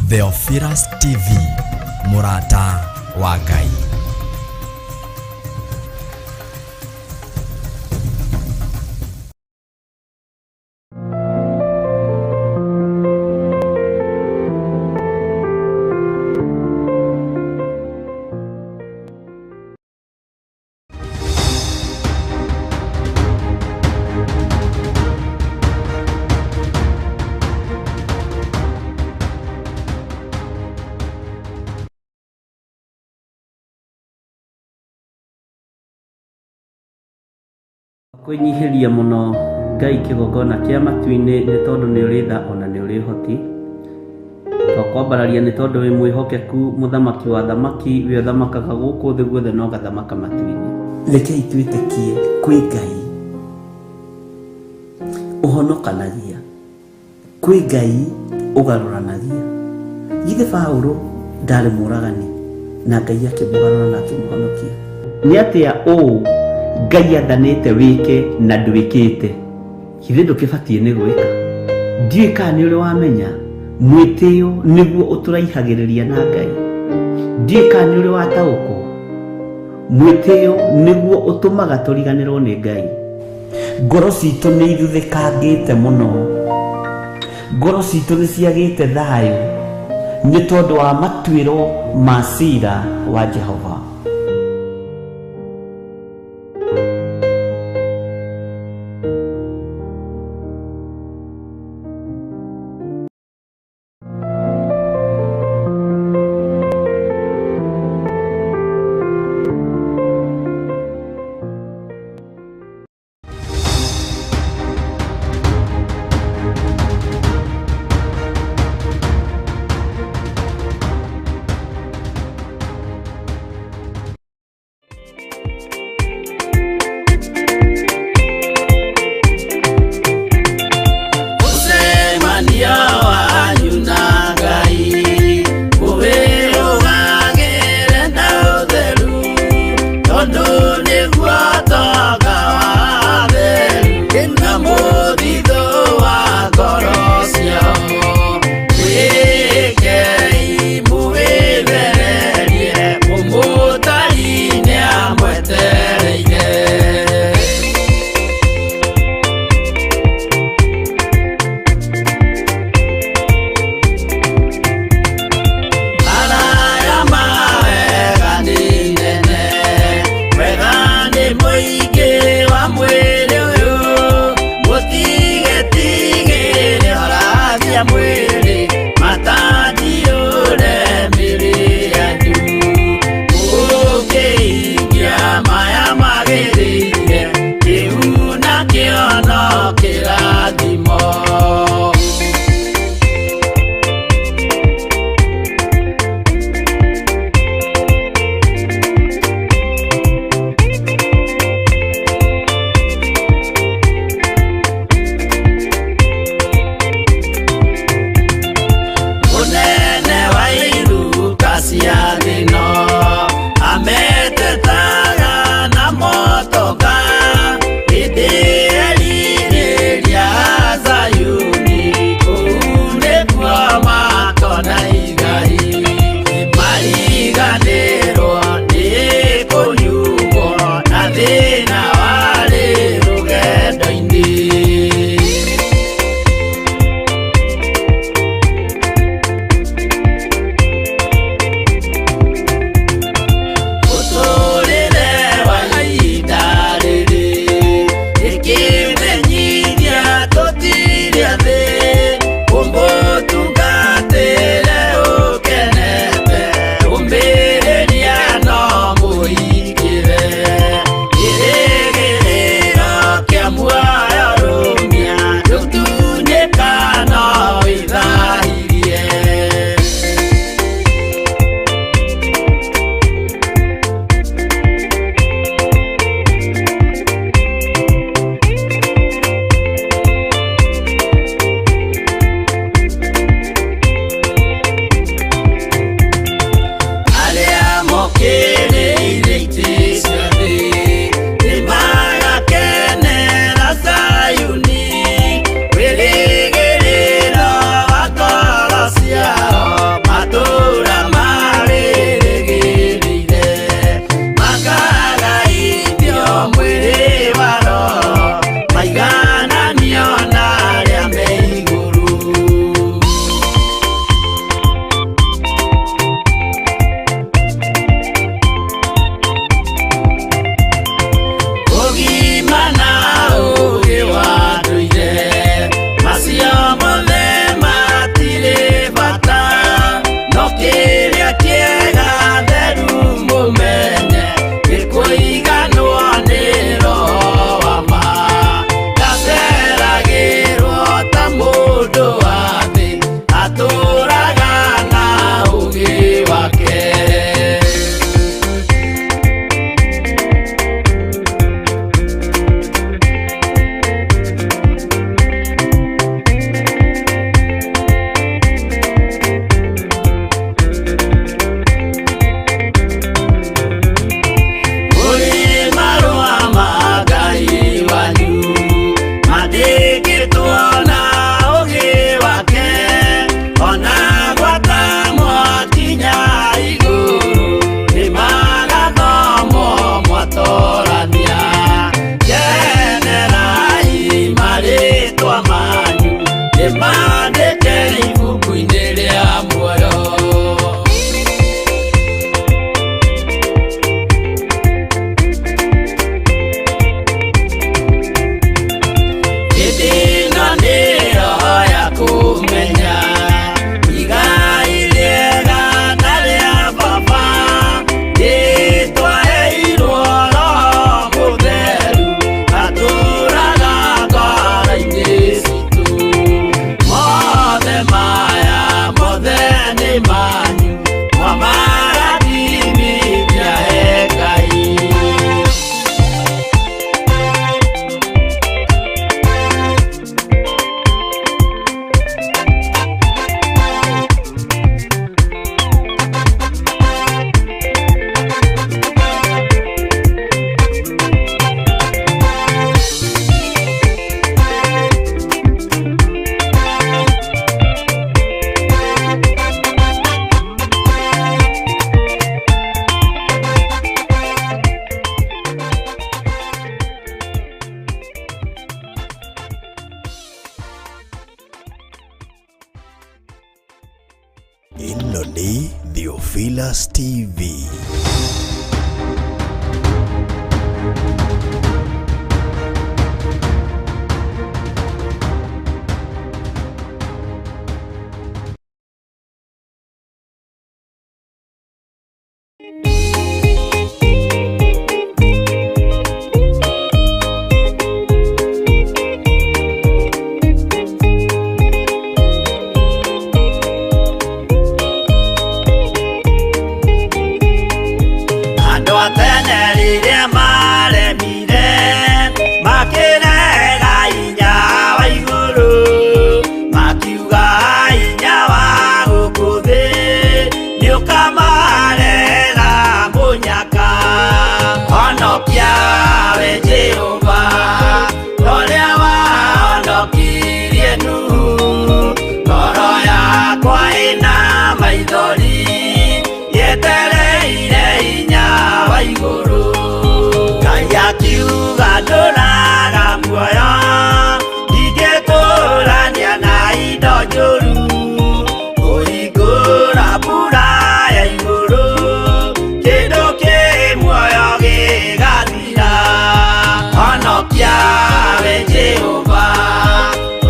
Theophilus TV, mũrata wa Ngai. Kwĩnyihĩria mũno Ngai kĩgongona kĩa matu-inĩ nĩ tondũ nĩ ũrĩ tha ona nĩ ũrĩ ũhoti. Twakwambararia nĩ tondũ wĩ mwĩhokeku mũthamaki wa athamaki, we ũthamakaga gũkũ thĩ guothe na ũgathamaka matu-inĩ. Rekei twĩtĩkie kwĩ Ngai ũhonokanagia, kwĩ Ngai ũgarũranagia. Githĩ Paũlũ ndarĩ mũragani na Ngai akĩmũgarũra na akĩmũhonokia? Nĩ atĩa ũũ Ngai athanĩte wĩke na ndwĩkĩte? Githĩ ndũkĩbatiĩ nĩ gwĩka? Ndiũĩ kana nĩ ũrĩ wamenya mwĩtĩo nĩguo ũtũraihagĩrĩria na Ngai. Ndiũĩ kana nĩ ũrĩ wataũkwo mwĩtĩo nĩguo ũtũmaga tũriganĩrwo nĩ Ngai. Ngoro citũ nĩ ithuthĩkangĩte mũno, ngoro citũ nĩ ciagĩte thayũ nĩ tondũ wa matuĩro ma cira wa Jehova. Mũcemanio wanyu na Ngai mũwĩrũgagĩre na ũtheru, tondũ nĩguo ũtonga wa atheru na mũthithũ wa ngoro ciao. Mwĩkei mũwĩthererie, mũmũtari nĩamwetereire. Maraya ma wega nĩ nene, wega nĩ mũingĩ wa mwĩrĩ ũyũ, mũtigetigĩre horagia mwĩrĩ, matandiũre mĩrĩ yanyu. Mũkĩhingia maya magĩrĩire, kĩu nakĩo no kĩrathimo. Ĩno nĩ Theophilus TV. Andũ a tene rĩrĩa maremire makĩrega hinya wa igũrũ, makiuga hinya wa gũkũ thĩ nĩũkamarehera mũnyaka. Honokia we Jehova, ũrĩa wahonokirie Nuhu, ngoro yakwa ĩna maithori yetereire hinya wa igũrũ. Ngai akiuga ndũraga muoyo, ndingĩtũrania na indo njũru, kũhingũra mbura ya igũrũ, kĩndũ kĩ muoyo gĩgathira. Honokia we Jehova,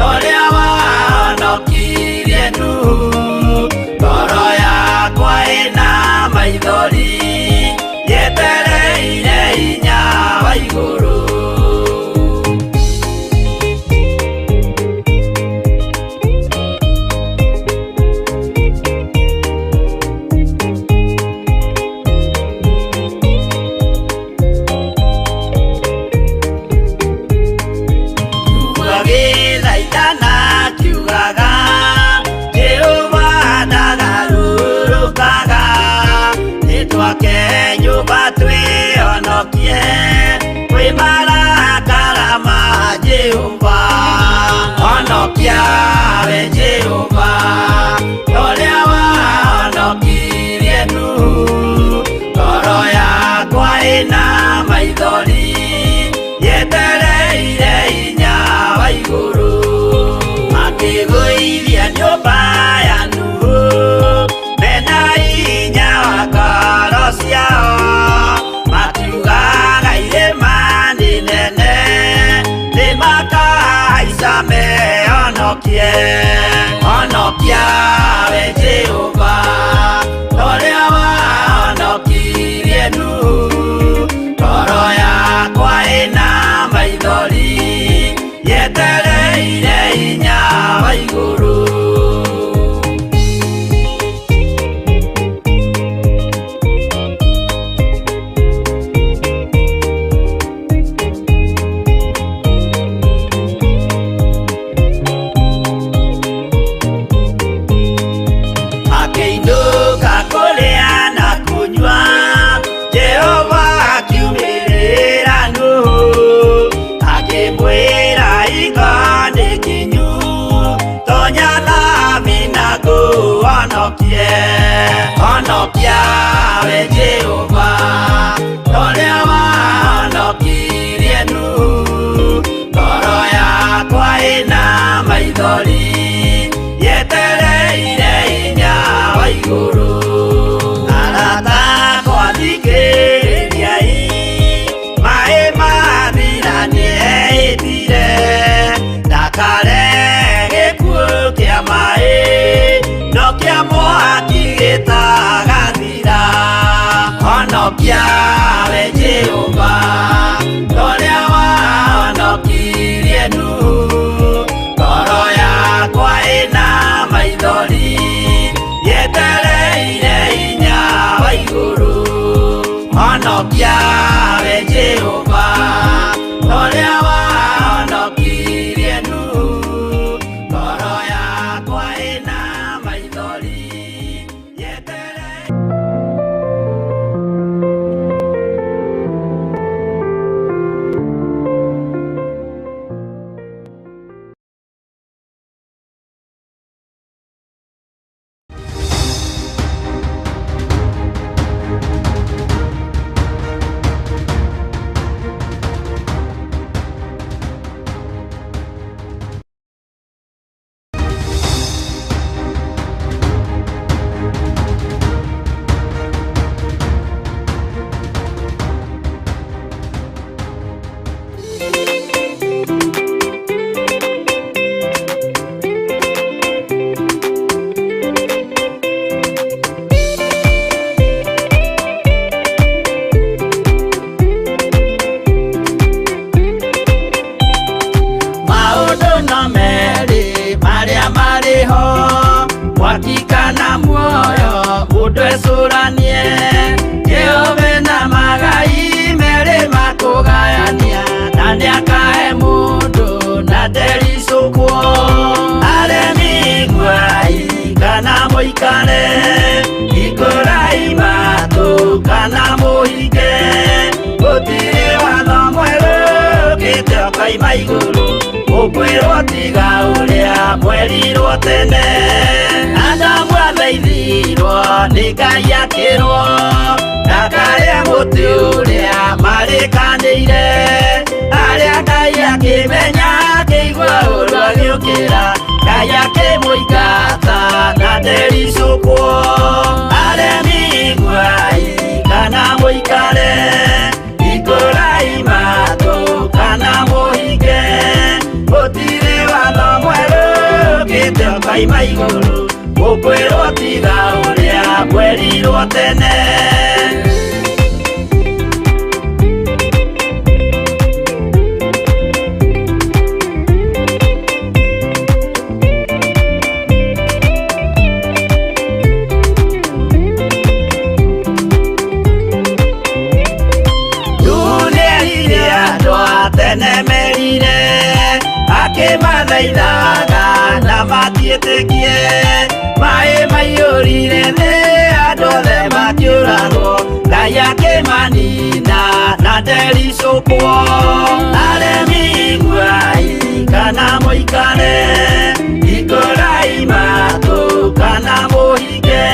ũrĩa wahonokirie Nuhu, ngoro yakwa ĩna maithori yetereire hinya wa igũrũ. Gĩthaitana kiugaga Jehova ndagarũrũkaga, nĩtwake nyũmba twĩhonokie kwĩ marakara ma Jehova. Honokia we Jehova, ũrĩa wahonokirie Nuhu, ngoro yakwa ĩna maithori yetereire hinya wa igũrũ. Makĩgũithia nyũmba ya Nuhu mena hinya wa ngoro ciao, makiugaga irĩma nĩ nene nĩmakahaica mehonokie. Honokia we Jehova, ũrĩa wahonokirie Nuhu, ngoro yakwa ĩna maithori yetereire hinya wa igũrũ. Akĩinũka kũrĩa na kũnyua, Jehova akiumĩrĩra Nuhu, akĩmwĩra hingo nĩ kinyu, tonya thabina ngũhonokie. Honokia we Jehova, ũrĩa wahonokirie Nuhu, ngoro yakwa ĩna maithori yetereire hinya wa igũrũ. Arata akwa thikĩrĩriai, maĩ mathira nĩehĩtire, ndakarehe gĩkuũ kĩa maĩ, no kĩa mwaki. mũikare, hingũrai matũ kana mũhinge. Gũtirĩ watho mwerũ ũkĩte ũkoima igũrũ, ũkwĩrwo tiga ũrĩa mwerirwo tene. Adamu athaithirwo nĩ Ngai akĩrwo ndakarĩe mũtĩ ũrĩa marĩkanĩire. Arĩa Ngai akĩmenya akĩigua ũru agĩũkĩra, Ngai akĩmũingata na ndericũkwo. Aremi iguai kana mũikare, hingũrai matũ kana mũhinge. Gũtirĩ watho mwerũ ũkĩte ũkoima igũrũ, ũkwĩrwo tiga ũrĩa mwerirwo tene. Nĩerire andũ a tene merire, akĩmathaithaga na matiĩtĩkie. Maĩ maiyũrire thĩ, andũ othe makĩũragwo, Ngai akĩmanina na ndericũkwo. Aremi iguai kana mũikare, hingũrai matũ kana mũhinge.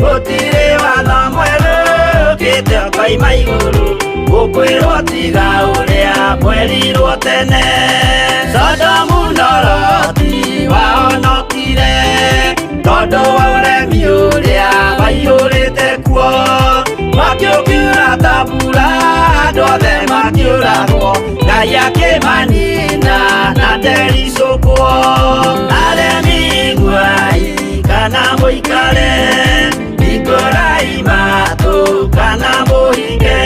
Gũtirĩ watho mwerũ ũkĩte ũkoima igũrũ, ũkwĩrwo tiga ũrĩa mwerirwo tene. Sodomu na Loti wahonokire tondũ wa ũremi ũrĩa waiyũrĩte kuo. Mwaki ũkiura ta mbura, andũ othe makĩũragwo, Ngai akĩmanina na ndericũkwo. Aremi iguai kana mũikare, hingũrai matũ kana mũhinge.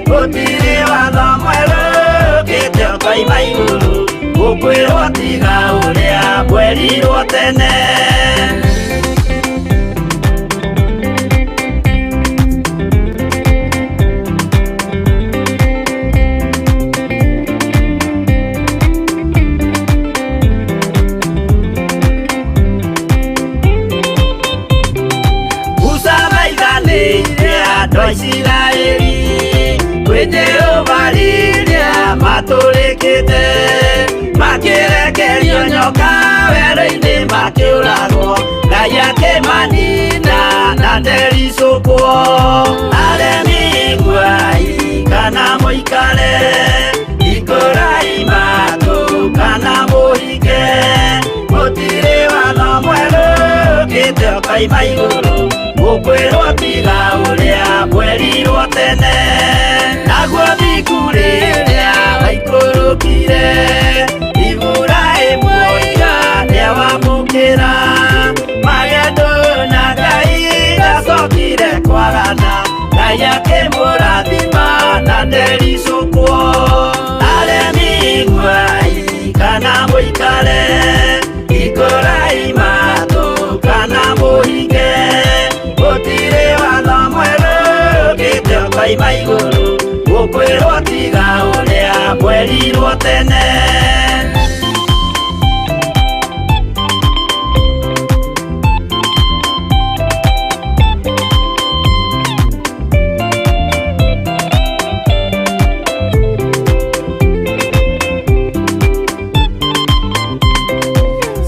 Gũtirĩ watho mwerũ ũkĩte ũkoima igũrũ, ũkwĩrwo tiga ũrĩa mwerirwo tene. Musa maithanĩire andũ a Isiraeli kwĩ Jehova rĩrĩa matũrĩkĩte, makĩrekerio nyoka werũ-inĩ makĩũragwo, Ngai akĩmanina na ndericũkwo. Aremi iguai kana mũikare, hingũrai matũ kana mũhinge. Gũtirĩ watho mwerũ ũkĩte ũkoima igũrũ, ũkwĩrwo tiga ũrĩa mwerirwo tene. Naguo thingu rĩrĩa waikũrũkire, Iburahĩmu oiga nĩawamũkĩra. Magendo na Ngai ndacokire kwagana, Ngai akĩmũrathima na ndericũkwo. Aremi iguai kana mũikare, hingũrai matũ kana mũhinge. Gũtirĩ watho mwerũ ũkĩte ũkoima igũrũ, ũkwĩrwo tiga ũrĩa mwerirwo tene.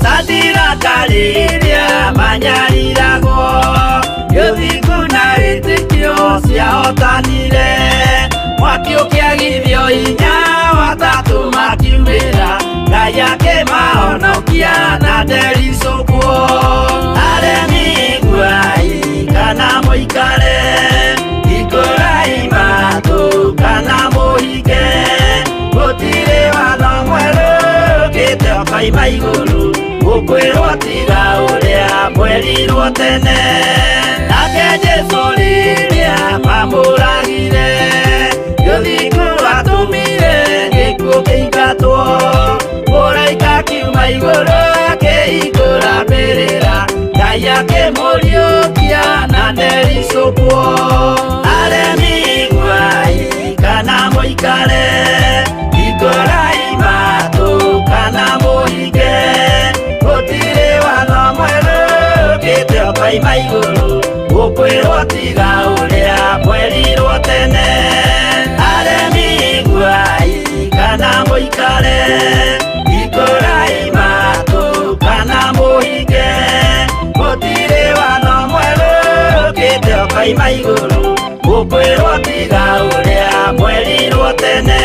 Sadiraka rĩrĩa manyariragwo, gĩthingu na wĩtĩkio ciahotanire. Mwaki ũkĩagithio hinya, watatũ makiumĩra, Ngai akĩmahonokia na ndericũkwo. Aremi iguai kana mũikare, hingũrai matũ kana mũhinge. Gũtirĩ watho mwerũ ũkĩte ũkoima igũrũ, ũkwĩrwo tiga ũrĩa mwerirwo tene. Nake Jesũ rĩrĩa mamũragire, gĩthingu atũmire gĩkuũ kĩingatwo. Mũraika akiuma igũrũ akĩhingũra mbĩrĩra, Ngai akĩmũriũkia na ndericũkwo. Aremi iguai kana mũikare, hingũrai matũ kana mũhinge. Gũtirĩ watho mwerũ ũkĩte Ũkoima igũrũ ũkwĩrwo tiga ũrĩa mwerirwo tene. Aremi iguai kana mũikare, hingũrai matũ kana mũhinge, gũtirĩ watho mwerũ ũkĩte ũkoima igũrũ ũkwĩrwo tiga ũrĩa mwerirwo tene.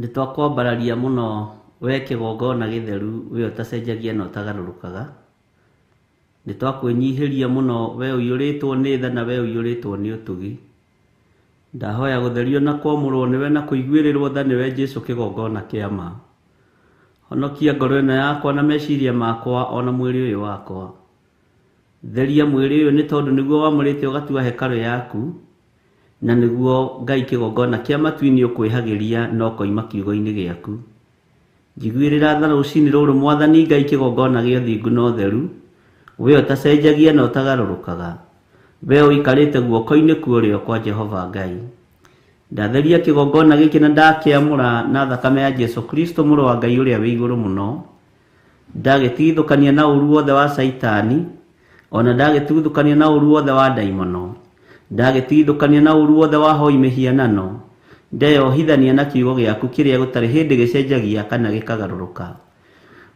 Nĩ twakwambararia mũno we kĩgongona gĩtheru, we ũtacenjagia na ũtagarũrũkaga. Nĩ twakwĩnyihĩria mũno we ũiyũrĩtwo nĩ tha na we ũiyũrĩtwo nĩ ũtugi. Ndahoya gũtherio na kwamũrwo nĩwe na kũiguĩrĩrwo tha nĩwe Jesu kĩgongona kĩa ma. Honokia ngoro ĩno yakwa na meciria makwa ona mwĩrĩ ũyũ wakwa. Theria mwĩrĩ ũyũ nĩ tondũ nĩguo wamũrĩte ũgatua hekarũ yaku, na nĩguo Ngai kĩgongona kĩa matu-inĩ ũkwĩhagĩria na ũkoima kiugo-inĩ gĩaku. Njiguĩrĩra tha rũcinĩ rũrũ Mwathani Ngai kĩgongona gĩa ũthingu na ũtheru, we ũtacenjagia na ũtagarũrũkaga, we ũikarĩte guoko-inĩ kwa ũrĩo kwa Jehova Ngai. Ndatheria kĩgongona gĩkĩ na ndakĩamũra na thakame ya Jesu Kristo mũrũ wa Ngai ũrĩa wĩ igũrũ mũno. Ndagĩtigithũkania na ũru wothe wa Caitani, ona ndagĩtigithũkania na ũru wothe wa ndaimono. Ndagĩtigithũkania na ũru wothe wa hoi mĩhianano. Ndeyohithania na kiugo gĩaku kĩrĩa gũtarĩ hĩndĩ gĩcenjagia kana gĩkagarũrũka.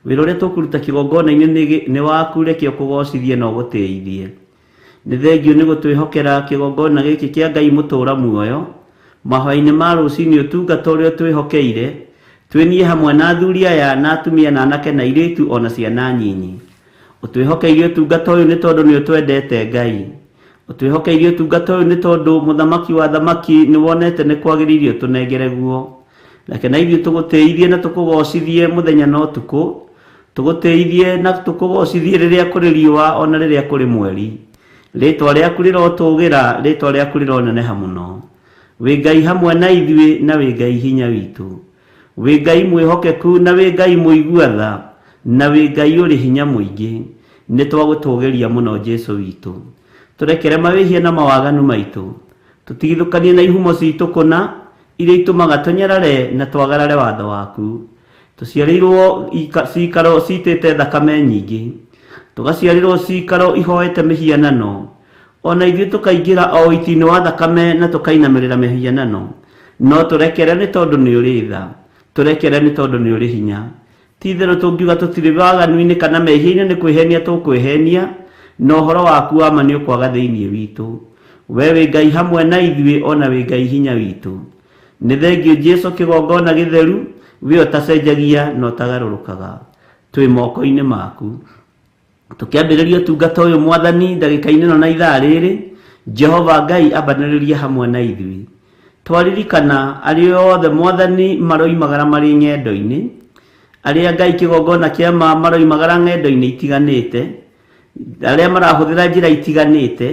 Wĩra ũrĩa tũkũruta kĩgongona-inĩ nĩ waku, reke ũkũgocithie na ũgũtĩithie. Nĩ thengiũ nĩ gũtwĩhokera kĩgongona gĩkĩ kĩa Ngai mũtũũra muoyo. Mahoya-inĩ ma rũcinĩ ũtungata ũrĩa ũtwĩhokeire, twĩ niĩ hamwe na athuri aya na atumia na anake na airĩtu ona ciana nyinyi. Ũtwĩhokeire ũtungata ũyũ nĩ tondũ nĩ ũtwendete Ngai. Ũtwĩhokeire ũtungata ũyũ nĩ tondũ mũthamaki wa thamaki nĩ wonete nĩ kwagĩrĩire ũtũnengere guo. Reke na ithuĩ tũgũtĩithie na tũkũgocithie mũthenya na ũtukũ, tũgũtĩithie na tũkũgocithie rĩrĩa kũrĩ riũa ona rĩrĩa kũrĩ mweri. Rĩtwa rĩaku rĩrotũgĩra, rĩtwa rĩaku rĩroneneha mũno. Wĩ Ngai hamwe na ithuĩ na wĩ Ngai hinya witũ. Wĩ Ngai mwĩhokeku na wĩ Ngai mũigua tha, na wĩ Ngai ũrĩ hinya mũingĩ. Nĩ twagũtũgĩria mũno Jesu witũ. Tũrekere mawĩhia na mawaganu maitũ. Tũtigithũkanie na ihumo citũ kũna, iria itũmaga tũnyarare na twagarare watho waku. Tũciarĩirwo cikaro citĩte thakame nyingĩ, tũgaciarĩrwo cikaro ihoete mĩhianano, ona ithuĩ tũkaingĩra o ũiti-inĩ wa thakame na tũkainamĩrĩra mĩhianano. No tũrekere nĩ tondũ nĩ ũrĩ tha, tũrekere nĩ tondũ nĩ ũrĩ hinya. Ti itherũ tũngiuga tũtirĩ waganu-inĩ kana mehia-inĩ nĩ kwĩhenia tũkwĩhenia, na ũhoro waku wa ma nĩ ũkwaga thĩinĩ witũ. We wĩ Ngai hamwe na ithuĩ ona wĩ Ngai hinya witũ. Nĩ thengiũ Jesu kĩgongona gĩtheru, we ũtacenjagia na ũtagarũrũkaga. Twĩ moko-inĩ maku. Tũkĩambĩrĩria ũtungata ũyũ Mwathani ndagĩka-inĩ ĩno na ithaa rĩrĩ, Jehova Ngai ambanĩrĩria hamwe na ithuĩ. Twaririkana arĩa othe Mwathani maroimagara marĩ ng'endo-inĩ, arĩa Ngai kĩgongona kĩa ma maroimagara ng'endo-inĩ itiganĩte, arĩa marahũthĩra njĩra itiganĩte,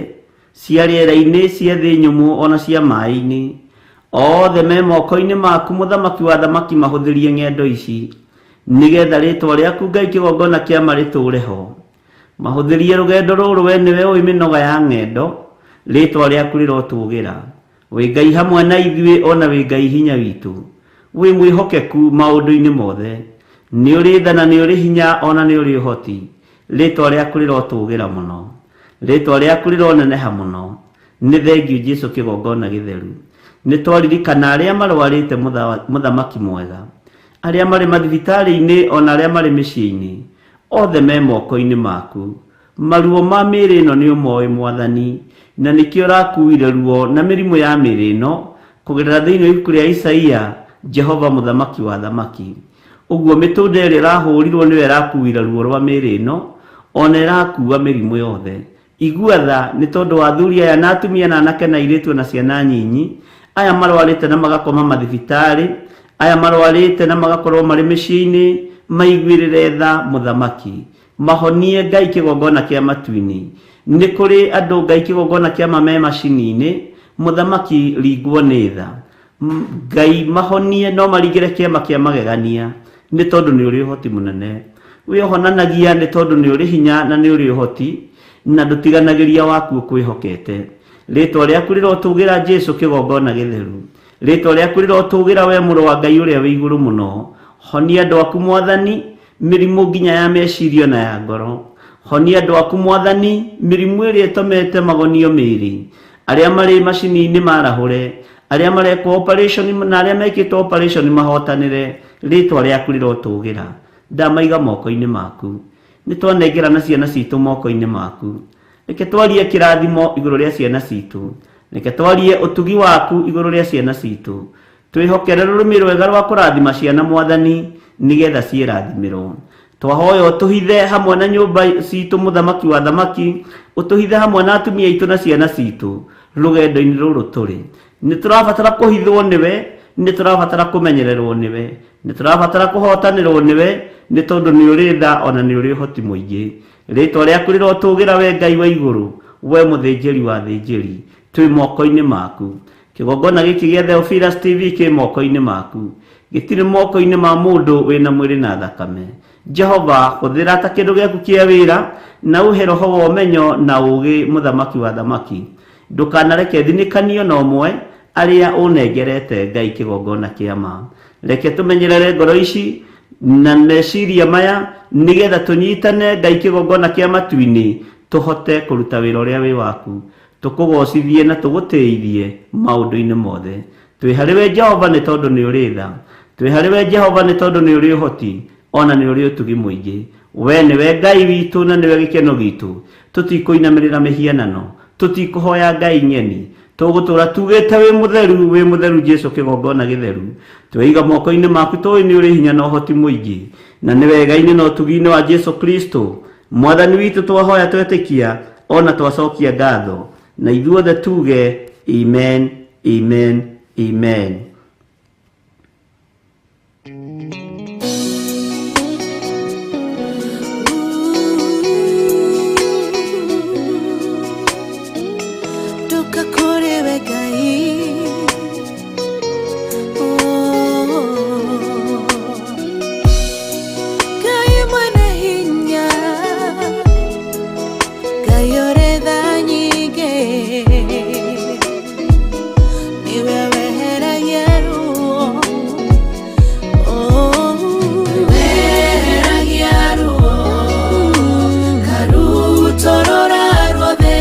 cia rĩera-inĩ, cia thĩ nyũmũ ona cia maĩ-inĩ. Othe me moko-inĩ maku mũthamaki wa thamaki mahũthĩrie ng'endo ici, nĩgetha rĩtwa rĩaku Ngai kĩgongona kĩa ma rĩtũũre ho. Mahũthĩrie rũgendo rũrũ we nĩwe ũĩ mĩnoga ya ng'endo, rĩtwa rĩaku rĩrotũgĩra. Wĩ Ngai hamwe na ithuĩ ona wĩ Ngai hinya witũ. Wĩ mwĩhokeku maũndũ-inĩ mothe. Nĩ ũrĩ tha na nĩ ũrĩ hinya ona nĩ ũrĩ ũhoti. Rĩtwa rĩaku rĩrotũgĩra mũno. Rĩtwa rĩaku rĩroneneha mũno. Nĩ thengiũ Jesu kĩgongona gĩtheru. Nĩ twaririkana arĩa marwarĩte mũthamaki mwega, arĩa marĩ mathibitarĩ-inĩ ona arĩa marĩ mĩciĩ-inĩ, othe me moko-inĩ maku. Maruo ma mĩĩrĩ ĩno nĩ ũmoĩ Mwathani, na nĩkĩo ũrakuire ruo na mĩrimũ ya mĩĩrĩ ĩno kũgerera thĩinĩ wa ibuku rĩa Isaia, Jehova mũthamaki wa thamaki. Ũguo mĩtũnda ĩrĩa ĩrahũrirwo nĩyo ĩrakuire ruo rwa mĩĩrĩ ĩno, ona ĩrakua mĩrimũ yothe. Igua tha nĩ tondũ wa athuri aya na atumia na anake na airĩtu na ciana nyinyi, aya marwarĩte na magakoma mathibitarĩ, aya marwarĩte na magakorwo marĩ mĩciĩ-inĩ, maiguĩrĩre tha mũthamaki. Mahonie Ngai kĩgongona kĩa matu-inĩ. Nĩ kũrĩ andũ Ngai kĩgongona kĩa ma me macini-inĩ, mũthamaki ringwo nĩ tha. Ngai mahonie no maringĩre kĩama kĩa magegania nĩ tondũ nĩ ũrĩ ũhoti mũnene. Wĩ ũhonanagia nĩ tondũ nĩ ũrĩ hinya na nĩ ũrĩ ũhoti na ndũtiganagĩria waku ũkwĩhokete. Rĩtwa rĩaku rĩrotũgĩra Jesu kĩgongona gĩtheru. Rĩtwa rĩaku rĩrotũgĩra we mũrũ wa Ngai ũrĩa wĩ igũrũ mũno. Honia andũ aku Mwathani mĩrimũ nginya ya meciria na ya ngoro. Honia andũ aku Mwathani mĩrimũ ĩrĩa ĩtũmĩte magonio mĩĩrĩ. Arĩa marĩ macini-inĩ marahũre, arĩa marekwo operation na arĩa mekĩtwo operation mahotanĩre, rĩtwa rĩaku rĩrotũgĩra. Ndamaiga moko-inĩ maku. Nĩ twanengerana ciana citũ moko-inĩ maku. Reke twarie kĩrathimo igũrũ rĩa ciana citũ. Reke twarie ũtugi waku igũrũ rĩa ciana citũ. Twĩhokere rũrĩmĩ rwega rwa kũrathima ciana Mwathani nĩgetha ciĩrathimĩrwo. Twahoya ũtũhithe hamwe na nyũmba citũ mũthamaki wa thamaki, ũtũhithe hamwe na atumia aitũ na ciana citũ rũgendo-inĩ rũrũ tũrĩ. Nĩ tũrabatara kũhithwo nĩwe, nĩ tũrabatara kũmenyererwo nĩwe, nĩ tũrabatara kũhotanĩrwo nĩwe, nĩ tondũ nĩ ũrĩ tha ona nĩ ũrĩ ũhoti mũingĩ. Rĩtwa rĩaku rĩrotũgĩra we Ngai wa igũrũ, we mũthĩnjĩri wa thĩnjĩri, twĩ moko-inĩ maku. Kĩgongona gĩkĩ gĩa Theophilus TV kĩ moko-inĩ maku. Gĩtirĩ moko-inĩ ma mũndũ wĩna mwĩrĩ na thakame. Jehova, hũthĩra ta kĩndũ gĩaku kĩa wĩra na ũhe roho wa ũmenyo na ũũgĩ mũthamaki wa thamaki. Ndũkanareke thinĩkanio na ũmwe arĩa ũnengerete Ngai kĩgongona kĩa ma. Reke tũmenyerere ngoro ici na meciria maya nĩgetha tũnyitane Ngai kĩgongona kĩa matu-inĩ tũhote kũruta wĩra ũrĩa wĩ waku. Tũkũgocithie na tũgũtĩithie maũndũ-inĩ mothe. Twĩ harĩ we Jehova nĩ tondũ nĩ ũrĩ tha. Twĩ harĩ we Jehova nĩ tondũ nĩ ũrĩ ũhoti ona nĩ ũrĩ ũtugi mũingĩ. We nĩwe Ngai witũ na nĩwe gĩkeno gitũ. Tũtikũinamĩrĩra mĩhianano, tũtikũhoya Ngai ng'eni. Tũgũtũra tugĩte wĩ mũtheru, wĩ mũtheru Jesu kĩgongona gĩtheru. Tweiga moko-inĩ maku tũĩ nĩ ũrĩ hinya na ũhoti mũingĩ. Na nĩ wega-inĩ na ũtugi-inĩ wa Jesu Kristo. Mwathani witũ twahoya twetĩkia ona twacokia ngatho. Na ithuothe tuge amen, amen, amen. Ndoka kũrĩ we Ngai. Oh. Ngai mwene hinya, Ngai ũrĩ tha nyingĩ, nĩwe weheragia ruo. Oh. Weheragia ruo karutorora ruothe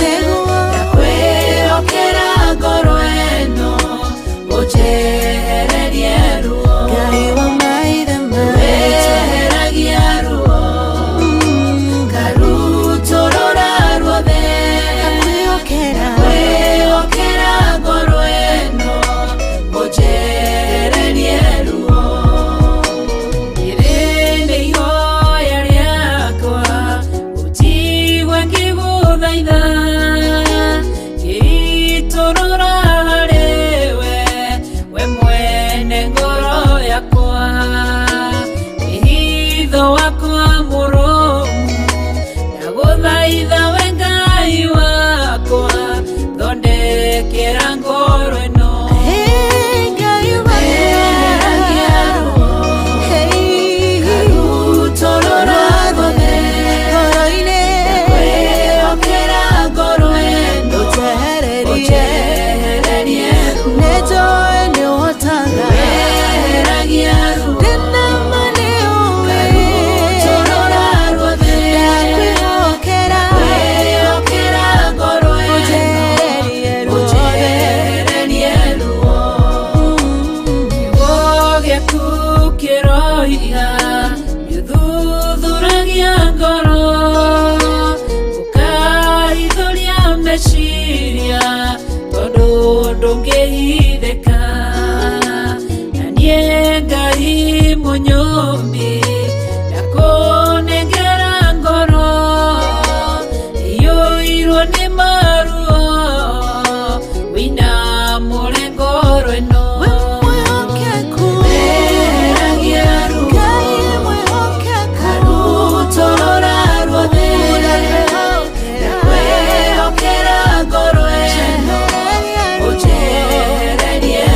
Nĩguo ndakwĩhokera ngoro ĩno ũnjehererie ruo. Ngai wa maithe maitũ. Weheragia ruo karutorora ruothe Ndakwĩhokera. ndakwĩhokera ngoro ĩno ũnjehererie ruo. Rĩrĩ nĩ ihoya rĩakwa ũnjigue ngĩgũthaitha ngĩitũrũra harĩ we, we mwene ngoro yakwa wĩhitho wakwa mũrũmu ndagũthaitha we Ngai wakwa thondekera ngoro ĩno. Hey, Ngai Weheragia wakwa. ruo Hey. karutorora ruothe Ngoro-inĩ. ndakwĩhokera ngoro ĩno Ũnjehererie. ũnjehererie ruo. Nĩnjũĩ nĩũhotaga. Weheragia ruo Ndĩna ma nĩũĩ. karutorora ruothe Ndakwĩhokera. ndakwĩhokera ngoro ĩno Ũnjehererie ruothe. ũnjehererie ruo. Kiugo gĩaku kĩroiga gĩthuthuragia ngoro ũkaithũria meciria tondũ ndũngĩhithĩka. Na niĩ Ngai mũnyũmbi ndakũnengera ngoro iyũirwo nĩ maruo wĩinamũre ngoro ĩno. We mwĩhokeku. Weheragia ruo Ngai mwĩhokeku. karutorora ruothe ndakwĩhokera ngoro ĩno Ũnjehererie ruo. ũnjehererie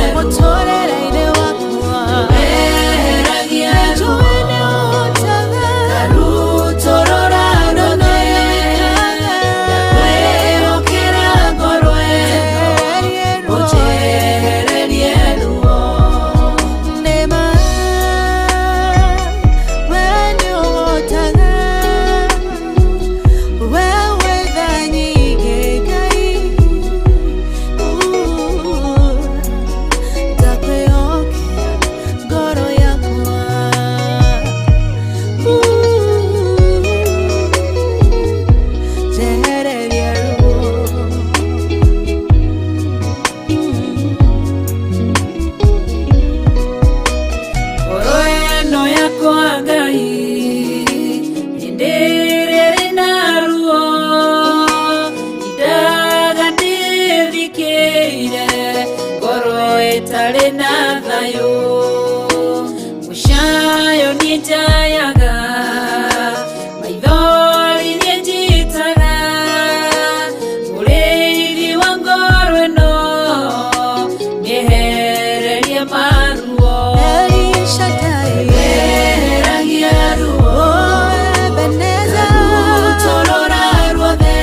njayaga maithori nĩ njitaga mũrĩithi wa ngoro ĩno nĩehererie maruo El Shaddai, eheragia ruo oh Ebenezer, rutorora ruothe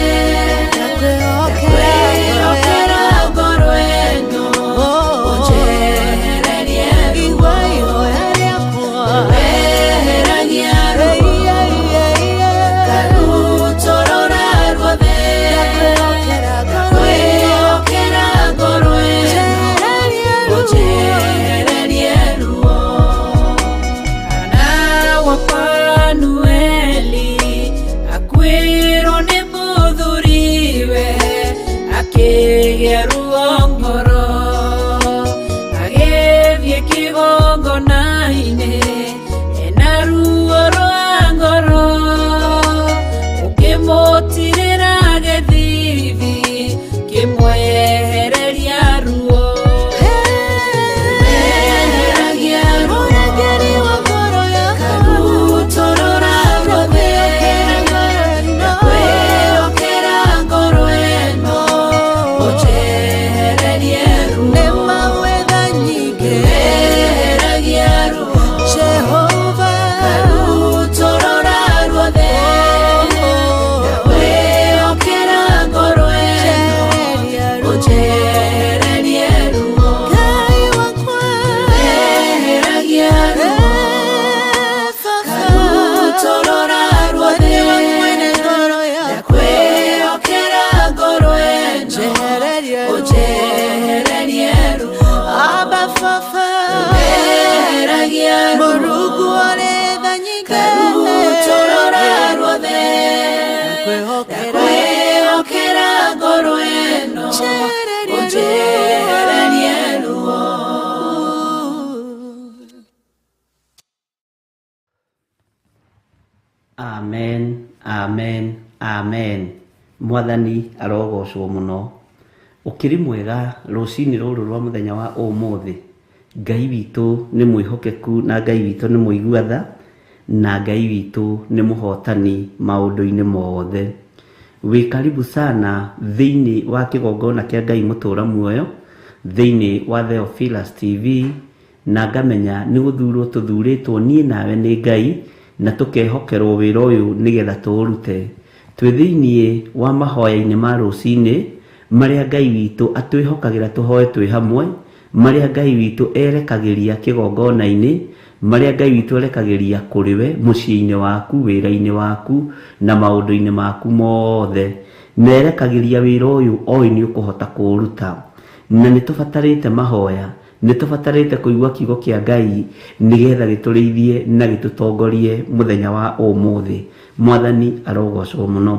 ndakwĩhokera kwĩhokera ngoro ĩno Oh, ũnjehererie ruo igua ihoya rĩakwa. eheragia ruo Ei, ei, ei, ei. rutorora ruothe Ndakwĩhokera ngoro ĩno. kwĩhokera ngoro ĩno Njehererie ruo. ũnjehererie ruo Hana wa Fanueli akuĩrwo nĩ mũthuriwe akĩgĩa ruo ngoro agĩthiĩ kĩgongona-inĩ ena ruo rwa ngoro ũkĩmũtirĩra gĩthithi kĩmwehereria ruo Eheragia ruo Mũrangĩri wa ngoro yakwa. Karutorora ruothe Ndakwĩhokera ndakwĩhokera ngoro ĩno ũnjehererie ruo Nĩ mawetha nyingĩ. Eheragia ruo Jehova. Karutorora ruothe ndakwĩhokera ngoro ĩno Njehereria ruo. ũnjehererie ruo Ngai wakwa. Eheragia ruo Eh, Baba. Karutorora ruothe Nĩwe mwene ngoro yakwa. ndakwĩhokera ngoro ĩno Njehereria ruo. ũnjehererie ruo Abba Baba. Eheragia ruo Mũrungu ũrĩ tha nyingĩ. Karutorora ruothe Ndakwĩhokera. ndakwĩhokera ngoro ĩno Njehereria ruo. ũnjehererie ruo Amen, amen, amen. Mwathani arogocwo mũno. Ũkĩrĩ mwega rũcinĩ rũrũ rwa mũthenya wa ũmũthĩ. Ngai witũ nĩ mwĩhokeku na Ngai witũ nĩ mũigua tha na Ngai witũ nĩ mũhotani maũndũ-inĩ mothe. Wĩ karibu sana thĩinĩ wa kĩgongona kĩa Ngai mũtũra muoyo thĩinĩ wa Theophilus TV na ngamenya nĩ gũthurwo tũthurĩtwo niĩ nawe nĩ Ngai na tũkehokerwo wĩra ũyũ nĩgetha tũũrute. Twĩ thĩinĩ wa mahoya-inĩ ma rũcinĩ marĩa Ngai witũ atwĩhokagĩra tũhoe twĩ hamwe, marĩa Ngai witũ erekagĩria kĩgongona-inĩ, marĩa Ngai witũ erekagĩria kũrĩ we mũciĩ-inĩ waku, wĩra-inĩ waku na maũndũ-inĩ maku mothe. Na erekagĩria wĩra ũyũ oĩ nĩ ũkũhota kũũruta. Na nĩ tũbatarĩte mahoya, nĩ tũbatarĩte kũigua kiugo kĩa Ngai nĩgetha gĩtũrĩithie na gĩtũtongorie mũthenya wa ũmũthĩ. Mwathani arogocwo mũno.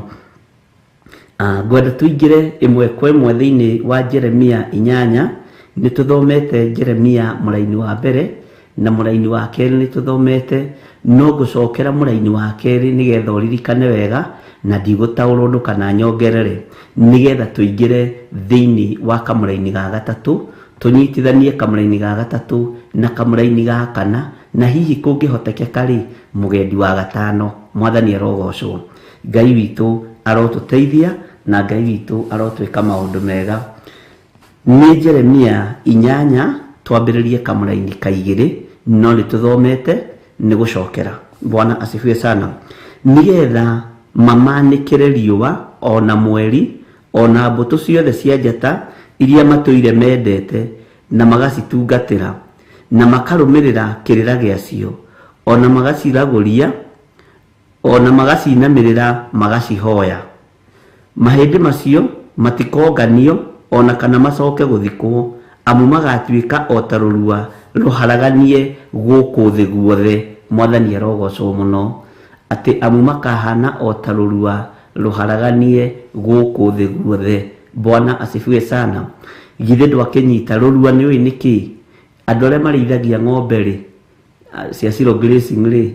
Ngwenda tũingĩre ĩmwe kwa ĩmwe thĩinĩ wa Jeremia 8. Nĩ tũthomete Jeremia mũraini wa mbere na mũraini wa kerĩ nĩ tũthomete, no ngũcokera mũraini wa kerĩ nĩgetha ũririkane wega na ndigũtaũra ũndũ kana nyongerere, nĩgetha tũingĩre thĩinĩ wa kamũraini ga gatatũ, tũnyitithanie kamũraini ga gatatũ na kamũraini ga kana, na hihi kũngĩhotekeka rĩ mũgendi wa gatano. Mwathani arogocwo. Ngai witũ arotũteithia na Ngai witũ arotwĩka maũndũ mega. Nĩ Jeremia 8 twambĩrĩrie kamũraini ka 2, no nĩ tũthomete nĩ gũcokera. Bwana asifiwe sana. Nĩgetha mamanĩkĩre riũa ona mweri ona mbũtũ ciothe cia njata iria matũire mendete na magacitungatĩra na makarũmĩrĩra kĩrĩra gĩacio ona magaciragũria ona magacinamĩrĩra magacihoya. Mahĩndĩ macio matikonganio ona kana macoke gũthikwo, amu magatuĩka o ta rũrua rũharaganie gũkũ thĩ guothe. Mwathani arogocwo mũno. Atĩ amu makahana o ta rũrua rũharaganie gũkũ thĩ guothe. Bwana asifiwe sana. Githĩ ndwakĩnyita rũrua nĩ ũĩ nĩkĩ? Andũ arĩa marĩithagia ng'ombe rĩ, cia zero grazing rĩ,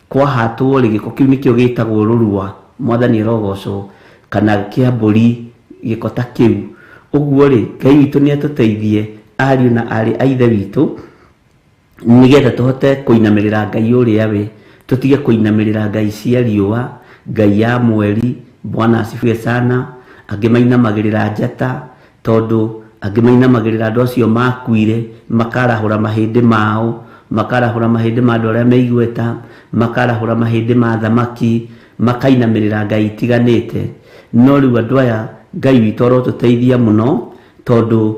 kwahatwo rĩ, gĩko kĩu nĩkĩo gĩtagwo rũrua. Mwathani arogocwo. Kana kĩa mbũri, gĩko ta kĩu. Ũguo rĩ, Ngai witũ nĩ atũteithie ariũ na aarĩ a Ithe witũ nĩgetha tũhote kũinamĩrĩra Ngai ũrĩa we. Tũtige kũinamĩrĩra ngai cia riũa, ngai ya mweri. Bwana asifiwe sana. Angĩ mainamagĩrĩra njata, tondũ angĩ mainamagĩrĩra andũ acio makuire, makarahũra mahĩndĩ mao, makarahũra mahĩndĩ ma andũ arĩa me igweta, makarahũra mahĩndĩ ma thamaki, makainamĩrĩra ngai itiganĩte. No rĩu andũ aya, Ngai witũ arotũteithia mũno, tondũ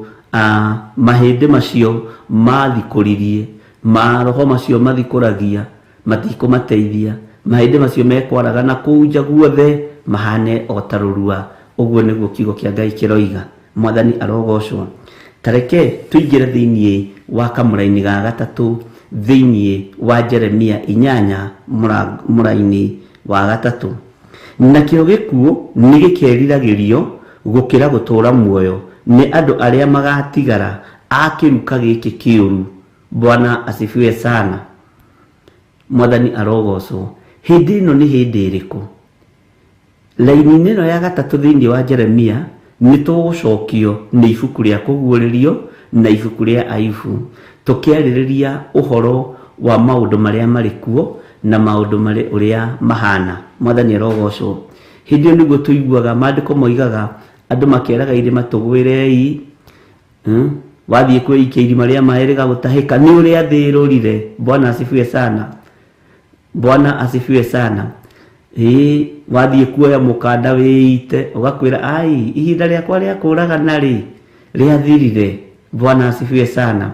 mahĩndĩ macio mathikũririe, maroho macio mathikũragia matikũmateithia. Mahĩndĩ macio mekwaraga na kũu nja guothe mahane o ta rũrua. Ũguo nĩguo kiugo kĩa Ngai kĩroiga. Mwathani arogocwo. Ta reke tũingĩre thĩinĩ wa kamũraini ga gatatũ thĩinĩ wa Jeremia 8 mũraini wa gatatũ. Nakĩo gĩkuũ nĩ gĩkeriragĩrio gũkĩra gũtũũra muoyo nĩ andũ arĩa magatigara a kĩruka gĩkĩ kĩũru. Bwana asifiwe sana. Mwathani arogocwo. Hĩndĩ ĩno nĩ hĩndĩ ĩrĩkũ? Raini-inĩ ĩno ya gatatũ thĩinĩ wa Jeremia nĩ tũgũcokio nĩ ibuku rĩa kũguũrĩrio na ibuku rĩa Ayubu, tũkĩarĩrĩria ũhoro wa maũndũ marĩa marĩ kuo na maũndũ marĩ ũrĩa mahana. Mwathani arogocwo. Hĩndĩ ĩyo nĩguo tũiguaga maandĩko moigaga andũ makeraga irĩma tũgwĩrei, wathiĩ kwĩikia irima rĩa maĩ rĩgagũtahĩka nĩ ũrĩa thĩ ĩrũrire. Bwana asifiwe sana. Bwana asifiwe sana. Ĩĩ, wathiĩ kuoya mũkanda wĩite ũgakwĩra ai, ihinda rĩakwa rĩa kũragana rĩ rĩathirire. Bwana asifiwe sana.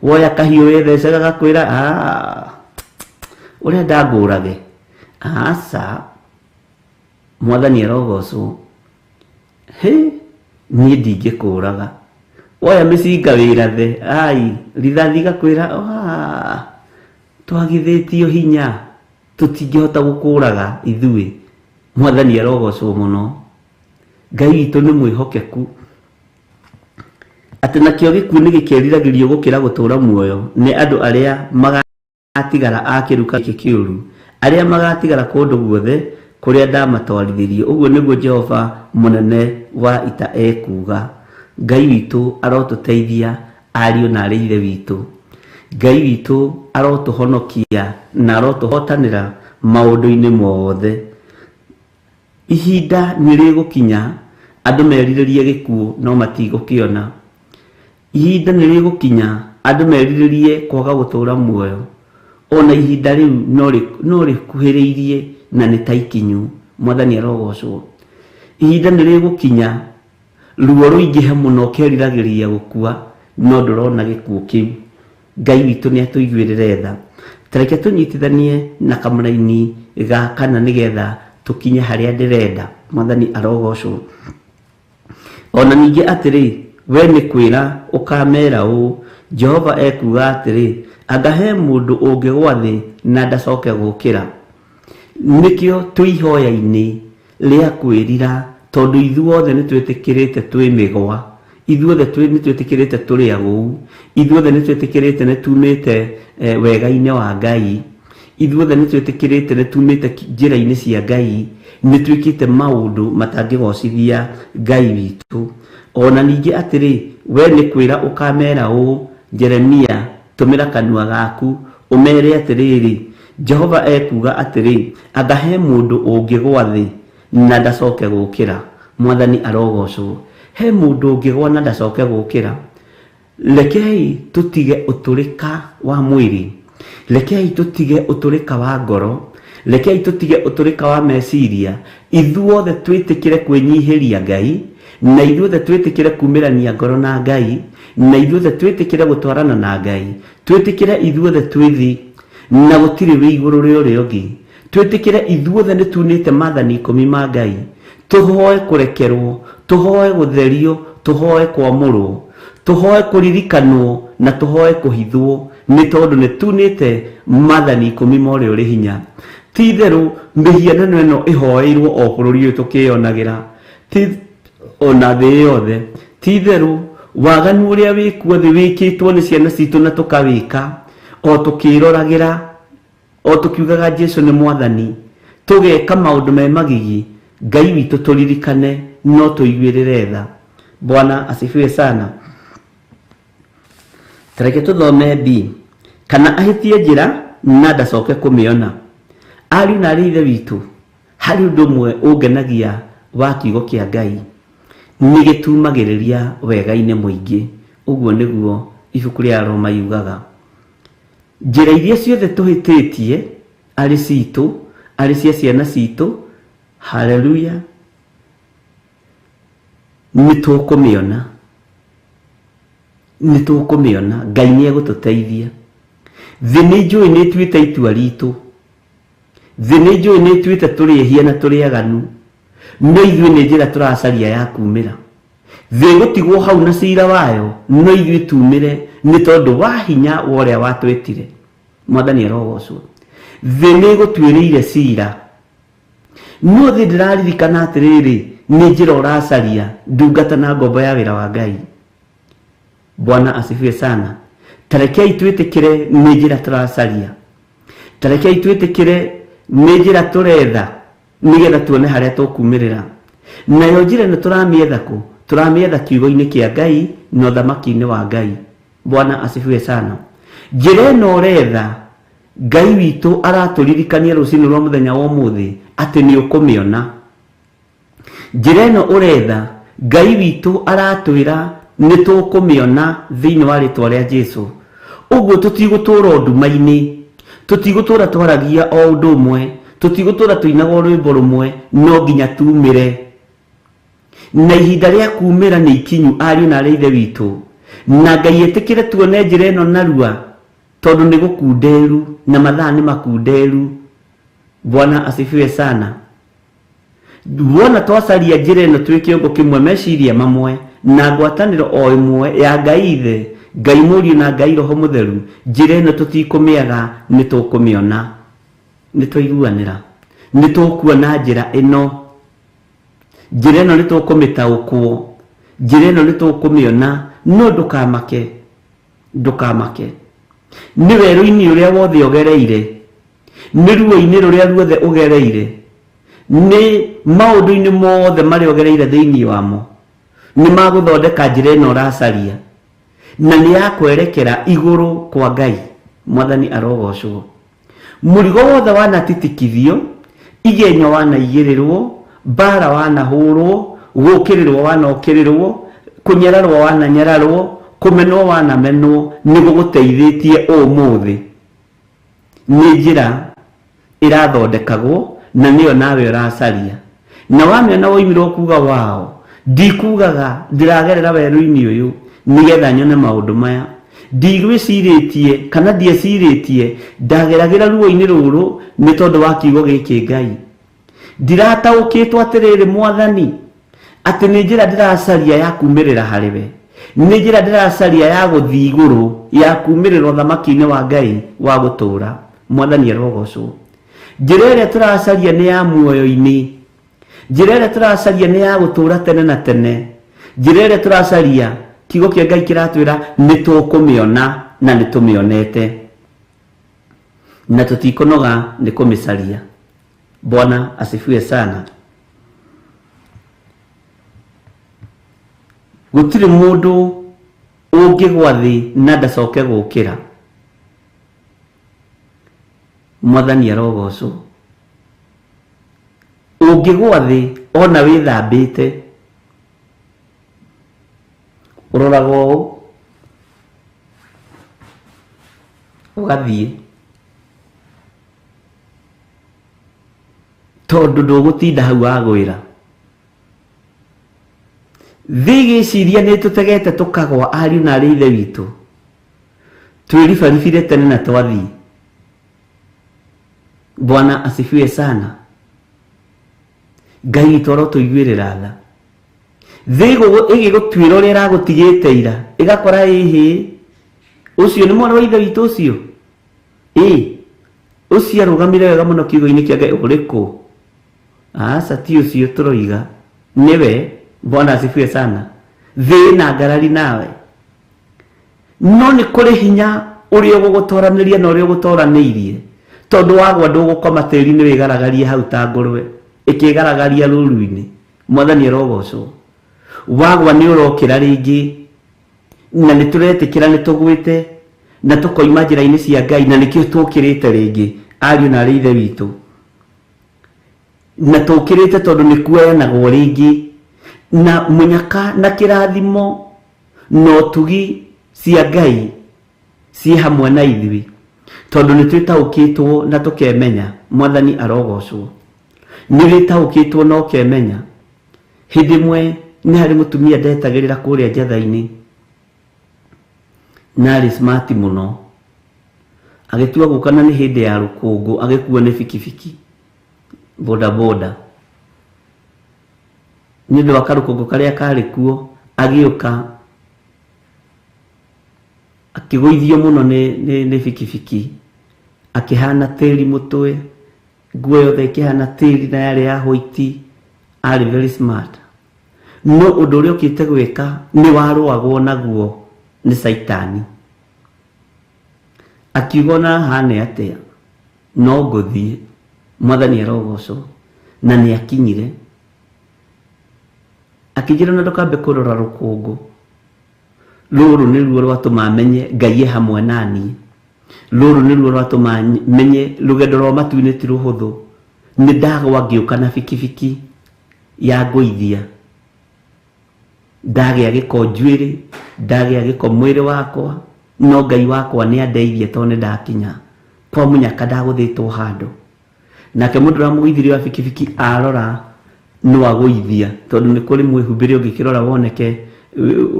Woya kahiũ wĩthece gagakwĩra ũrenda ngũrage. Aca, Mwathani arogocwo. Hĩ, niĩ ndingĩkũraga. Woya mĩcinga wĩrathe, ai, rithathi igakwĩra twagithĩtio hinya, tũtingĩhota gũkũraga ithuĩ. Mwathani arogocwo mũno. Ngai witũ nĩ mwĩhokeku. Atĩ nakĩo gĩkuũ nĩ gĩkeriragĩrio gũkĩra gũtũũra muoyo nĩ andũ arĩa magatigara a kĩruka gĩkĩ kĩũru, arĩa magatigara kũndũ guothe kũrĩa ndamatwarithirie. Ũguo nĩguo Jehova mũnene wa ita ekuuga. Ngai witũ arotũteithia ariũ na arĩ ithe witũ. Ngai witũ arotũhonokia na arotũhotanĩra maũndũ-inĩ mothe. Ihinda nĩ rĩgũkinya andũ merirĩrie gĩkuũ no matigũkĩona. Ihinda nĩ rĩgũkinya andũ merirĩrie kwaga gũtũũra muoyo. Ona ihinda rĩu no rĩkuhĩrĩirie na nĩ ta ikinyu. Mwathani arogocwo. Ihinda nĩ rĩgũkinya ruo rũingĩhe mũno ũkeriragĩria gũkua no ndũrona gĩkuũ kĩu. Ngai witũ nĩ atũiguĩrĩre tha. Ta reke tũnyitithanie na kamũraini ga kana nĩgetha tũkinye harĩa ndĩrenda. Mwathani arogocwo. Ona ningĩ atĩrĩ, we nĩ kwĩra ũkamera ũũ, Jehova ekuuga atĩrĩ, anga he mũndũ ũngĩgwa thĩ na ndacoke gũkĩra? Nĩkĩo twĩ ihoya-inĩ rĩa kwĩrira, tondũ ithuothe nĩ twĩtĩkĩrĩte twĩ mĩgwa, ithuothe nĩ twĩtĩkĩrĩte tũrĩ agũu, ithuothe nĩ twĩtĩkĩrĩte nĩ tumĩte wega-inĩ wa Ngai, ithuothe nĩ twĩtĩkĩrĩte nĩ tumĩte njĩra-inĩ cia Ngai, nĩ twĩkĩte maũndũ matangĩgocithia Ngai witũ. Ona ningĩ atĩrĩ, we nĩ kwĩra ũkamera ũũ, Jeremia, tũmĩra kanua gaku ũmere atĩrĩrĩ, Jehova ekuuga atĩrĩ, anga he mũndũ ũngĩgwa thĩ na ndacoke gũkĩra? Mwathani arogocwo. He mũndũ ũngĩgwa na ndacoke gũkĩra? Rekei tũtige ũtũrĩka wa mwĩrĩ, rekei tũtige ũtũrĩka wa ngoro, rekei tũtige ũtũrĩka wa meciria. Ithuothe twĩtĩkĩre kwĩnyihĩria Ngai, na ithuothe twĩtĩkĩre kumĩrania ngoro na Ngai, na ithuothe twĩtĩkĩre gũtwarana na Ngai, twĩtĩkĩre ithuothe twĩ thĩ na gũtirĩ wĩ igũrũ rĩa ũrĩa ũngĩ. Twĩtĩkĩre ithuothe nĩ tunĩte maathani 10 ma Ngai, tũhoe kũrekerwo, tũhoe gũtherio, tũhoe kwamũrwo, tũhoe kũririkanwo na tũhoe kũhithwo, nĩ tondũ nĩ tunĩte maathani 10 ma ũrĩa ũrĩ hinya. Ti itherũ mĩhianano ĩno ĩhoeirwo o bũrũri ũyũ tũkĩyonagĩra, ti ona thĩ yothe. Ti itherũ waganu ũrĩa wĩkuo thĩ wĩkĩtwo nĩ ciana citũ na tũkawĩka o tũkĩroragĩra, o tũkiugaga Jesu nĩ Mwathani, tũgeka maũndũ me magigi. Ngai witũ tũririkane, no tũiguĩrĩre tha. Bwana asifiwe sana. Tareke tũthome B. Kana ahĩtie njĩra na ndacoke kũmĩona. Ariũ na arĩ ithe witũ, harĩ ũndũ ũmwe ũngenagia wa kiugo kĩa Ngai, nĩ gĩtumagĩrĩria wega-inĩ mũingĩ. Ũguo nĩguo ibuku rĩa Roma yugaga. Njĩra iria ciothe tũhĩtĩtie, arĩ citũ, arĩ cia ciana citũ, haleluya, nĩ tũkũmĩona, nĩ tũkũmĩona. Ngai nĩ egũtũteithia. Thĩ nĩ njũĩ nĩ ĩtuĩte itua ritũ, thĩ nĩ njũĩ nĩ ĩtuĩte tũrĩ ehia na tũrĩ aganu, no ithuĩ nĩ njĩra tũracaria ya kumĩra. Thĩ ĩgũtigwo hau na cira wayo, no ithuĩ tumĩre nĩ tondũ wa hinya wa ũrĩa watwĩtire. Mwathani arogocwo. Thĩ nĩ ĩgũtuĩrĩire cira, no thĩ ndĩraririkana atĩrĩrĩ, nĩ njĩra ũracaria, ndungata na ngombo ya wĩra wa Ngai. Bwana asifiwe sana. Tarekei twĩtĩkĩre nĩ njĩra tũracaria, tarekei twĩtĩkĩre nĩ njĩra tũretha, nĩgetha tuone harĩa tũkumĩrĩra. Nayo njĩra ĩno tũramĩetha kũ? Tũramĩetha kiugo-inĩ kĩa Ngai na ũthamaki-inĩ wa Ngai. Bwana asifiwe sana. Njĩra ĩno ũretha, Ngai witũ aratũririkania rũcinĩ rwa mũthenya wa ũmũthĩ atĩ nĩ ũkũmĩona. Njĩra ĩno ũretha, Ngai witũ aratwĩra nĩ tũkũmĩona thĩinĩ wa rĩtwa rĩa Jesu. Ũguo tũtigũtũra o nduma-inĩ, tũtigũtũra twaragia o ũndũ ũmwe, tũtigũtũra tũinaga o rwĩmbo rũmwe, no nginya tumĩre. Na ihinda rĩa kumĩra nĩ ikinyu, ariũ na arĩ ithe witũ. Na Ngai etĩkĩre tuone njĩra ĩno narua, tondũ nĩ gũkunderu na mathaa nĩ makunderu. Bwana asifiwe sana. Wona twacaria njĩra ĩno twĩ kĩongo kĩmwe, meciria mamwe na ngwatanĩro o ĩmwe ya Ngai Ithe, Ngai Mũriũ na Ngai Roho Mũtheru, njĩra ĩno tũtikũmĩaga, nĩ tũkũmĩona. Nĩ twaiguanĩra, nĩ tũkuona njĩra ĩno. Njĩra ĩno nĩ tũkũmĩtaũkwo, njĩra ĩno nĩ tũkũmĩona. No ndũkamake, ndũkamake. Nĩ werũ-inĩ ũrĩa wothe ũgereire, nĩ ruo-inĩ rũrĩa ruothe ũgereire, nĩ maũndũ-inĩ mothe marĩa ũgereire thĩinĩ wamo, nĩ magũthondeka njĩra ĩno ũracaria, na nĩ ya kwerekera igũrũ kwa Ngai. Mwathani arogocwo. Mũrigo wothe wanatitikithio, igenyo wanaigĩrĩrwo, mbara wanahũrwo, gũũkĩrĩrwo wanokĩrĩrwo, kũnyararwo wananyararwo, kũmenwo wanamenwo, nĩ gũgũteithĩtie ũmũthĩ. Nĩ njĩra ĩrathondekagwo na nĩyo nawe ũracaria. Na wamĩona woimirwo kuga wao, ndikugaga ndĩragerera werũ-inĩ ũyũ nĩgetha nyone maũndũ maya. Ndigwĩcirĩtie kana ndiecirĩtie ndageragĩra ruo-inĩ rũrũ nĩ tondũ wa kiugo gĩkĩ Ngai. Ndirataũkĩtwo atĩrĩrĩ Mwathani, atĩ nĩ njĩra ndĩracaria ya kumĩrĩra harĩ we, nĩ njĩra ndĩracaria ya gũthiĩ igũrũ, ya kumĩrĩra ũthamaki-inĩ wa Ngai wa gũtũũra. Mwathani arogocwo. Njĩra ĩrĩa tũracaria nĩ ya muoyo-inĩ, njĩra ĩrĩa tũracaria nĩ ya gũtũũra tene na tene, njĩra ĩrĩa tũracaria, kiugo kĩa Ngai kĩratwĩra nĩ tũkũmĩona na nĩ tũmĩonete, na tũtikũnoga nĩ kũmĩcaria. Bwana asifiwe sana. Gũtirĩ mũndũ ũngĩgwa thĩ na ndacoke gũkĩra. Mwathani arogocwo. Ũngĩgwa thĩ ona wĩthambĩte, ũroraga ũũ ũgathiĩ, tondũ ndũgũtinda hau wagwĩra. Thĩ ĩgĩciria nĩ tũtegete tũkagwa, ariũ na arĩ ithe witũ, twĩribaribire tene na twathiĩ. Bwana asifiwe sana. Ngai witũ arotũiguĩrĩra tha. Thĩ ĩgĩgũtuĩra ũrĩa ĩragũtigĩte ira, ĩgakora ĩhĩ, ũcio nĩ mwana wa ithe witũ ũcio, ĩ ũcio arũgamire wega mũno kiugo-inĩ kĩa Ngai, ũrĩkũ? Aca, ti ũcio tũroiga, nĩwe. Bwana asifiwe sana. Thĩ na ngarari nawe, no nĩ kũrĩ hinya ũrĩa ũgũgũtoranĩria na ũrĩa ũgũtoranĩirie, tondũ wagwa ndũgũkoma tĩri-inĩ wĩgaragarie hau ta ngũrwe ĩkĩgaragaria rũru-inĩ. Mwathani arogocwo. Wagwa nĩ ũrokĩra rĩngĩ, na nĩ tũretĩkĩra nĩ tũgwĩte na tũkoima njĩra-inĩ cia Ngai, na nĩkĩo tũkĩrĩte rĩngĩ, ariũ na arĩ ithe witũ. Na tũkĩrĩte tondũ nĩ kuoyanagwo rĩngĩ na mũnyaka na kĩrathimo na ũtugi cia Ngai ciĩ hamwe na ithuĩ, tondũ nĩ twĩtaũkĩtwo na tũkemenya. Mwathani arogocwo. Nĩ wĩtaũkĩtwo na ũkemenya. Hĩndĩ ĩmwe nĩ harĩ mũtumia ndetagĩrĩra kũrĩa njatha-inĩ, na arĩ smart mũno, agĩtua gũka na nĩ hĩndĩ ya rũkũngũ, agĩkuo nĩ bikibiki bodaboda. Nĩ ũndũ wa karũkũngũ karĩa karĩ kuo, agĩũka akĩgũithio mũno nĩ bikibiki, akĩhana tĩri mũtwe, nguo yothe ĩkĩhana tĩri na yarĩ ya white, arĩ very smart. No ũndũ ũrĩa ũkĩte gwĩka nĩ warũagwo naguo nĩ Caitani. Akiuga ona hane atĩa, no ngũthiĩ, Mwathani arogocwo. Na nĩ akinyire. Akĩnjĩra ona ndũkambe kũrora rũkũngũ, rũrũ nĩruo rwatũma menye Ngai e hamwe na niĩ, rũrũ nĩruo rwatũma menye rũgendo rwa matu-inĩ ti rũhũthũ. Nĩ ndagwa ngĩũka na bikibiki ya ngũithia, ndagĩa gĩko njuĩrĩ, ndagĩa gĩko mwĩrĩ wakwa, no Ngai wakwa nĩ andeithia tondũ nĩ ndakinya kwa mũnyaka, ndagũthĩtwo handũ. Nake mũndũ ũrĩa mũgũithirie wa bikibiki arora no agũithia, tondũ nĩ kũrĩ mwĩhumbĩre ũngĩkĩrora woneke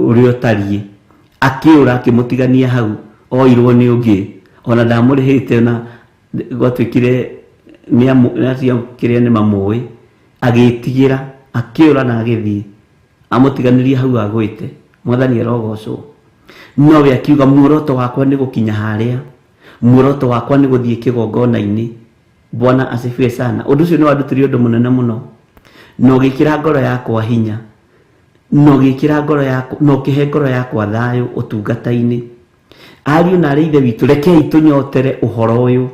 ũrĩa ũtariĩ, akĩũra akĩmũtigania hau, oirwo nĩ ũngĩ ona ndamũrĩhĩte, ona gwatuĩkire nĩ kĩrĩa nĩ mamũĩ, agĩtigĩra akĩũra na agĩthiĩ amũtiganĩrie hau agwĩte. Mwathani arogocwo. Nowe akiuga muoroto wakwa nĩ gũkinya harĩa, muoroto wakwa nĩ gũthiĩ kĩgongona-inĩ. Bwana asifiwe sana. Ũndũ ũcio nĩ wandutire ũndũ mũnene mũno, na ũgĩkĩra ngoro yakwa hinya, na ũgĩkĩra ngoro yakwa, na ũkĩhe ngoro yakwa thayũ ũtungata-inĩ. Ariũ na arĩ ithe witũ, rekei tũnyotere ũhoro ũyũ,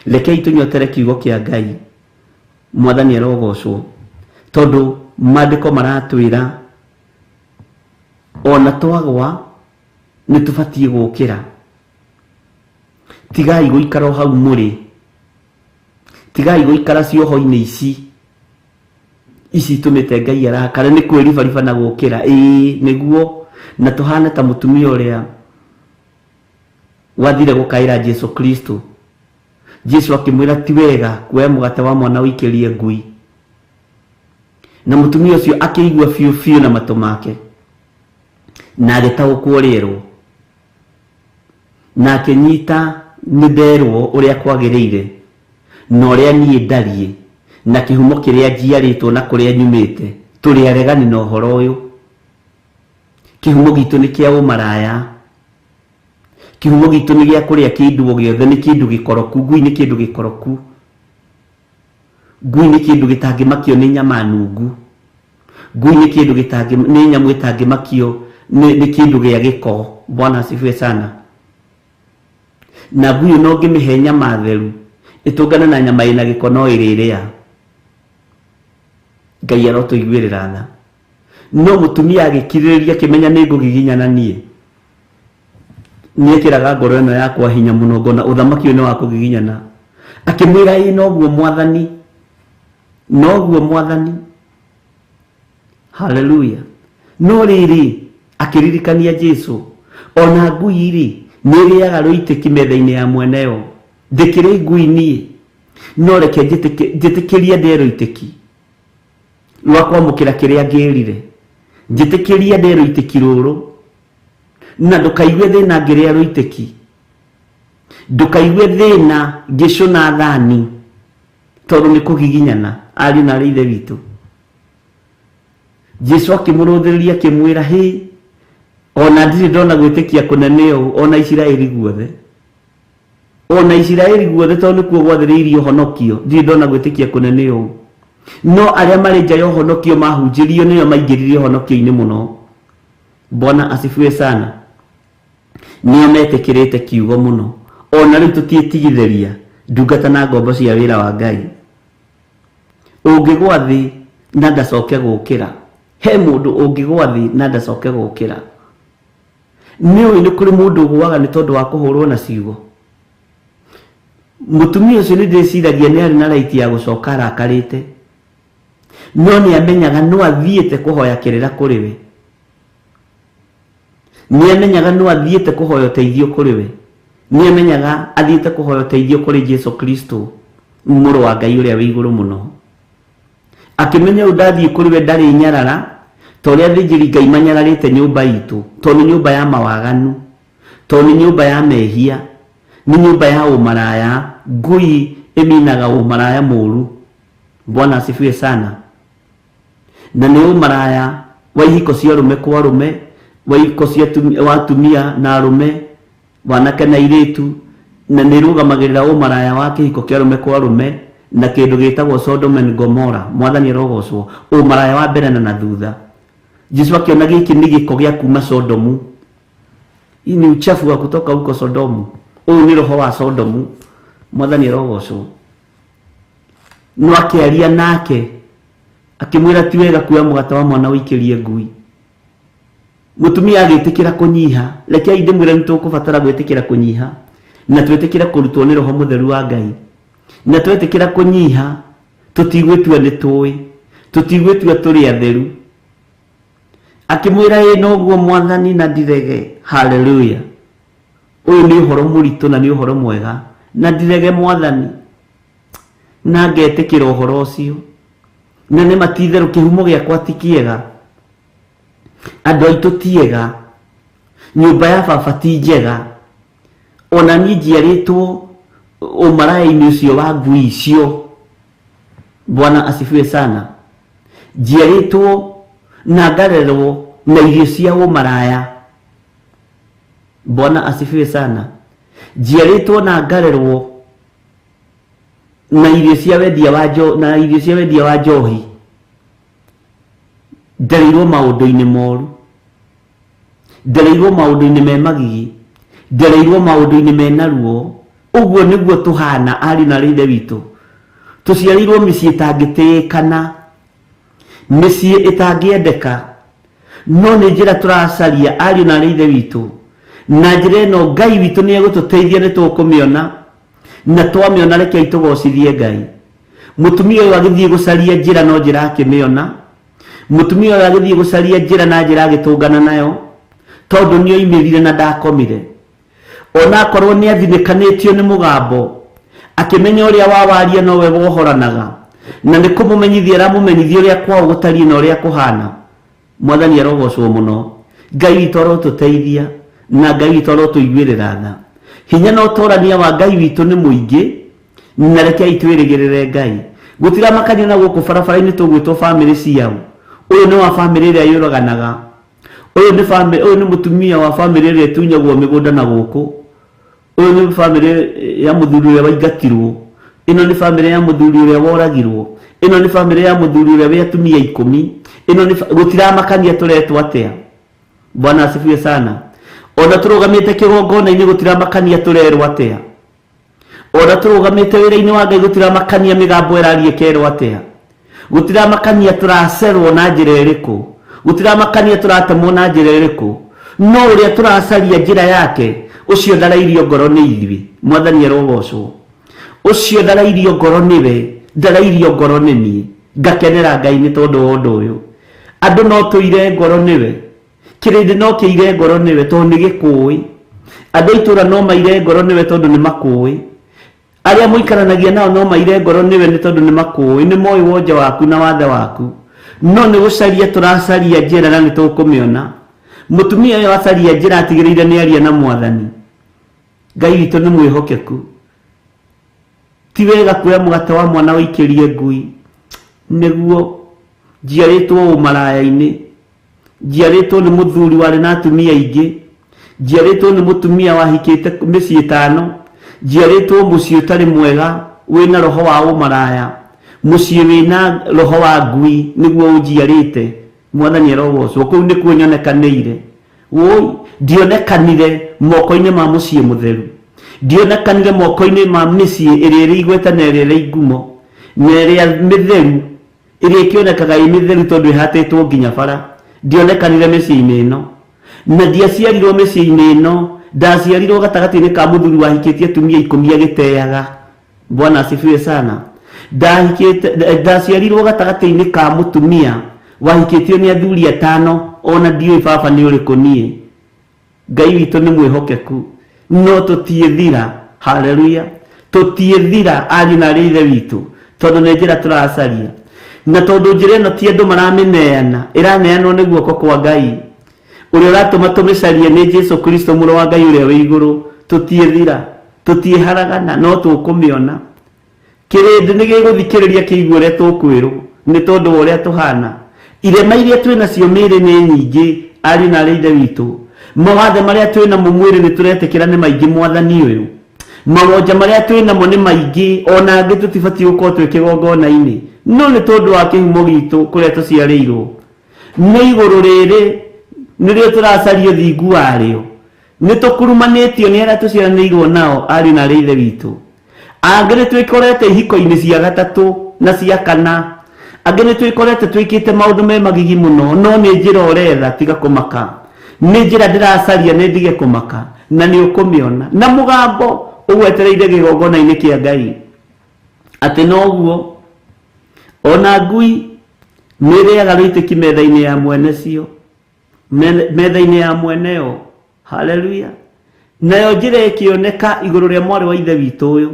rekei tũnyotere kiugo kĩa Ngai. Mwathani arogocwo, tondũ maandĩko maratwĩra ona twagwa nĩ tũbatiĩ gũkĩra. Tigai gũikara o hau mũrĩ, tigai gũikara cioho-inĩ ici ici itũmĩte Ngai arakare, nĩ kwĩribariba na gũkĩra. Ĩĩ nĩguo, na tũhane ta mũtumia ũrĩa wathire gũkaĩra Jesu Kristo. Jesu akĩmwĩra ti wega kuoya mũgate wa mwana ũikĩrie ngui, na mũtumia ũcio akĩigua biũ biũ na matũ make, na agĩtaũkwo rĩerwo, na akĩnyita nĩ nderwo ũrĩa kwagĩrĩire na ũrĩa niĩ ndariĩ na kĩhumo kĩrĩa njiarĩtwo na kũrĩa nyumĩte, tũrĩ aregani na ũhoro ũyũ. Kĩhumo gitũ nĩ kĩa ũmaraya, kĩhumo gitũ nĩ gĩa kũrĩa kĩndũ o gĩothe, nĩ kĩndũ gĩkoroku. Ngui nĩ kĩndũ gĩkoroku, ngui nĩ kĩndũ gĩtangĩmakio nĩ nyama nungu, ngui nĩ kĩndũ gĩtangĩ, nĩ nyamũ ĩtangĩmakio nĩ kĩndũ gĩa gĩko. Bwana asifiwe sana. Na ngui no ũngĩmĩhe nyama theru ĩtũngane na nyama ĩna gĩko no ĩrĩrĩa. Ngai arotũiguĩrĩra tha. No mũtumia agĩkirĩrĩria akĩmenya nĩ ngũgiginyana niĩ, nĩekĩraga ngoro ĩno yakwa hinya mũno, ngona ũthamaki ũyũ nĩ wa kũgiginyana. Akĩmwĩra ĩ noguo Mwathani, noguo Mwathani. Haleluya. No rĩrĩ, akĩririkania Jesu, ona ngui rĩ nĩ ĩrĩaga rũitĩki metha-inĩ ya mweneyo, ndĩkĩrĩ ngui niĩ, no reke njĩtĩkĩrie ndĩe rũitĩki rwa kwamũkĩra kĩrĩa ngĩrire, njĩtĩkĩrie ndĩe rũitĩki rũrũ, na ndũkaigue thĩna ngĩrĩa rũitĩki, ndũkaigue thĩna ngĩcũna thani, tondũ nĩ kũgiginyana. Ariũ na arĩ ithe witũ, Jesu akĩmũrũthĩrĩria akĩmwĩra, hĩ, ona ndirĩ ndona gwĩtĩkia kũnene ũũ ona Isiraeli guothe, ona Isiraeli guothe, tondũ nĩkuo gwathĩrĩirio ũhonokio, ndirĩ ndona gwĩtĩkia kũnene ũũ. No arĩa marĩ nja ya ũhonokio mahunjĩrio nĩo maingĩrire ũhonokio-inĩ mũno. Bwana asifiwe sana. Nĩo metĩkĩrĩte kiugo mũno. Ona rĩu tũtiĩtigithĩria ndungata na ngombo cia wĩra wa Ngai. Ũngĩgwa thĩ na ndacoke gũkĩra, he mũndũ ũngĩgwa thĩ na ndacoke gũkĩra. Nĩ ũĩ nĩ kũrĩ mũndũ ũgũaga nĩ tondũ wa kũhũrwo na ciugo. Mũtumia ũcio nĩ ndĩciragia nĩ arĩ na right ya gũcoka arakarĩte. No nĩ amenyaga no athiĩte kũhoya kĩrĩra kũrĩ we. Nĩ amenyaga no athiĩte kũhoya ũteithio kũrĩ we. Nĩ amenyaga athiĩte kũhoya ũteithio kũrĩ Jesu Kristo, mũrũ wa Ngai ũrĩa wĩ igũrũ mũno. Akĩmenya ũyũ ndathiĩ kũrĩ we ndarĩ nyarara, ta ũrĩa athĩnjĩri Ngai manyararĩte nyũmba itũ, tondũ nĩ nyũmba ya mawaganu, tondũ nĩ nyũmba ya mehia, nĩ nyũmba ya ũmaraya, ngui ĩminaga ũmaraya mũru. Bwana asifiwe sana. Na nĩ ũmaraya wa ihiko cia arũme kwa arũme, wa ihiko cia wa atumia na arũme, wanake na airĩtu, na nĩ ĩrũgamagĩrĩra ũmaraya wa kĩhiko kĩa arũme kwa arũme na kĩndũ gĩtagwo Sodom and Gomorrah. Mwathani arogocwo. Ũmaraya wa mbere na thutha. Jesu akĩona gĩkĩ nĩ gĩko gĩa kuma Sodomu. Hii ni uchafu wa kutoka huko Sodomu. Ũyũ nĩ roho wa Sodomu. Mwathani arogocwo. No akĩaria nake akĩmwĩra ti wega kuoya mũgate wa mwana ũikĩrie ngui. Mũtumia agĩtĩkĩra kũnyiha. Rekei ndĩmwĩre nĩ tũkũbatara gwĩtĩkĩra kũnyiha na twĩtĩkĩre kũrutwo nĩ roho mũtheru wa Ngai. Na twetĩkĩra kũnyiha tũtigwĩtua nĩ tũĩ, tũtigwĩtua tũrĩ atheru. Akĩmwĩra ĩ noguo Mwathani na ndirege. Haleluya. Ũyũ nĩ ũhoro mũritũ na nĩ ũhoro mwega. Na ndirege Mwathani na ngetĩkĩra ũhoro ũcio. Na nĩ ma ti itherũ kĩhumo gĩakwa ti kĩega, andũ aitũ ti ega, nyũmba ya baba ti njega, ona niĩ njiarĩtwo ũmaraya-inĩ ũcio wa ngui icio. Bwana asifiwe sana. Njiarĩtwo na ngarerwo na irio cia ũmaraya. Bwana asifiwe sana. Njiarĩtwo na ngarerwo na irio cia wendia wa njo, na irio cia wendia wa njohi. Ndereirwo maũndũ-inĩ moru, ndereirwo maũndũ-inĩ me magigi, ndereirwo maũndũ-inĩ mena ruo. Ũguo nĩguo tũhana ariũ na aarĩ a Ithe witũ. Tũciarĩirwo mĩciĩ ĩtangĩtĩĩkana, mĩciĩ ĩtangĩendeka, no nĩ njĩra tũracaria ariũ na aarĩ a Ithe witũ. Na njĩra ĩno Ngai witũ nĩ egũtũteithia, nĩ tũkũmĩona, na twamĩona rekei tũgocithie Ngai. Mũtumia ũyũ agĩthiĩ gũcaria njĩra no njĩra akĩmĩona. Mũtumia ũyũ agĩthiĩ gũcaria njĩra na njĩra agĩtũngana nayo, tondũ nĩ oimĩrire na ndakomire. Ona akorwo nĩ athinĩkanĩtio nĩ mũgambo, akĩmenya ũrĩa wawaria nowe wohoranaga, na nĩ kũmũmenyithia aramũmenyithia ũrĩa kwao gũtariĩ na ũrĩa kũhana. Mwathani arogocwo mũno. Ngai witũ arotũteithia na Ngai witũ arotũiguĩrĩra tha. Hinya na ũtorania wa Ngai witũ nĩ mũingĩ, na rekei twĩrĩgĩrĩre Ngai. Gũtiramakania na gũkũ barabara-inĩ tũgwĩtwo bamĩrĩ ciao. Ũyũ nĩ wa bamĩrĩ ĩrĩa yũraganaga. Ũyũ nĩ bamĩrĩ, ũyũ nĩ mũtumia wa bamĩrĩ ĩrĩa ĩtunyagwo mĩgũnda na gũkũ. Ũyũ nĩ bamĩrĩ ya mũthuri ũrĩa waingatirwo. Ĩno nĩ bamĩrĩ ya mũthuri ũrĩa woragirwo. Ĩno nĩ bamĩrĩ ya mũthuri ũrĩa wĩ atumia 10. Ĩno nĩ gũtiramakania tũretwo atĩa. Bwana asifiwe sana. Ona tũrũgamĩte kĩgongona-inĩ gũtiramakania tũrerwo atĩa. Ona tũrũgamĩte wĩra-inĩ wa Ngai gũtiramakania mĩgambo ĩraria ĩkerwo atĩa. Gũtiramakania tũracerwo na njĩra ĩrĩkũ. Gũtiramakania tũratemwo na njĩra ĩrĩkũ. No ũrĩa tũracaria njĩra yake, ũcio ndarairio ngoro nĩ ithuĩ. Mwathani arogocwo. Ũcio ndarairio ngoro nĩwe, ndarairio ngoro nĩ niĩ. Ngakenera Ngai nĩ tondũ wa ũndũ ũyũ. Andũ no tũire ngoro nĩwe, kĩrĩndĩ no kĩire ngoro nĩwe tondũ nĩ gĩkũĩ. Andũ a itũũra no maire ngoro nĩwe tondũ nĩ makũĩ. Arĩa mũikaranagia nao no maire ngoro nĩwe nĩ tondũ nĩ makũĩ, nĩ moĩ wonje waku na wathe waku. No nĩ gũcaria tũracaria njĩra na nĩ tũkũmĩona. Mũtumia ũyũ acaria njĩra atigĩrĩire nĩ aria na Mwathani. Ngai witũ nĩ mwĩhokeku. Ti wega kuoya mũgate wa mwana ũikĩrie ngui. Nĩguo njiarĩtwo ũmaraya-inĩ, njiarĩtwo nĩ mũthuri warĩ na atumia aingĩ, njiarĩtwo nĩ mũtumia wahikĩte mĩciĩ 5, njiarĩtwo mũciĩ ũtarĩ mwega wĩna roho wa ũmaraya, mũciĩ wĩna roho wa ngui nĩguo ũnjiarĩte. Mwathani arogocwo. Kũu nĩkuo nyonekanĩire. Woi, ndionekanire moko-inĩ ma mũciĩ mũtheru, ndionekanire moko-inĩ ma mĩciĩ ĩrĩa ĩrĩ igweta na ĩrĩa ĩrĩ ngumo na ĩrĩa mĩtheru, ĩrĩa ĩkĩonekaga ĩ mĩtheru tondũ ĩhatĩtwo nginya bara. Ndionekanire mĩciĩ-inĩ ĩno, na ndiaciarirwo mĩciĩ-inĩ ĩno. Ndaciarirwo gatagatĩ-inĩ ka mũthuri wahikĩtie atumia 10 agĩteaga. Bwana asifiwe sana. Ndahikĩte, ndaciarirwo gatagatĩ-inĩ ka mũtumia wahikĩtio nĩ athuri atano, ona ndiũĩ baba nĩ ũrĩkũ niĩ. Ngai witũ nĩ mwĩhokeku, no tũtiĩthira. Haleluya, tũtiĩthira ariũ na arĩ ithe witũ, tondũ nĩ njĩra tũracaria, na tondũ njĩra ĩno ti andũ maramĩneana, ĩraneanwo nĩ guoko kwa Ngai. Ũrĩa ũratũma tũmĩcarie nĩ Jesu Kristo, mũrũ wa Ngai ũrĩa wĩ igũrũ. Tũtiĩthira, tũtiĩharagana, no tũkũmĩona. Kĩrĩndĩ nĩ gĩgũthikĩrĩria kĩigue ũrĩa tũkwĩrwo, nĩ tondũ wa ũrĩa tũhana. Irema iria twĩ nacio mĩĩrĩ nĩ nyingĩ, ariũ na arĩ ithe witũ. Mawathe marĩa twĩ namo mwĩrĩ nĩ tũretĩkĩra nĩ maingĩ, mwathani ũyũ. Mawonja marĩa twĩ namo nĩ maingĩ, ona angĩ tũtibatiĩ gũkorwo twĩ kĩgongona-inĩ, no nĩ tondũ wa kĩhumo gitũ kũrĩa tũciarĩirwo. Nĩ igũrũ rĩrĩ nĩrĩo tũracaria ũthingu warĩo. Nĩ tũkurumanĩtio nĩ arĩa tũciaranĩirwo nao, ariũ na arĩ ithe witũ. Angĩ nĩ twĩkorete ihiko-inĩ cia gatatũ na cia kana, angĩ nĩ twĩkorete twĩkĩte maũndũ me magigi mũno, no nĩ njĩra ũretha, tiga kũmaka. Nĩ njĩra ndĩracaria, nĩ ndige kũmaka, na nĩ ũkũmĩona. Na mũgambo ũgwetereire kĩgongona-inĩ kĩa Ngai atĩ noguo ona ngui nĩ ĩrĩaga rũitĩki metha-inĩ ya mwene cio, metha-inĩ ya mweneo. Haleluya. Nayo njĩra ĩkĩoneka igũrũ rĩa mwarĩ wa ithe witũ ũyũ,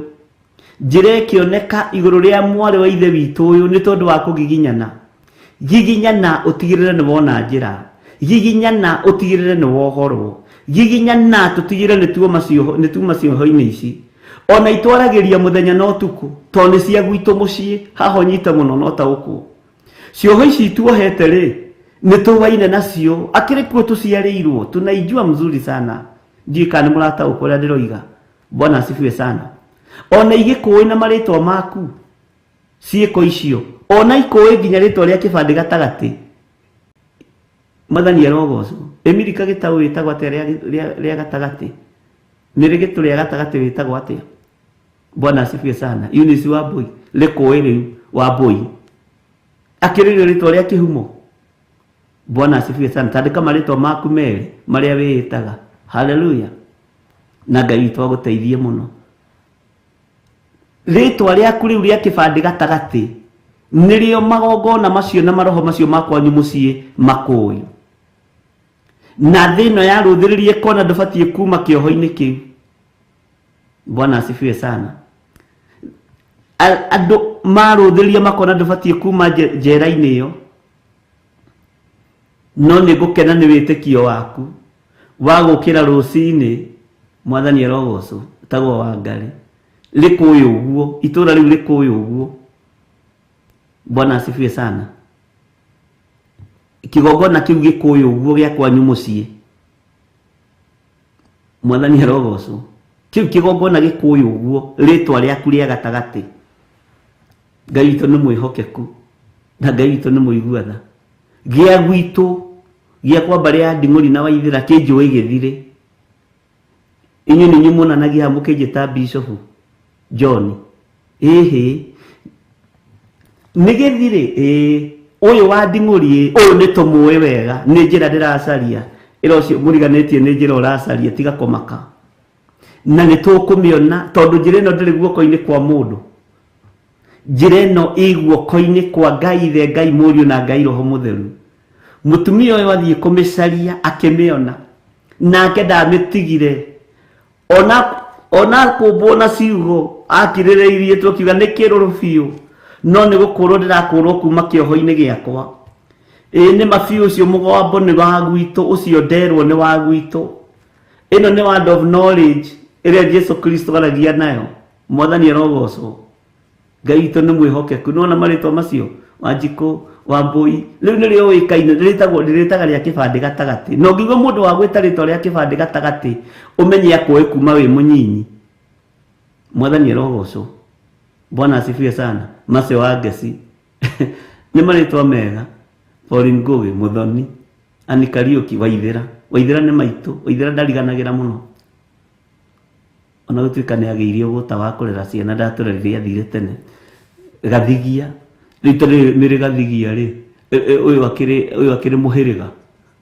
njĩra ĩkĩoneka igũrũ rĩa mwarĩ wa ithe witũ ũyũ nĩ tondũ wa kũgiginyana. Giginyana ũtigĩrĩre nĩ wona njĩra, giginyana ũtigĩrĩre nĩ wohorwo, giginyana tũtigĩrĩre nĩ tuuma cioho-inĩ ici. Ona itwaragĩria mũthenya na ũtukũ, tondũ nĩ cia gwitũ mũciĩ, haha ũnyite mũno na ũtaũkwo. Cioho ici tuohete rĩ, nĩ tũwaine nacio, akĩrĩ kuo tũciarĩirwo, tunaijua mzuri sana. Ndiũĩ kana nĩ mũrataũkwo ũrĩa ndĩroiga. Bwana asifiwe sana. Ona igĩkũĩ na marĩtwa maku, ciĩko icio, ona ikũĩ nginya rĩtwa rĩa kĩbandĩ gatagatĩ. Mwathani arogocwo. Emily Kagĩtaũ wĩtagwo atĩa rĩa gatagatĩ? Nĩ rĩ gĩtũ rĩa gatagatĩ wĩtagwo atĩa? Bwana asifiwe sana. Eunice Wambui, rĩkũĩ rĩu Wambui. Akĩrĩrio rĩtwa rĩa kĩhumo. Bwana asifiwe sana. Tandĩka marĩtwa maku merĩ marĩa wĩĩtaga. Haleluya. Na Ngai witũ agũteithie mũno. Rĩtwa rĩaku rĩu rĩa kĩbandĩ gatagatĩ nĩrĩo magongona macio na maroho macio ma kwanyu mũciĩ makũĩ. Na thĩ ĩno yarũthĩrĩrie kona ndũbatiĩ kuma kĩoho-inĩ kĩu. Bwana asifiwe sana. Andũ marũthĩrĩria makona ndũbatiĩ kuma njera-inĩ ĩyo, no nĩ ngũkena nĩ wĩtĩkio waku wa gũkĩra rũcinĩ. Mwathani arogocwo. Tagwo Wangari, rĩkũĩ ũguo, itũra rĩu rĩkũĩ ũguo. Bwana asifiwe sana. Kĩgongona kĩu gĩkũĩ ũguo gĩa kwanyu mũciĩ. Mwathani arogocwo. Kĩu kĩgongona gĩkũĩ ũguo, rĩtwa rĩaku rĩa gatagatĩ. Ngai witũ nĩ mwĩhokeku, na Ngai witũ nĩ mũigua tha. Gĩa gwitũ gĩa kwa mbarĩ ya Nding'ũri na Waithĩra kĩnjũĩ gĩthirĩ. Inyuĩ nĩ inyuĩ muonanagia haha mũkĩnjĩta Bishop John. Ĩhĩ, nĩ gĩthirĩ. Ĩĩ, ũyũ wa Nding'ũri, ũyũ nĩ tũmũĩ wega, nĩ njĩra ndĩracaria. Ĩra ũcio mũriganĩtie nĩ njĩra ũracaria, tiga kũmaka. Na nĩ tũkũmĩona, tondũ njĩra ĩno ndĩrĩ guoko-inĩ kwa mũndũ. Njĩra ĩno ĩ guoko-inĩ kwa Ngai Ithe, Ngai Mũriũ na Ngai Roho Mũtheru. Mũtumia ũyũ athiĩ kũmĩcaria akĩmĩona, nake ndamĩtigire. Ona kũmbwo na ciugo akirĩrĩirie tu akiuga nĩ kĩrũrũ biũ, no nĩ gũkũrwo ndĩrakũrwo kuma kĩoho-inĩ gĩakwa. Ĩĩ nĩ ma biũ, ũcio mũgambo nĩ wa gwitũ, ũcio nderwo nĩ wa gwitũ. Ĩno nĩ word of knowledge ĩrĩa Jesu Kristo aragia nayo. Mwathani arogocwo. Ngai witũ nĩ mwĩhokeku. Nĩwona marĩtwa macio, Wanjikũ, Wambui, rĩu nĩrĩo ũĩkaine, rĩrĩtaga rĩa kĩbandĩ gatagatĩ. Na ũngĩigua mũndũ wa gwĩta rĩtwa rĩa kĩbandĩ gatagatĩ, ũmenye akũĩ kuma wĩ mũnyinyi. Mwathani arogocwo. Bwana asifiwe sana. Macio wa Ngeci nĩ marĩtwa mega. Pauline Ngugi, Muthoni, Annie Kariuki, Waithĩra. Waithĩra nĩ maitũ. Waithĩra ndariganagĩra mũno. Ona gũtuĩka nĩ agĩire ũgũta wa kũrera ciana, ndatũrerire athire tene. Gathigia, rĩu tondũ nĩ rĩ Gathigia rĩ, ũyũ akĩrĩ mũhĩrĩga.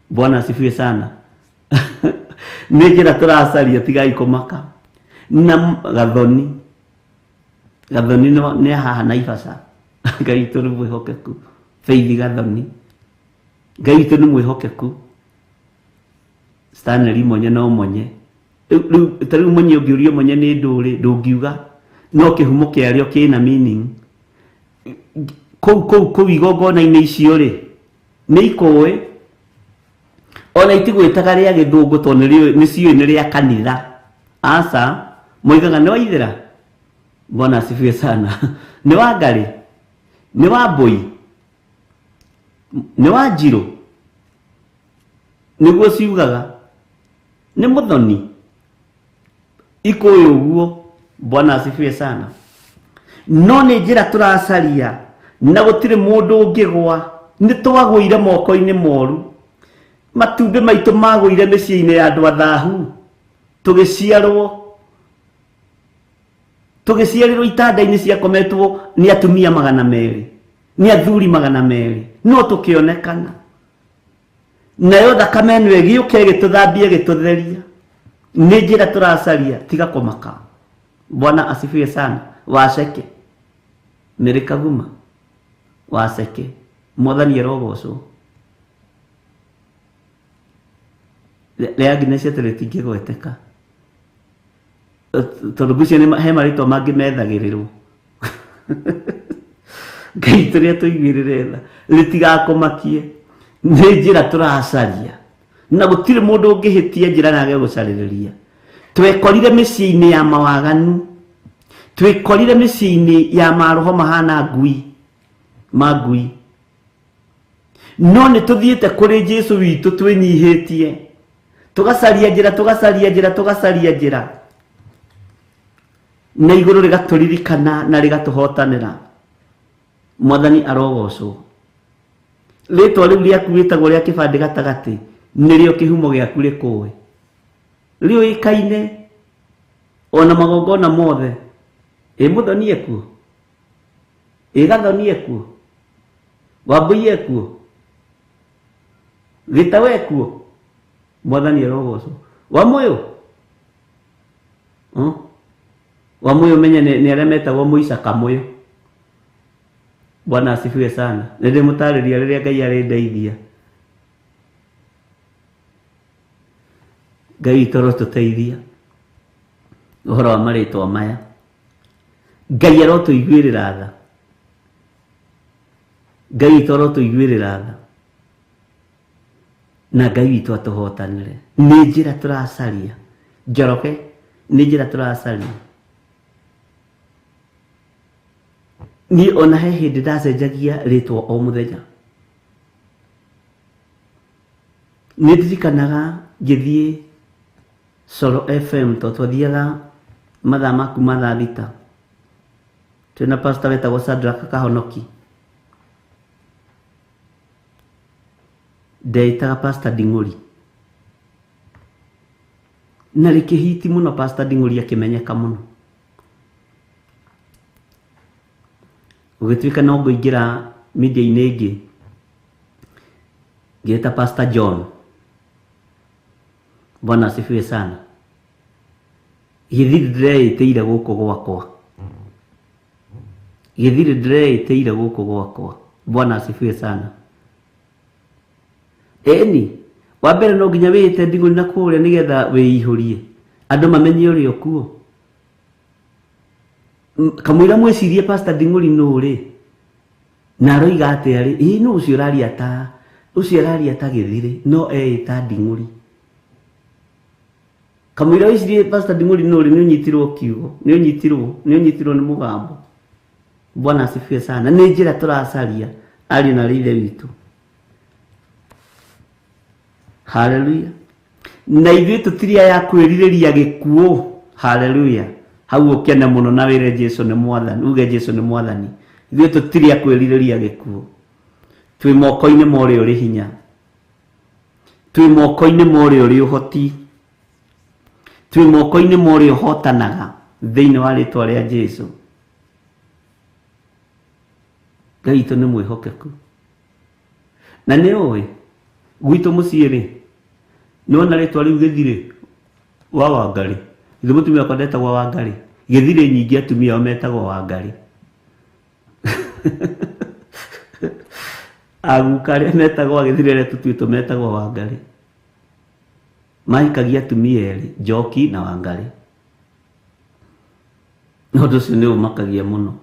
Bwana asifiwe sana. Nĩ njĩra tũracaria, tigai kũmaka. Na Gathoni. Gathoni nĩ haha Naivasha. Ngai witũ nĩ mwĩhokeku. Faith Gathoni, Ngai witũ nĩ mwĩhokeku. Stanley Monye no Monye. Rĩu ta rĩu Monye ũngĩũrio Monye nĩ ndũrĩ ndũngiuga, no kĩhumo kĩarĩo kĩna meaning. Kũu kũu kũu igongona-inĩ icio rĩ, nĩ ikũĩ ona itigwĩtaga rĩa gĩthũngũ tondũ nĩ ciũĩ nĩ rĩa kanitha. Aca, moigaga nĩ waithĩra. Bwana asifiwe sana. Nĩ wa ngarĩ, nĩ wa mbũi, nĩ wa njirũ, nĩguo ciugaga. Nĩ mũthoni, ikũĩ ũguo. Bwana asifiwe sana. No nĩ njĩra tũracaria na gũtirĩ mũndũ ũngĩgwa. Nĩ twagũire moko-inĩ moru, matumbĩ maitũ magũire mĩciĩ-inĩ ya andũ athahu, tũgĩciarwo tũgĩciarĩrwo itanda-inĩ ciakometwo nĩ atumia 200, nĩ athuri 200, no tũkĩonekana. Nayo thakame ĩno ĩgĩũka ĩgĩtũthambia ĩgĩtũtheria. Nĩ njĩra tũracaria, tiga kũmaka. Bwana asifiwe sana. Waceke Mary Kaguma, waceke, Mwathani arogocwo. Rĩa Agnes atĩ rĩtingĩgweteka tondũ ngwĩciria nĩ he marĩtwa mangĩ methagĩrĩrwo. Ngai tũrĩa tũiguĩrĩre tha, rĩtigakũmakie. Nĩ njĩra tũracaria na gũtirĩ mũndũ ũngĩhĩtia njĩra na age gũcarĩrĩria. Twekorire mĩciĩ-inĩ ya mawaganu, twekorire mĩciĩ-inĩ ya maroho mahana ngui ma ngui, no nĩ tũthiĩte kũrĩ Jesu witũ twĩnyihĩtie, tũgacaria njĩra, tũgacaria njĩra, tũgacaria njĩra, na igũrũ rĩgatũririkana na rĩgatũhotanĩra. Mwathani arogocwo. Rĩtwa rĩu rĩaku wĩtagwo rĩa kĩbandĩ gatagatĩ nĩrĩo kĩhumo gĩaku rĩkũĩ, rĩũĩkaine ona magongona mothe. Ĩ mũthoni ekuo, ĩ gathoni ekuo, wambũi ekuo, gĩtaũ ekuo. Mwathani arogocwo. Wamũyũ, Wamũyũ menye nĩ arĩa metagwo mũica kamũyũ. Bwana asifiwe sana. Nĩ ndĩmũtarĩria rĩrĩa Ngai arĩndeithia. Ngai witũ arotũteithia ũhoro wa marĩtwa maya. Ngai arotũiguĩrĩra tha. Ngai witũ arotũiguĩrĩra tha na Ngai witũ atũhotanĩre. Nĩ njĩra tũracaria Njoroge, nĩ njĩra tũracaria. Niĩ ona he hĩndĩ ndacenjagia rĩtwa o mũthenya. Nĩ ndirikanaga ngĩthiĩ Solo FM tondũ twathiaga mathaa ma kuma thaa 6 twĩna pastor wetagwo Shadrack Kahonoki. Ndeĩtaga Pastor Nding'ũri na rĩkĩhiti mũno. Pastor Nding'ũri akĩmenyeka mũno, gũgĩtuĩka no ngũingĩra media-inĩ ĩngĩ, ngĩĩta Pastor John. Bwana asifiwe sana. Gĩthiri ndĩreĩtĩire gũkũ gwakwa, gĩthiri ndĩreĩtĩire gũkũ gwakwa. Bwana asifiwe sana. Ĩni wa mbere no nginya wĩĩte Nding'ũri na kũrĩa nĩgetha wĩihũrie andũ mamenye ũrĩa ũkuo. Kamũira mwĩcirie Pastor Nding'ũri nũ rĩ, na aroiga atĩa rĩ, ĩ nũ ũcio ũraria ta ũcio araria ta gĩthirĩ no eĩta Nding'ũri. Kamũira wĩcirie Pastor Nding'ũri nũ rĩ, nĩ ũnyitirwo kiugo, nĩ ũnyitirwo, nĩ ũnyitirwo nĩ mũgambo. Bwana asifiwe sana. Nĩ njĩra tũracaria ariũ na ithe witũ. Haleluya. Na ithuĩ tũtirĩ aya kwĩrirĩria gĩkuũ. Haleluya. Hau ũkene mũno na wĩre Jesu nĩ mwathani, uge Jesu nĩ mwathani. Ithuĩ tũtirĩ a kwĩrirĩria gĩkuũ. Twĩ moko-inĩ ma ũrĩa ũrĩ hinya, twĩ moko-inĩ ma ũrĩa ũrĩ ũhoti, twĩ moko-inĩ ma ũrĩa ũhotanaga thĩinĩ wa rĩtwa rĩa Jesu. Ngai witũ nĩ mwĩhokeku. Na nĩ ũĩ gwitũ mũciĩ rĩ, nĩwona rĩtwa rĩu gĩthirĩ wa Wangarĩ, ithe mũtumia wakwa ndetagwo Wangarĩ, Gĩthirĩ nyingĩ atumia ao metagwo Wangari. Aguka arĩa metagwo Gĩthirĩ arĩa tũtuĩtwo metagwo Wangari. Mahikagia atumia erĩ, Njoki na Wangari. Ũndũ ũcio nĩ ũmakagia mũno.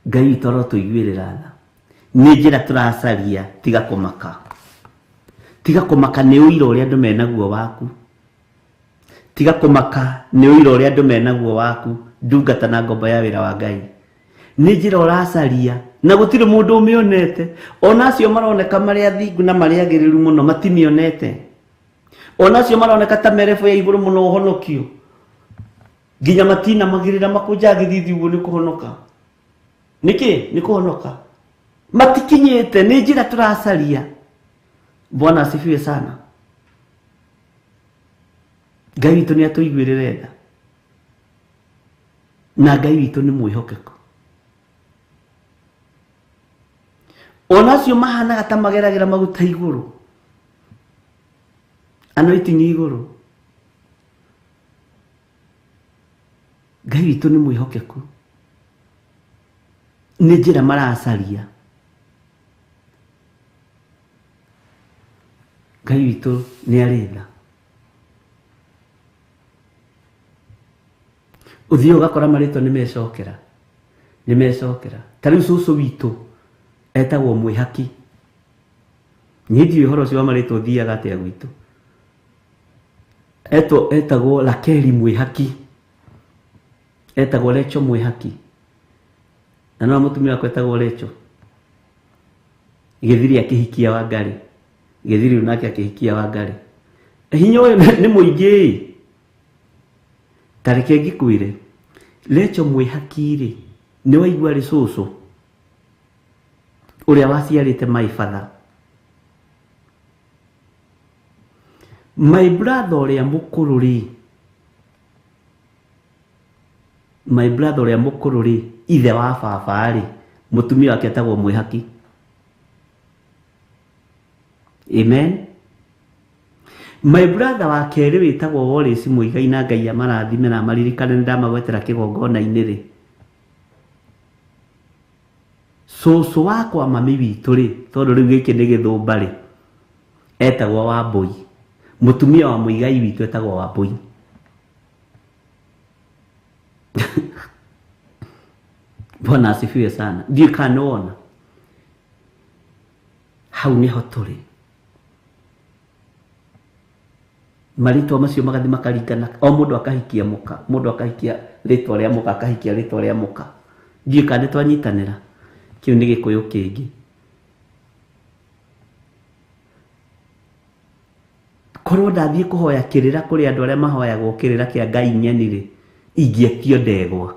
Ngai witũ arotũiguĩrĩra tha. Nĩ njĩra tũracaria, tiga kũmaka. Tiga kũmaka nĩ ũira ũrĩa andũ menaguo waku. Tiga kũmaka nĩ ũira ũrĩa andũ menaguo waku, ndungata na ngombo ya wĩra wa Ngai. Nĩ njĩra ũracaria na gũtirĩ mũndũ ũmĩonete. Ona acio maroneka marĩ athingu na marĩ agĩrĩru mũno matimĩonete. Ona acio maroneka ta merebu ya igũrũ mũno ũhonokio, nginya matinamagĩrĩra makũnjaga gĩthithi ũguo nĩ kũhonoka. Nĩkĩ? Nĩ kũhonoka. Matikinyĩte, nĩ njĩra tũracaria. Bwana asifiwe sana. Ngai witũ nĩ atũiguĩrĩre tha. Na Ngai witũ nĩ mwĩhokeku. Ona acio mahanaga ta mageragĩra maguta igũrũ, anointing igũrũ, Ngai witũ nĩ mwĩhokeku. Nĩ njĩra maracaria. Ngai witũ nĩ arĩ tha. Ũthiĩ ũgakora marĩtwa nĩ mecokera. Nĩ mecokera. Ta rĩu cũcũ witũ etagwo Mwĩhaki. Niĩ ndiũĩ ũhoro ũcio wa marĩtwa ũthiaga atĩa gwitũ. Etagwo Rakeli Mwĩhaki. Etagwo Recho Mwĩhaki. Na no mũtumia wakwa etagwo Recho. Gĩthiri akĩhikia Wangari. Gĩthiri nake akĩhikia Wangari. Hinya ũyũ nĩ mũingĩ. Ta reke ngĩkwĩre, Recho Mwĩhaki rĩ, nĩ waigua arĩ cũcũ ũrĩa waciarĩte my father. My brother ũrĩa mũkũrũ rĩ, my brother ũrĩa mũkũrũ rĩ, ithe wa baba rĩ, mũtumia wake etagwo Mwĩhaki. Amen. My brother wa kerĩ wĩtagwo Wallace Muigai na Ngai amarathime na amaririkane nĩ ndamagwetera kĩgongona-inĩ rĩ. Cũcũ wakwa mami witũ rĩ, tondũ rĩu gĩkĩ nĩ gĩthũmba rĩ, etagwo Wambũi. Mũtumia wa Muigai witũ etagwo Wambũi. Bwana asifiwe sana. Ndiũĩ kana nĩ wona. Hau nĩho tũrĩ. Marĩtwa macio magathiĩ makaringana, o mũndũ akahikia mũka, mũndũ akahikia rĩtwa rĩa mũka, akahikia rĩtwa rĩa mũka. Ndiũĩ kana nĩ twanyitanĩra. Kĩu nĩ Gĩkũyũ kĩngĩ. Korwo ndathiĩ kũhoya kĩrĩra kũrĩ andũ arĩa mahoyagwo kĩrĩra kĩa Ngai ng'eni rĩ, ingĩetio ndegwa.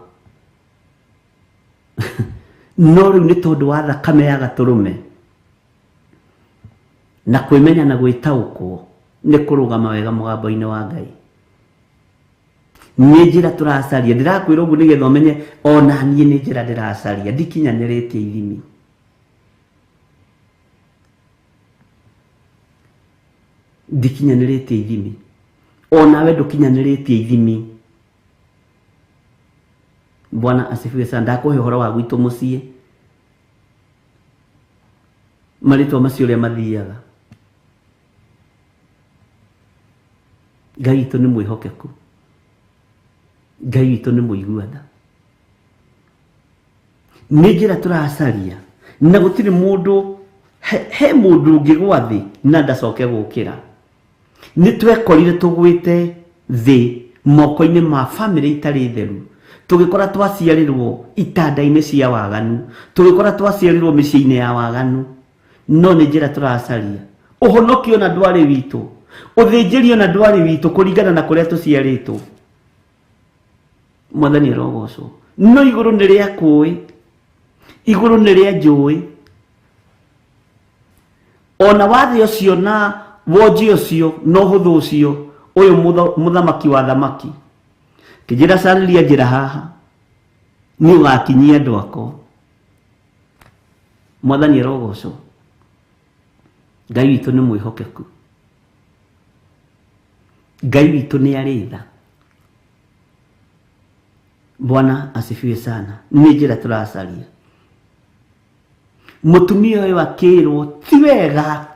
No rĩu nĩ tondũ wa thakame ya gatũrũme na kwĩmenya na gwĩtaũkwo nĩ kũrũgama wega mũgambo-inĩ wa Ngai. Nĩ njĩra tũracaria. Ndĩrakwĩra ũguo nĩgetha ũmenye ona niĩ nĩ njĩra ndĩracaria, ndikinyanĩrĩtie ithimi. Ndikinyanĩrĩtie ithimi. Onawe ndũkinyanĩrĩtie ithimi. Bwana asifiwe sana. Ndakũhe ũhoro wa gwitũ mũciĩ, marĩtwa macio ũrĩa mathiaga. Ngai witũ nĩ mwĩhokeku. Ngai witũ nĩ mũigua tha. Nĩ njĩra tũracaria na gũtirĩ mũndũ he mũndũ ũngĩgwa thĩ na ndacoke gũkĩra. Nĩ twekorire tũgwĩte thĩ moko-inĩ ma famĩlĩ itarĩ theru. Tũgĩkora twaciarĩrwo itanda-inĩ cia waganu, tũgĩkora twaciarĩrwo mĩciĩ-inĩ ya waganu. No nĩ njĩra tũracaria. Ũhonokio na ndwarĩ witũ, ũthĩnjĩrio na ndwarĩ witũ kũringana na kũrĩa tũciarĩtwo. Mwathani arogocwo. No igũrũ nĩ rĩa kũĩ, igũrũ nĩ rĩa njũĩ. Ona wathe ũcio na wonji ũcio na ũhũthũ ũcio, ũyũ mũthamaki wa thamaki kĩnjĩra carĩria njĩra haha, nĩ ũgakinyia andũ akwa. Mwathani arogocwo. Ngai witũ nĩ mwĩhokeku. Ngai witũ nĩ arĩ tha. Bwana asifiwe sana. Nĩ njĩra tũracaria. Mũtumia ũyũ akĩrwo ti wega,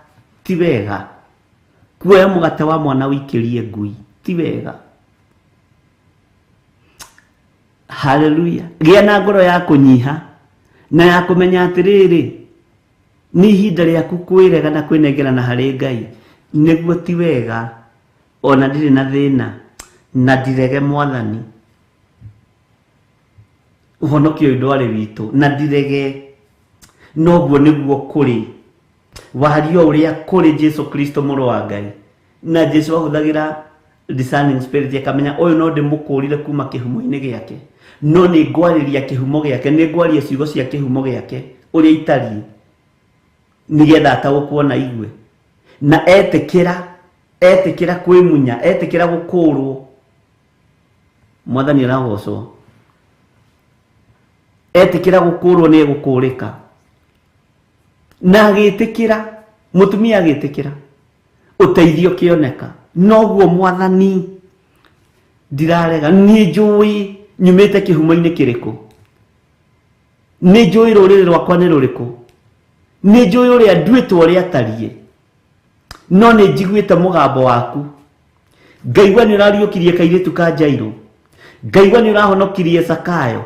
ti wega kuoya mũgate wa mwana ũikĩrie ngui, ti wega. Haleluya. Gĩa na ngoro ya kũnyiha na ya kũmenya atĩrĩrĩ, nĩ ihinda rĩaku kwĩrega na kwĩnengerana harĩ Ngai, nĩguo ti wega ona ndirĩ na thĩna na ndirege Mwathani. Ũhonokio ũyũ ndwarĩ witũ na ndirege, noguo nĩguo kũrĩ wario ũrĩa kũrĩ Jesu Kristo mũrũ wa Ngai. Na Jesu ahũthagĩra discerning spirit akamenya ũyũ no ndĩmũkũrire kuma kĩhumo-inĩ gĩake, no nĩ ngwarĩria kĩhumo gĩake, nĩ ngwaria ciugo cia kĩhumo gĩake ũrĩa itariĩ, nĩgetha ataũkwo na igue. Na etĩkĩra, etĩkĩra kwĩmunya, etĩkĩra gũkũrwo, Mwathani aragocwo. Etĩkĩra gũkũrwo nĩ egũkũrĩka. Na agĩtĩkĩra, mũtumia agĩtĩkĩra, ũteithio ũkĩoneka. Noguo Mwathani ndirarega, niĩ njũĩ nyumĩte kĩhumo-inĩ kĩrĩkũ, nĩ njũĩ rũrĩrĩ rwakwa nĩ rũrĩkũ, nĩ njũĩ ũrĩa nduĩtwo ũrĩa atariĩ, no nĩ njiguĩte mũgambo waku. Ngaigua nĩ ũrariũkirie kairĩtu ka Jairũ, ngaigua nĩ ũrahonokirie Zakayo,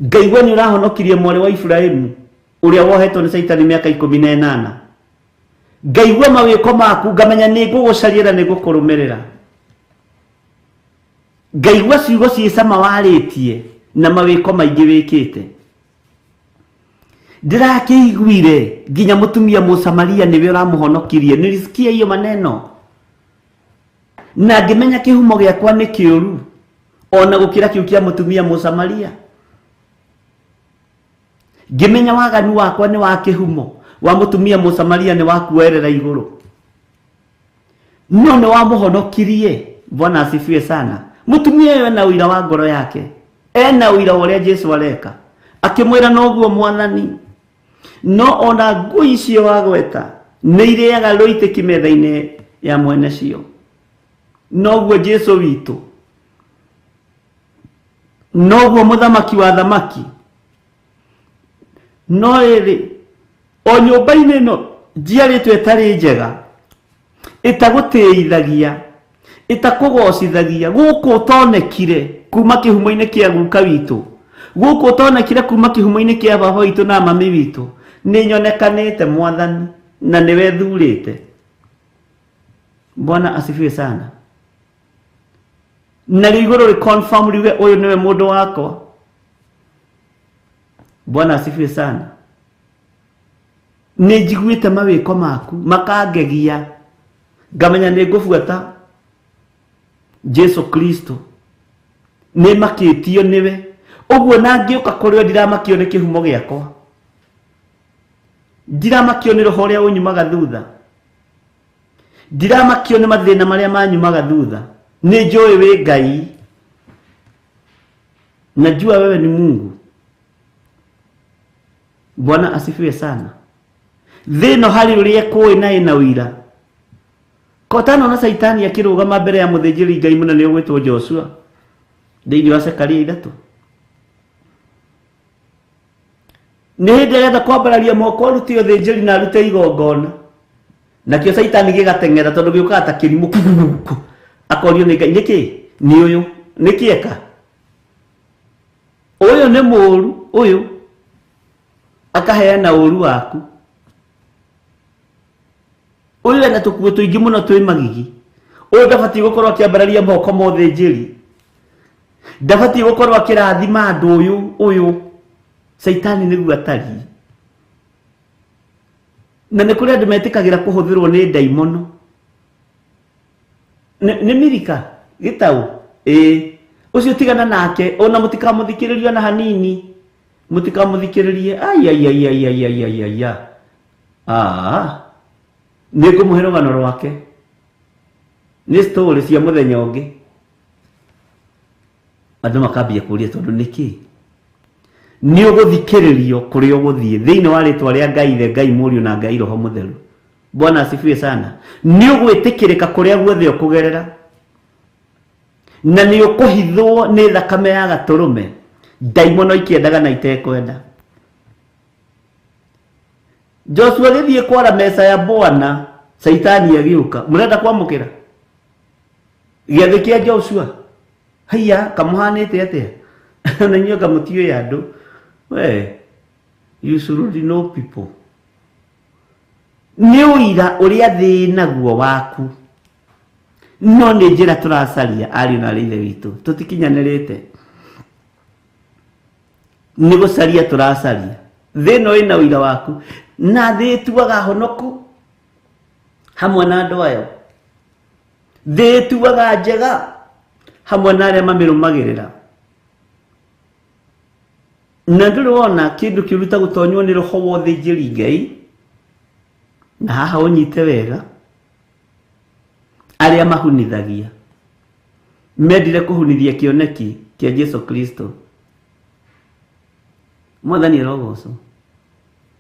ngaigua nĩ ũrahonokirie mwarĩ wa Iburahĩmu ũrĩa wohetwo nĩ Caitani mĩaka 18. Ngaigua mawĩko maku, ngamenya nĩ ngũgũcaria na nĩ ngũkũrũmĩrĩra. Ngaigua ciugo ciĩ cama warĩtie na mawĩko maingĩ wĩkĩte. Ndĩrakĩiguire nginya mũtumia Mũsamaria nĩwe ũramũhonokirie. Nilisikia hiyo maneno na ngĩmenya kĩhumo gĩakwa nĩ kĩũru ona gũkĩra kĩu kĩa mũtumia Mũsamaria. Ngĩmenya waganu wakwa nĩ wa kĩhumo, wa mũtumia Mũsamaria nĩ wa kuoerera igũrũ, no nĩ wamũhonokirie. Bwana asifiwe sana. Mũtumia ũyũ ena ũira wa ngoro yake, ena ũira wa ũrĩa Jesu areka. Akĩmwĩra noguo Mwathani, no ona ngui icio wagweta nĩ irĩaga rũitĩki metha-inĩ ya mwene cio. Noguo Jesu witũ, noguo mũthamaki wa thamaki. No rĩrĩ, o nyũmba-inĩ ĩno njiarĩtwo ĩtarĩ njega, ĩtagũtĩithagia, ĩtakũgocithagia, gũkũ ũtonekire kuma kĩhumo-inĩ kĩa guka witũ, gũkũ ũtonekire kuma kĩhumo-inĩ kĩa baba witũ na mami witũ, nĩ nyonekanĩte Mwathani na nĩwe thurĩte. Bwana asifiwe sana. Na rĩu igũrũ rĩ confirm riuge ũyũ nĩwe mũndũ wakwa. Bwana asifiwe sana. Nĩ njiguĩte mawĩko maku makangegia, ngamenya nĩ ngũbuata Jesu Kristo, nĩ makĩtio nĩwe. Ũguo na ngĩũka kũrĩ we ndiramakio nĩ kĩhumo gĩakwa, ndiramakio nĩ roho ũrĩa ũnyumaga thutha, ndiramakio nĩ mathĩna marĩa manyumaga thutha. Nĩ njũĩ wĩ Ngai, najua wewe ni Mungu. Bwana asifiwe sana. Thĩ ĩno harĩ ũrĩa ĩkũĩ na ĩna ũira. Kotano na Caitani akĩrũgama mbere ya mũthĩnjĩri Ngai mũnene ũgwĩtwo Joshua thĩinĩ wa Zekaria 3. Nĩ hĩndĩ aretha kwambararia moko arute ũthĩnjĩri na arute igongona, nakĩo Caitani gĩgateng'era tondũ gĩũkaga ta kĩrimũ kugugugu. Akorio nĩ Ngai, nĩkĩ? Nĩ ũyũ. Nĩkĩ eka? Ũyũ nĩ mũũru, ũyũ akaheana ũũru waku. Ũyũ ena tũkuo tũingĩ mũno twĩ magigi. Ũyũ ndabatiĩ gũkorwo akĩambararia moko ma ũthĩnjĩri, ndabatiĩ gũkorwo akĩrathima andũ. Ũyũ ũyũ Caitani nĩguo atariĩ. Na nĩ kũrĩ andũ metĩkagĩra kũhũthĩrwo nĩ ndaimono. Nĩ Mirika gĩtaũ, ĩĩ ũcio tigana nake, ona mũtikamũthikĩrĩrie ona hanini, mũtikamũthikĩrĩrie. Ai ai ai ai ai ai ai ai ai. Ah, nĩ ngũmũhe rũgano rwake, nĩ story cia mũthenya ũngĩ. Andũ makambia kũria tondũ nĩkĩ nĩ ũgũthikĩrĩrio kũrĩa ũgũthiĩ thĩinĩ wa rĩtwa rĩa Ngai Ithe, Ngai Mũriũ na Ngai Roho Mũtheru. Bwana asifiwe sana. Nĩ ũgwĩtĩkĩrĩka kũrĩa guothe ũkũgerera. Na nĩ ũkũhithwo nĩ thakame ya gatũrũme, ndaimono ikĩendaga na itekwenda. Joshua agĩthiĩ kwara meza ya Bwana, Saitani agĩũka. Mũrenda kwamũkĩra gĩathĩ kĩa Joshua? Haiya, kamũhanĩte atĩa? Na inyuĩ anga mũtiũĩ andũ. We, you should know people. Nĩ ũira ũrĩa thĩ naguo waku, no nĩ njĩra tũracaria ariũ na arĩ ithe witũ, tũtikinyanĩrĩte, nĩ gũcaria tũracaria. Thĩ ĩno ĩna ũira waku, na thĩ ĩtuaga honoku hamwe na andũ ayo, thĩ ĩtuaga njega hamwe na arĩa mamĩrũmagĩrĩra. Na ndũrĩ wona kĩndũ kĩũru ta gũtonywo nĩ roho wa ũthĩnjĩri Ngai. Na haha ũnyite wega, arĩa mahunithagia mendire kũhunithia kĩoneki kĩa Jesu Kristo. Mwathani arogocwo.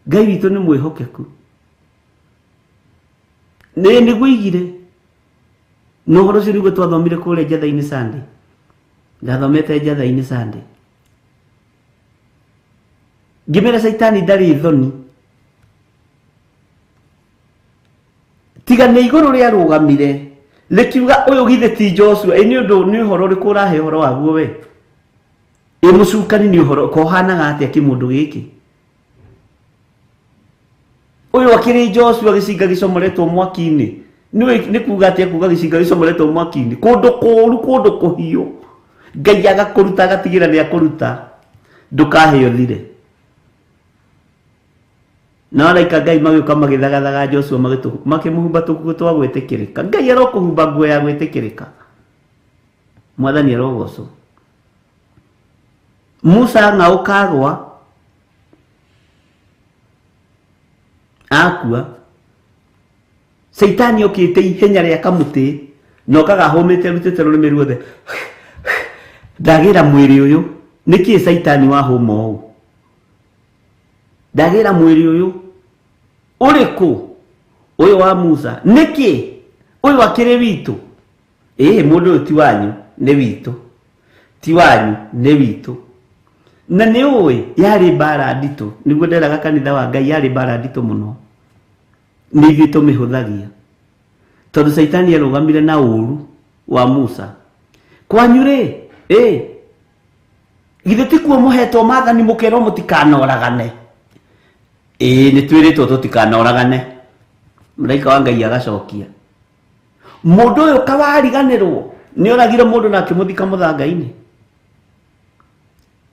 Ngai witũ nĩ mwĩhokeku, nĩ nĩguo igire na ũhoro ũcio nĩguo twathomire kũrĩa Njatha-inĩ Sunday. Ndathomete Njatha-inĩ Sunday, ngĩmera Caitani ndarĩ thoni, tiga nĩ igũrũ rĩarũgamire rĩkiuga ũyũ githĩ ti Joshua? Ĩ nĩ ũndũ nĩ ũhoro ũrĩkũ ũrahe ũhoro waguo we? Ĩ mũcukani nĩ ũhoro kohanaga atĩa kĩmũndũ gĩkĩ? Ũyũ akĩrĩ Joshua gĩcinga gĩcomoretwo mwaki-inĩ. Nĩ kuga atĩa kuga gĩcinga gĩcomoretwo mwaki-inĩ? Kũndũ kũũru, kũndũ kũhiũ, Ngai agakũruta, agatigĩra nĩ akũruta, ndũkahĩo thire. Na araika Ngai magĩũka magĩthagathaga Joshua, makĩmũhumba tũkuo twa gwĩtĩkĩrĩka. Ngai arokũhumba nguo ya gwĩtĩkĩrĩka. Mwathani arogocwo. Musa ng'aũka agwa akua, Caitani okĩte ihenya rĩa kamũtĩ na okaga ahũmĩte arutĩte rũrĩmĩ ruothe, ndagĩra mwĩrĩ ũyũ. Nĩkĩ Caitani wahũma ũũ? Ndagĩra mwĩrĩ ũyũ ũrĩkũ? Ũyũ wa Musa. Nĩkĩ ũyũ akĩrĩ witũ? Ĩĩ, mũndũ ũyũ ti wanyu, nĩ witũ. Ti wanyu, nĩ witũ. Na nĩ ũĩ yarĩ mbara nditũ. Nĩguo nderaga kanitha wa Ngai, yarĩ mbara nditũ mũno. Nĩ ithuĩ tũmĩhũthagia, tondũ Caitani arũgamire na ũru wa Musa. Kwanyu rĩ, ĩ githĩ ti kuo mũhetwo maathani mũkerwo mũtikanoragane? Ĩĩ, nĩ twĩrĩtwo tũtikanoragane. Mũraika wa Ngai agacokia, mũndũ ũyũ kawariganĩrwo nĩ oragire mũndũ na akĩmũthika mũthanga-inĩ.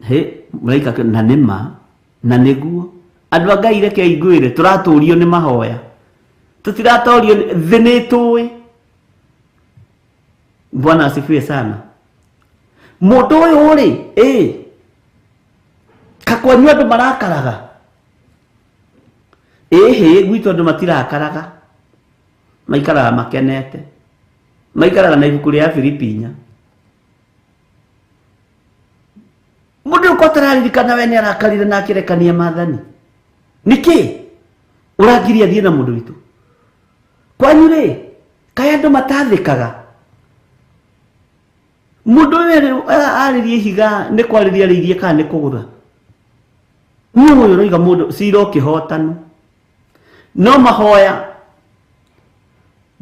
He mũraika na nĩ ma na nĩguo andũ a Ngai, reke ngwĩre, tũratũrio nĩ mahoya, tũtiratorio thĩ nĩ tũĩ. Bwana asifiwe sana. Mũndũ ũyũ rĩ, ĩ kakwanyu andũ marakaraga? Ĩhĩ, gwitũ andũ matirakaraga, maikaraga makenete, maikaraga na ibuku rĩa Filipi 4. Mũndũ ũyũ ko atararirikana we nĩ arakarire na akĩrekania maathani? Nĩkĩ ũrangiria thiĩ na mũndũ witũ? Kwanyu rĩ, kaĩ andũ matathĩkaga? Mũndũ ũyũ arĩrie ihiga nĩ kwarĩria arĩirie kana nĩ kũgũtha? Nĩ ũyũ ũroiga mũndũ cira ũkĩhotano. No mahoya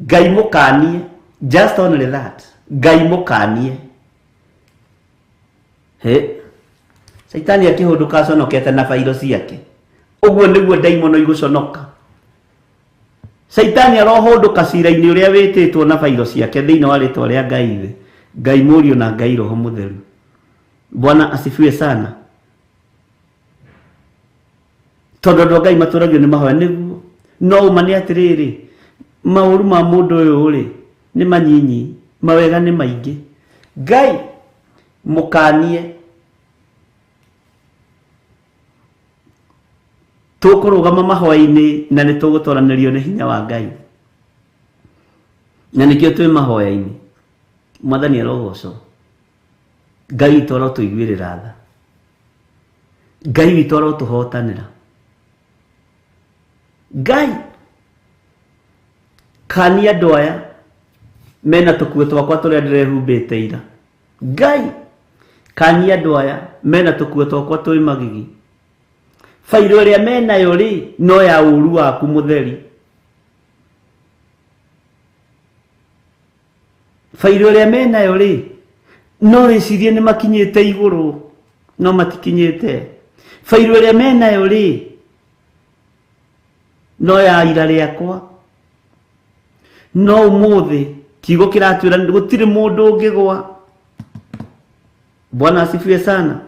Ngai mũkanie, just only that, Ngai mũkanie. He Caitani akĩhũndũka aconokete na bairo ciake. Ũguo nĩguo ndaimono igũconoka. Caitani arohũndũka cira-inĩ ũrĩa wĩtĩtwo na bairo ciake, thĩinĩ wa rĩtwa rĩa Ngai Ithe, Ngai Mũriũ na Ngai Roho Mũtheru. Bwana asifiwe sana. Tondũ andũ a Ngai matũragio nĩ mahoya nĩguo. No ũma nĩ atĩrĩrĩ, maũru ma mũndũ ũyũ rĩ nĩ manyinyi, mawega nĩ maingĩ. Ngai mũkanie. Tũkũrũgama mahoya-inĩ na nĩ tũgũtoranĩrio nĩ hinya wa Ngai, na nĩkĩo twĩ mahoya-inĩ. Mwathani arogocwo. Ngai witũ arotũiguĩrĩra tha. Ngai witũ arotũhotanĩra. Ngai kania andũ aya mena tũkuo twakwa tũrĩa ndĩrehumbĩte ira. Ngai kania andũ aya mena tũkuo twakwa twĩ magigi. Bairũ ĩrĩa menayo rĩ no ya ũru waku mũtheri. Bairũ ĩrĩa menayo rĩ no rĩcirie nĩ makinyĩte igũrũ no matikinyĩte. Bairũ ĩrĩa menayo rĩ no ya ira rĩakwa. No ũmũthĩ kiugo kĩratwĩra gũtirĩ mũndũ ũngĩgwa. Bwana asifiwe sana.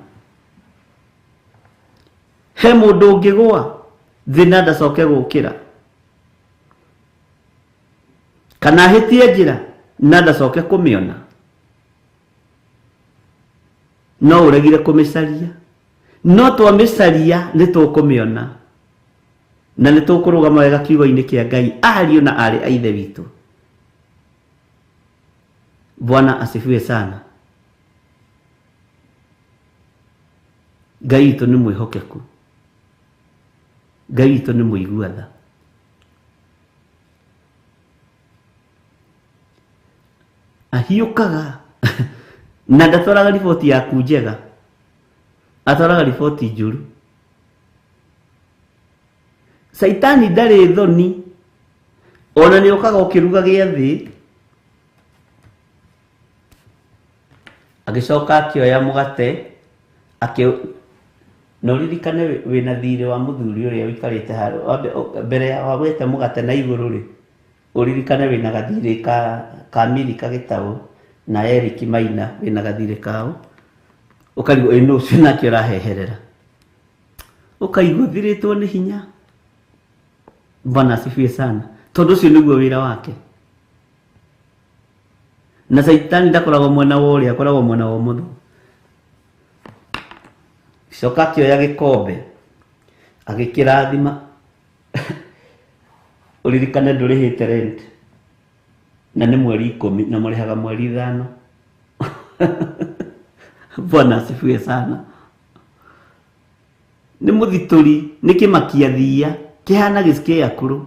He mũndũ ũngĩgwa thĩ na ndacoke gũkĩra, kana ahĩtie njĩra na ndacoke kũmĩona. No ũregire kũmĩcaria, no twamĩcaria nĩ tũkũmĩona na nĩ tũkũrũgama wega kiugo-inĩ kĩa Ngai, ariũ na aarĩ a Ithe witũ. Bwana asifiwe sana. Ngai witũ nĩ mwĩhokeku, Ngai witũ nĩ mũigua tha. Ahiũkaga na ndatwaraga riboti yaku njega, atwaraga riboti njũru. Caitani ndarĩ thoni, ona nĩ okaga ũkĩruga gĩathĩ. Agĩcoka akĩoya mũgate na ũririkane wĩna thirĩ wa mũthuri ũrĩa ũikarĩte harĩa mbere ya wagwĩte mũgate na igũrũ rĩ, ũririkane wĩna gathirĩ ka Milika Gĩtaũ na Eric Maina, wĩna gathirĩ kao, ũkarigwo ĩ nũ ũcio nake ũraheherera, ũkaigua ũthirĩtwo nĩ hinya. Bwana asifiwe sana. Tondũ ũcio nĩguo wĩra wake. Na Caitani ndakoragwo mwena wa ũrĩa, akoragwo mwena wa ũmotho. Coka akĩoya gĩkombe agĩkĩrathima. Ũririkane ndũrĩhĩte rent na nĩ mweri 10 na mũrĩhaga mweri 5. Bwana asifiwe sana. Nĩ mũthitũri, nĩ kĩmakia thiia kĩhana gĩcikĩ akũrũ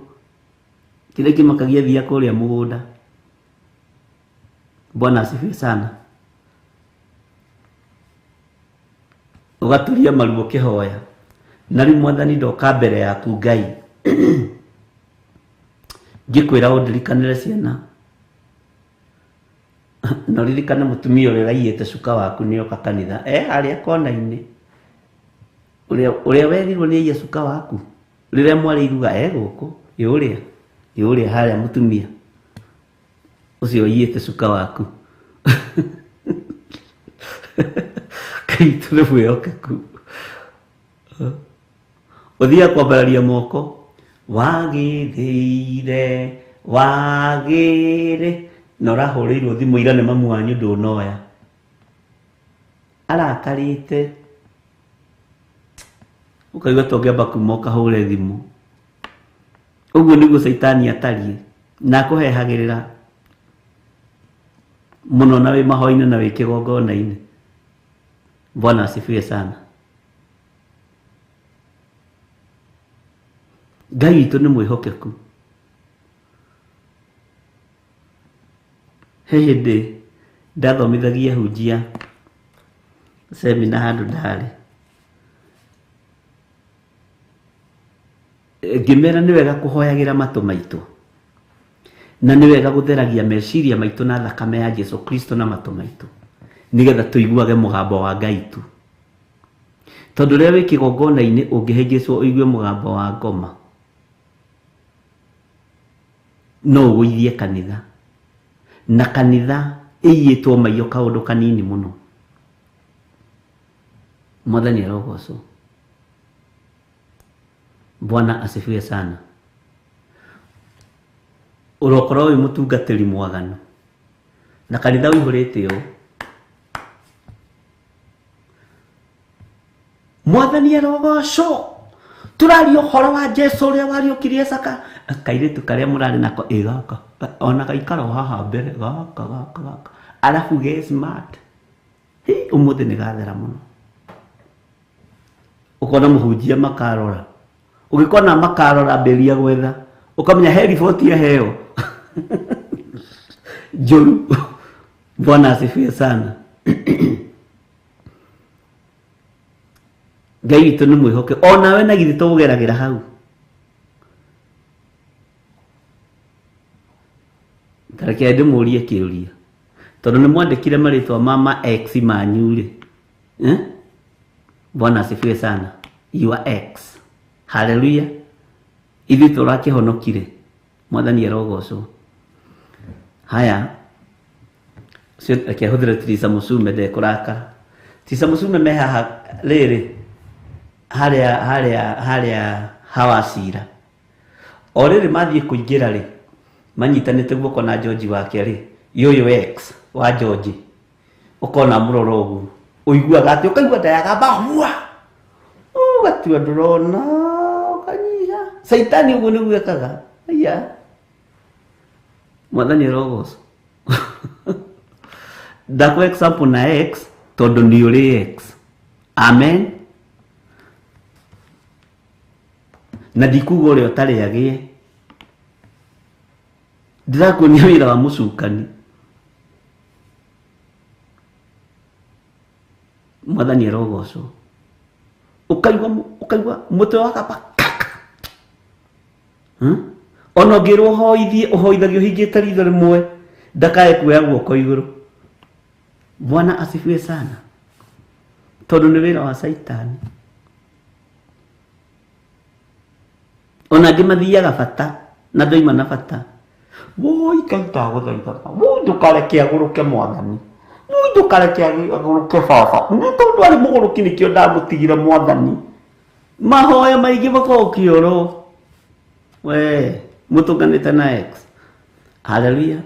kĩrĩa kĩmakagia thiia kũrĩa mũgũnda. Bwana asifiwe sana. Ũgaturia maru ũkĩhoya, na rĩu Mwathani ndoka mbere yaku Ngai ngĩkwĩra ũndirikanĩre ciana, na ũririkane mũtumia ũrĩa ũraiyĩte cuka waku nĩoka kanitha harĩa kona-inĩ, ũrĩa werirwo nĩ aiya cuka waku rĩrĩa mwarĩ iruga gũkũ, ĩ ũrĩa harĩa mũtumia ũcio ũiyĩte cuka waku. Ngai witũ nĩ mwĩhokeku. Ũthiaga kwambararia moko, wagĩrĩire wagĩrĩ, na ũrahũrĩirwo thimũ ira nĩ mamu wanyu ndũnoya, arakarĩte, ũkaigua ta ũngĩamba kuma ũkahũre thimũ. Ũguo nĩguo Caitani atariĩ, na akũhehagĩrĩra mũno na wĩ mahoya-inĩ na wĩ kĩgongona-inĩ. Bwana asifiwe sana. Ngai witũ nĩ mwĩhokeku. He hĩndĩ ndathomithagia hunjia semina handũ ndarĩ, ngĩmera nĩ wega kũhoyagĩra matũ maitũ, na nĩ wega gũtheragia meciria maitũ na thakame ya Jesu Kristo na matũ maitũ, nĩgetha tũiguage mũgambo wa Ngai tu. Tondũ rĩrĩa wĩ kĩgongona-inĩ ũngĩhĩngĩcwo ũigue mũgambo wa ngoma, no ũgũithie kanitha, na kanitha ĩiyĩtwo maiyo kaũndũ kanini mũno. Mwathani arogocwo. Bwana asifiwe sana. Ũrokorwo wĩ mũtungatĩri mwaganu na kanitha ũihũrĩte ũũ, Mwathani arogocwo. Tũraria ũhoro wa Jesu ũrĩa wariũkirie Caka. Kairĩtu karĩa mũrarĩ nako ĩ gaka, ona gaikara o haha mbere gaka gaka gaka, arabu ge smart. Hi, ũmũthĩ nĩ gathera mũno. Ũkona mũhunjia makarora, ũgĩkona makarora ambĩrĩria gwetha, ũkamenya he riboti aheo njũru. Bwana asifiwe sana. Ngai witũ nĩ mwĩhoke onawe na githĩ tũgũgeragĩra hau. Tareke ndĩmũrie kĩũria tondũ nĩ mwandĩkire marĩtwa ma ma ex manyu rĩ, eh? Bwana asifiwe sana. Your ex. Haleluya. Ithuĩ tũrakĩhonokire. Mwathani arogocwo. Haya, ũcio reke hũthĩre Teresa Mũcume ndekũrakara. Teresa Mũcume me haha rĩrĩ harĩa harĩa harĩa hawacira. O rĩrĩ mathiĩ kũingĩra rĩ, manyitanĩte guoko na George wake rĩ, yũyũ ex wa George ũkona mũrora ũguo ũiguaga atĩ ũkaigua nda yagamba hua ũgatua ndũrona ũkanyiha. Caitani ũguo nĩguo ekaga. Aya, mwathani arogocwo. Ndakũ example na ex tondũ nĩ ũrĩ ex. Amen. Na ndikuga ũrĩa ũtarĩ agĩe, ndĩrakuonia wĩra wa mũcukani. Mwathani arogocwo. Ũkaigua ũkaigua mũtwe wakamba kaka. Ona ũngĩrwo ũhoithie, ũhoithagia ũhingĩte ritho rĩmwe, ndakae kuoya guoko igũrũ. Bwana asifiwe sana. Tondũ nĩ wĩra wa Caitani. Ona angĩ mathiaga bata na ndoima na bata. Woi Ngai ndagũthaitha, woi ndũkareke agũrũke mwathani, woi ndũkareke agũrũke baba, nĩ tondũ arĩ mũgũrũki nĩkĩo ndamũtigire mwathani. Mahoya maingĩ makoragwo kĩoro. We mũtũnganĩte na ex. Haleluya.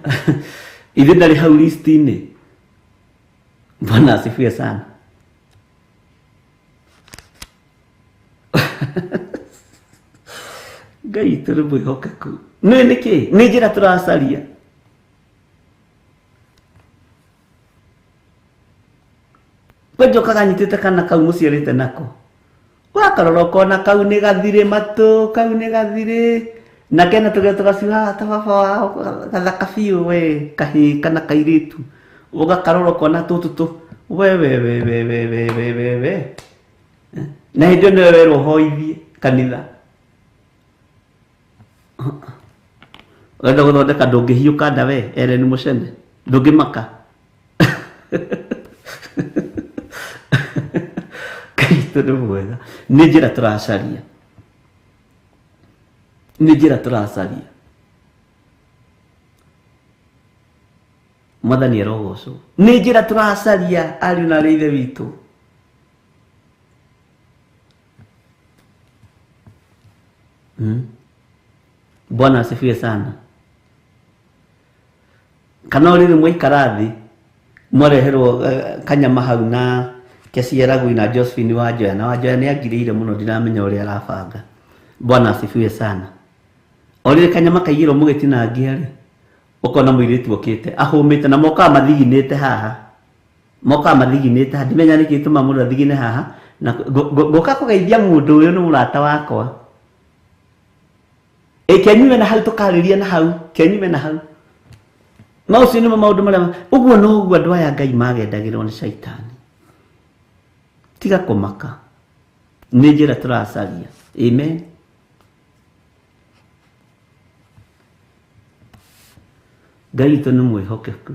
Ithuĩ ndarĩ hau list-inĩ. Bwana asifiwe sana. Ngai witũ nĩ mwĩhokeku. Nĩ nĩkĩ? Nĩ njĩra tũracaria. We njokaga nyitĩte kana kau mũciarĩte nako. Wakarora ũkona kau nĩ gathirĩ matũ, kau nĩ gathirĩ. Na kena tũgĩa tũgacuha ta baba wao, gathaka biũ we, kahĩĩ kana kairĩtu. Ũgakarora ũkona tũtũ tũ, we we we we we we we we we. Na hĩndĩ ĩyo nĩwe werwo ũhoithie kanitha. Ũrenda gũthondeka ndũngĩhiũka nda we, Ellen Mũcene, ndũngĩmaka. Ngai witũ nĩ mwega. Nĩ njĩra tũracaria. Nĩ njĩra tũracaria. Mwathani arogocwo. Nĩ njĩra tũracaria ariũ na aarĩ a Ithe witũ. Bwana asifiwe sana. Kana o rĩrĩ mwaikara thĩ mwareherwo kanyama hau na Kesiaragwi na Josephine Wanjoya, na Wanjoya nĩ angirĩire mũno ndiramenya ũrĩa arabanga. Bwana asifiwe sana. O rĩrĩ kanyama kaigĩrwo mũgĩtinangia rĩ, ũkona mũirĩtu okĩte ahũmĩte na mokaga mathiginĩte haha. Mokaga mathiginĩte haha, ndimenya nĩkĩ gĩtũmaga mũndũ athigine haha, na ngũka kũgeithia mũndũ ũyũ nĩ mũrata wakwa. Ĩ kenyume na hau tũkarĩria na hau, kenyume na hau. Maũcio nĩmo maũndũ marĩa ũguo noguo andũ aya Ngai magendagĩrwo nĩ Caitani. Tiga kũmaka. Nĩ njĩra tũracaria. Amen. Ngai witũ nĩ mwĩhokeku.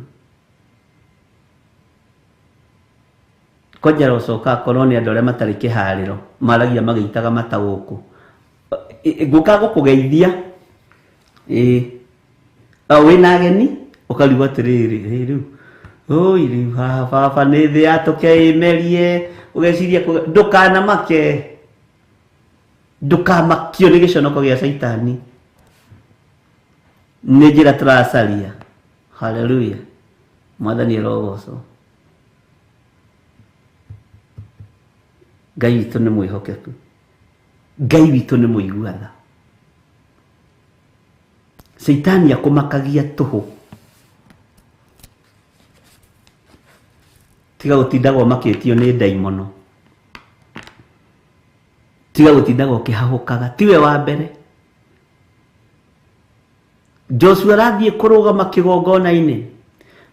Kwanja ũcoka akorwo nĩ andũ arĩa matarĩ kĩharĩro maragia magĩitaga mata gũkũ. Ngũka gũkũgeithia. Wĩna ageni ũkarigwo atĩrĩrĩ, rĩu oi rĩu haha baba nĩ thĩ yatũke ĩmerie, ũgeciria ndũkanamake. Ndũkamakio nĩ gĩconoko gĩa Caitani. Nĩ njĩra tũracaria. Haleluya. Mwathani arogocwo. Ngai witũ nĩ mwĩhokeku. Ngai witũ nĩ mũigua tha. Caitani akũmakagia tũhũ. Tiga gũtindaga ũmakĩtio nĩ ndaimono. Tiga gũtindaga ũkĩhahũkaga. Tiwe wa mbere. Joshua arathiĩ kũrũgama kĩgongona-inĩ.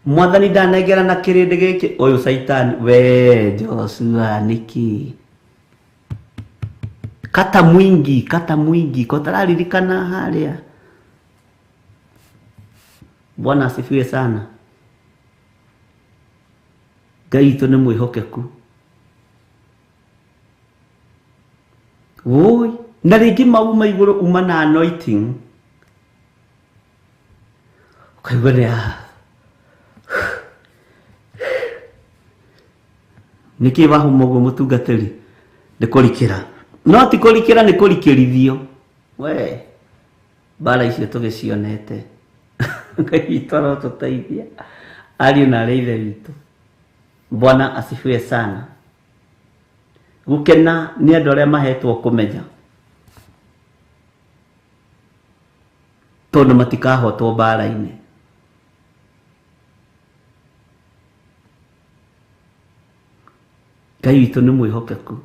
Mwathani ndanengera na kĩrĩndĩ gĩkĩ ũyũ Saitani we Joshua nĩkĩ kata mwingi kata mwingi kotararirikana harĩa. Bwana asifiwe sana. Ngai witũ nĩ mwĩhokeku. Woi na rĩngĩ mauma igũrũ uma na anointing ũkaigua nĩ nĩkĩ wahuma ũguo mũtungatĩri nĩ kũrikĩra no ti kũrikĩra nĩ kũrikĩrithio we mbara icio tũgĩcionete. Ngai witũ arotũteithia ariũ na arĩa ithe witũ. Bwana asifiwe sana. Gũkena nĩ andũ arĩa mahetwo kũmenya tondũ matikahotwo mbara-inĩ. Ngai witũ nĩ mwĩhokeku.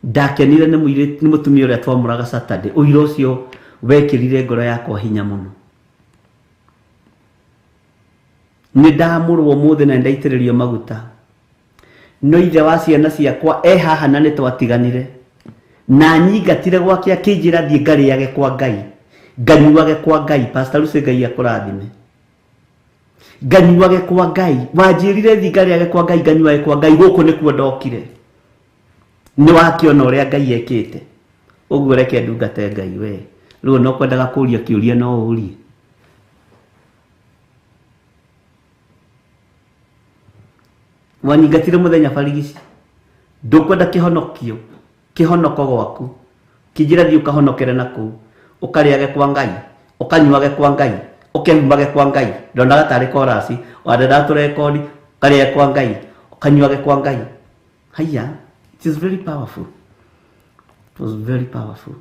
Ndakenire nĩ mũirĩtu nĩ mũtumia ũrĩa twamũraga Saturday ũira ũcio wekĩrire ngoro yakwa hinya mũno. Nĩ ndamũrwo ũmũthĩ na nĩndaitĩrĩrio maguta no ithe wa ciana ciakwa e haha na nĩ twatiganire na nyingatire gwake akĩnjĩra thiĩ ngarĩage kwa Ngai nganyuage kwa Ngai. Pastor Lucy Ngai akũrathime. Nganyuage kwa Ngai wanjĩrire thiĩ ngarĩage kwa Ngai nganyuage kwa Ngai gũkũ nĩkuo ndokire. Nĩ wakĩona ũrĩa Ngai ekĩte ũguo reke ndungate Ngai we. Rĩu no kwendaga kũũria kĩũria no ũrie. Wanyingatire mũthenya barigici ndũkwenda kĩhonokio kĩhonoko gwaku kĩnjĩra thiĩ ũkahonokere na kũu ũkarĩage kwa Ngai ũkanyuage kwa Ngai ũkehumbage kwa Ngai ndonaga tarĩ korasi wandendaga tũrekodi ũkarĩage kwa Ngai ũkanyuage kwa Ngai. Haiya, it is very powerful. It was very powerful.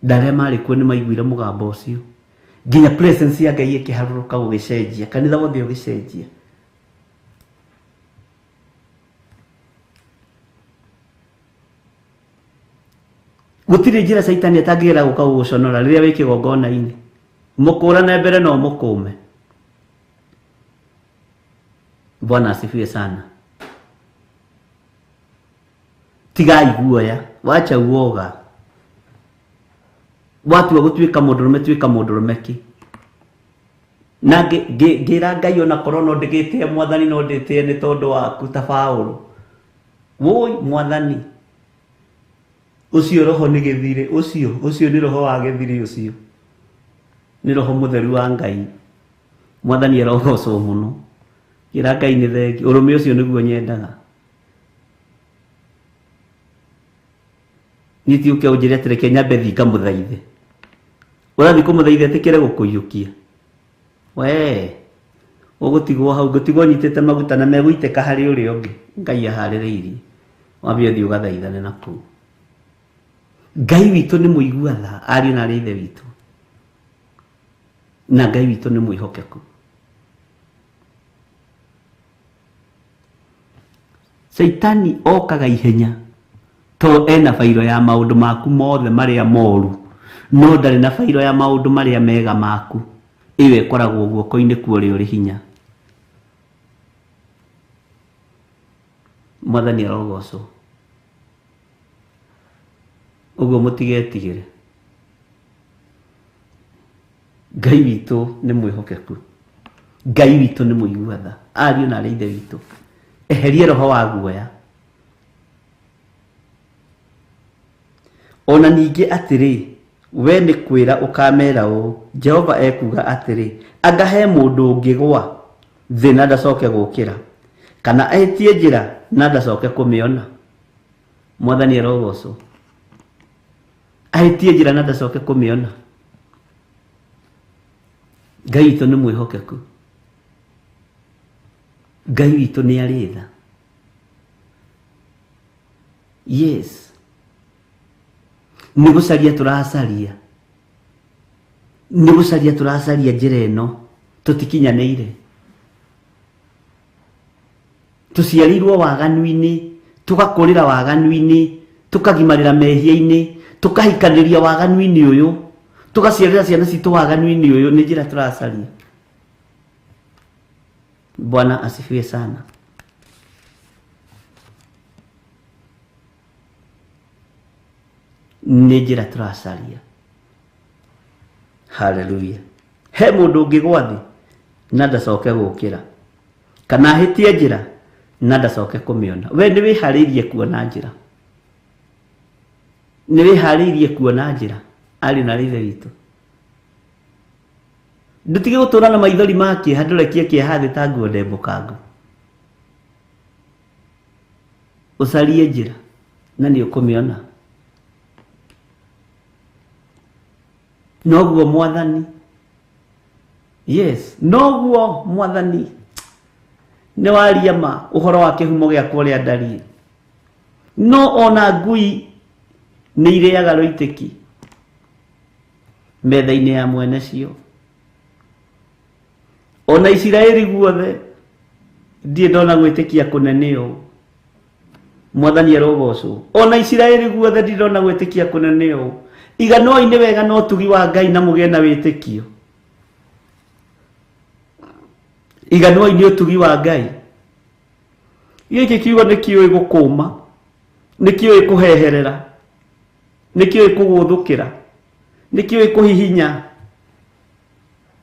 Ndarĩa marĩ kuo nĩ maiguire mũgambo ũcio nginya presence ya Ngai ĩkĩharũrũka gũgĩcenjia kanitha wothe ũgĩcenjia. Gũtirĩ njĩra Saitani atangĩgera gũka gũgũconora rĩrĩa wĩ kĩgongona-inĩ. Mũkũrane mbere no mũkũme. Bwana asifiwe sana. Tigai guoya, wacha uoga. Watua gũtuĩka mũndũrũme tuĩka mũndũrũme ki. Na ngĩra Ngai ona korwo no ndĩgĩtĩe mwathani no ndĩtĩe nĩ tondũ waku ta Paũlũ. Woi mwathani ũcio roho nĩ gĩthirĩ ũcio ũcio nĩ roho wa gĩthirĩ ũcio nĩ roho mũtheru wa Ngai. Mwathani arogocwo mũno. Ngĩra Ngai nĩ thengi ũrũme ũcio nĩguo nyendaga. Niĩ ti ũke ũnjĩre atĩ reke nyambe thiĩ ngamũthaithe. Ũrathiĩ kũmũthaitha etĩkĩre gũkũiyũkia. We ũgũtigwo hau ngũtigwo nyitĩte maguta na megũitĩka harĩ ũrĩa ũngĩ Ngai aharĩrĩirie. Wambe ũthiĩ ũgathaithane na kũu. Ngai witũ nĩ mũigua tha ariũ na arĩa ithe witũ na Ngai witũ nĩ mwĩhokeku. Saitani okaga ihenya to ena bairo ya maũndũ maku mothe marĩa moru no ndarĩ na bairo ya maũndũ marĩa mega maku. Ĩyo ĩkoragwo guoko-inĩ kwa ũrĩa ũrĩ hinya. Mwathani arogocwo. Ũguo mũtigetigĩre. Ngai witũ nĩ mwĩhokeku. Ngai witũ nĩ mũigua tha ariũ na arĩa ithe witũ. Eherie roho wa guoya. Ona ningĩ atĩrĩ we nĩ kwĩra ũkamera ũũ Jehova ekuga atĩrĩ anga he mũndũ ũngĩgwa thĩ na ndacoke gũkĩra kana ahĩtie njĩra na ndacoke kũmĩona. Mwathani arogocwo. Ahĩtie njĩra na ndacoke kũmĩona. Ngai witũ nĩ mwĩhokeku. Ngai witũ nĩ arĩ tha. Yes. Nĩ gũcaria tũracaria. Nĩ gũcaria tũracaria njĩra ĩno tũtikinyanĩire. Tũciarĩirwo waganu-inĩ, tũgakũrĩra waganu-inĩ, Tukagimarĩra mehia-inĩ, tukahikanĩria waganu-inĩ ũyũ, tugaciarĩra ciana citũ waganu-inĩ ũyũ, nĩ njĩra tũracaria. Bwana asifiwe sana. Nĩ njĩra tũracaria. Haleluya. He mũndũ ũngĩgwa thĩ na ndacoke gũkĩra, kana ahĩtie njĩra na ndacoke kũmĩona. We nĩ wĩharĩirie kuona njĩra, nĩ wĩharĩirie kuona njĩra, arĩ na ithe witũ. Ndũtige gũtũra na maithori ma kĩeha, ndũrekie kĩeha thĩ ta nguo ndembũkangu. Ũcarie njĩra na nĩ ũkũmĩona. Noguo Mwathani, yes, noguo Mwathani nĩ waria ma ũhoro wa kĩhumo gĩakwa ũrĩa ndariĩ. No ona ngui nĩ irĩaga rũitĩki metha-inĩ ya mwene cio. Ona Isiraeli guothe ndirĩ ndona gwĩtĩkia kũnene ũũ. Mwathani arogocwo. Ona Isiraeli guothe ndirĩ ndona gwĩtĩkia kũnene ũũ. Iganoi nĩ wega na ũtugi wa Ngai na mũgĩe na wĩtĩkio. Iganoi nĩ ũtugi wa Ngai. Gĩkĩ kiugo nĩ kĩũĩ gũkũma, nĩ kĩũĩ kũheherera, nĩ kĩũĩ kũgũthũkĩra, nĩ kĩũĩ kũhihinya,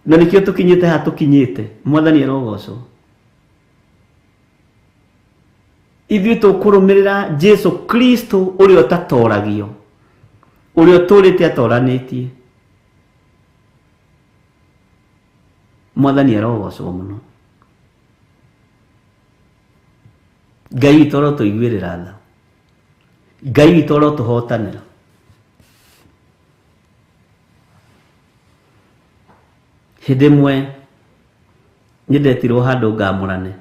na nĩkĩo tũkinyĩte haha tũkinyĩte. Mwathani arogocwo. Ithuĩ tũkũrũmĩrĩra Jesu Kristo ũrĩa ũtatoragio, ũrĩa ũtũrĩte atoranĩtie. Mwathani arogocwo mũno. Ngai witũ arotũiguĩrĩra tha, Ngai witũ arotũhotanĩra. Hĩndĩ ĩmwe nĩ ndetirwo handũ ngamũrane.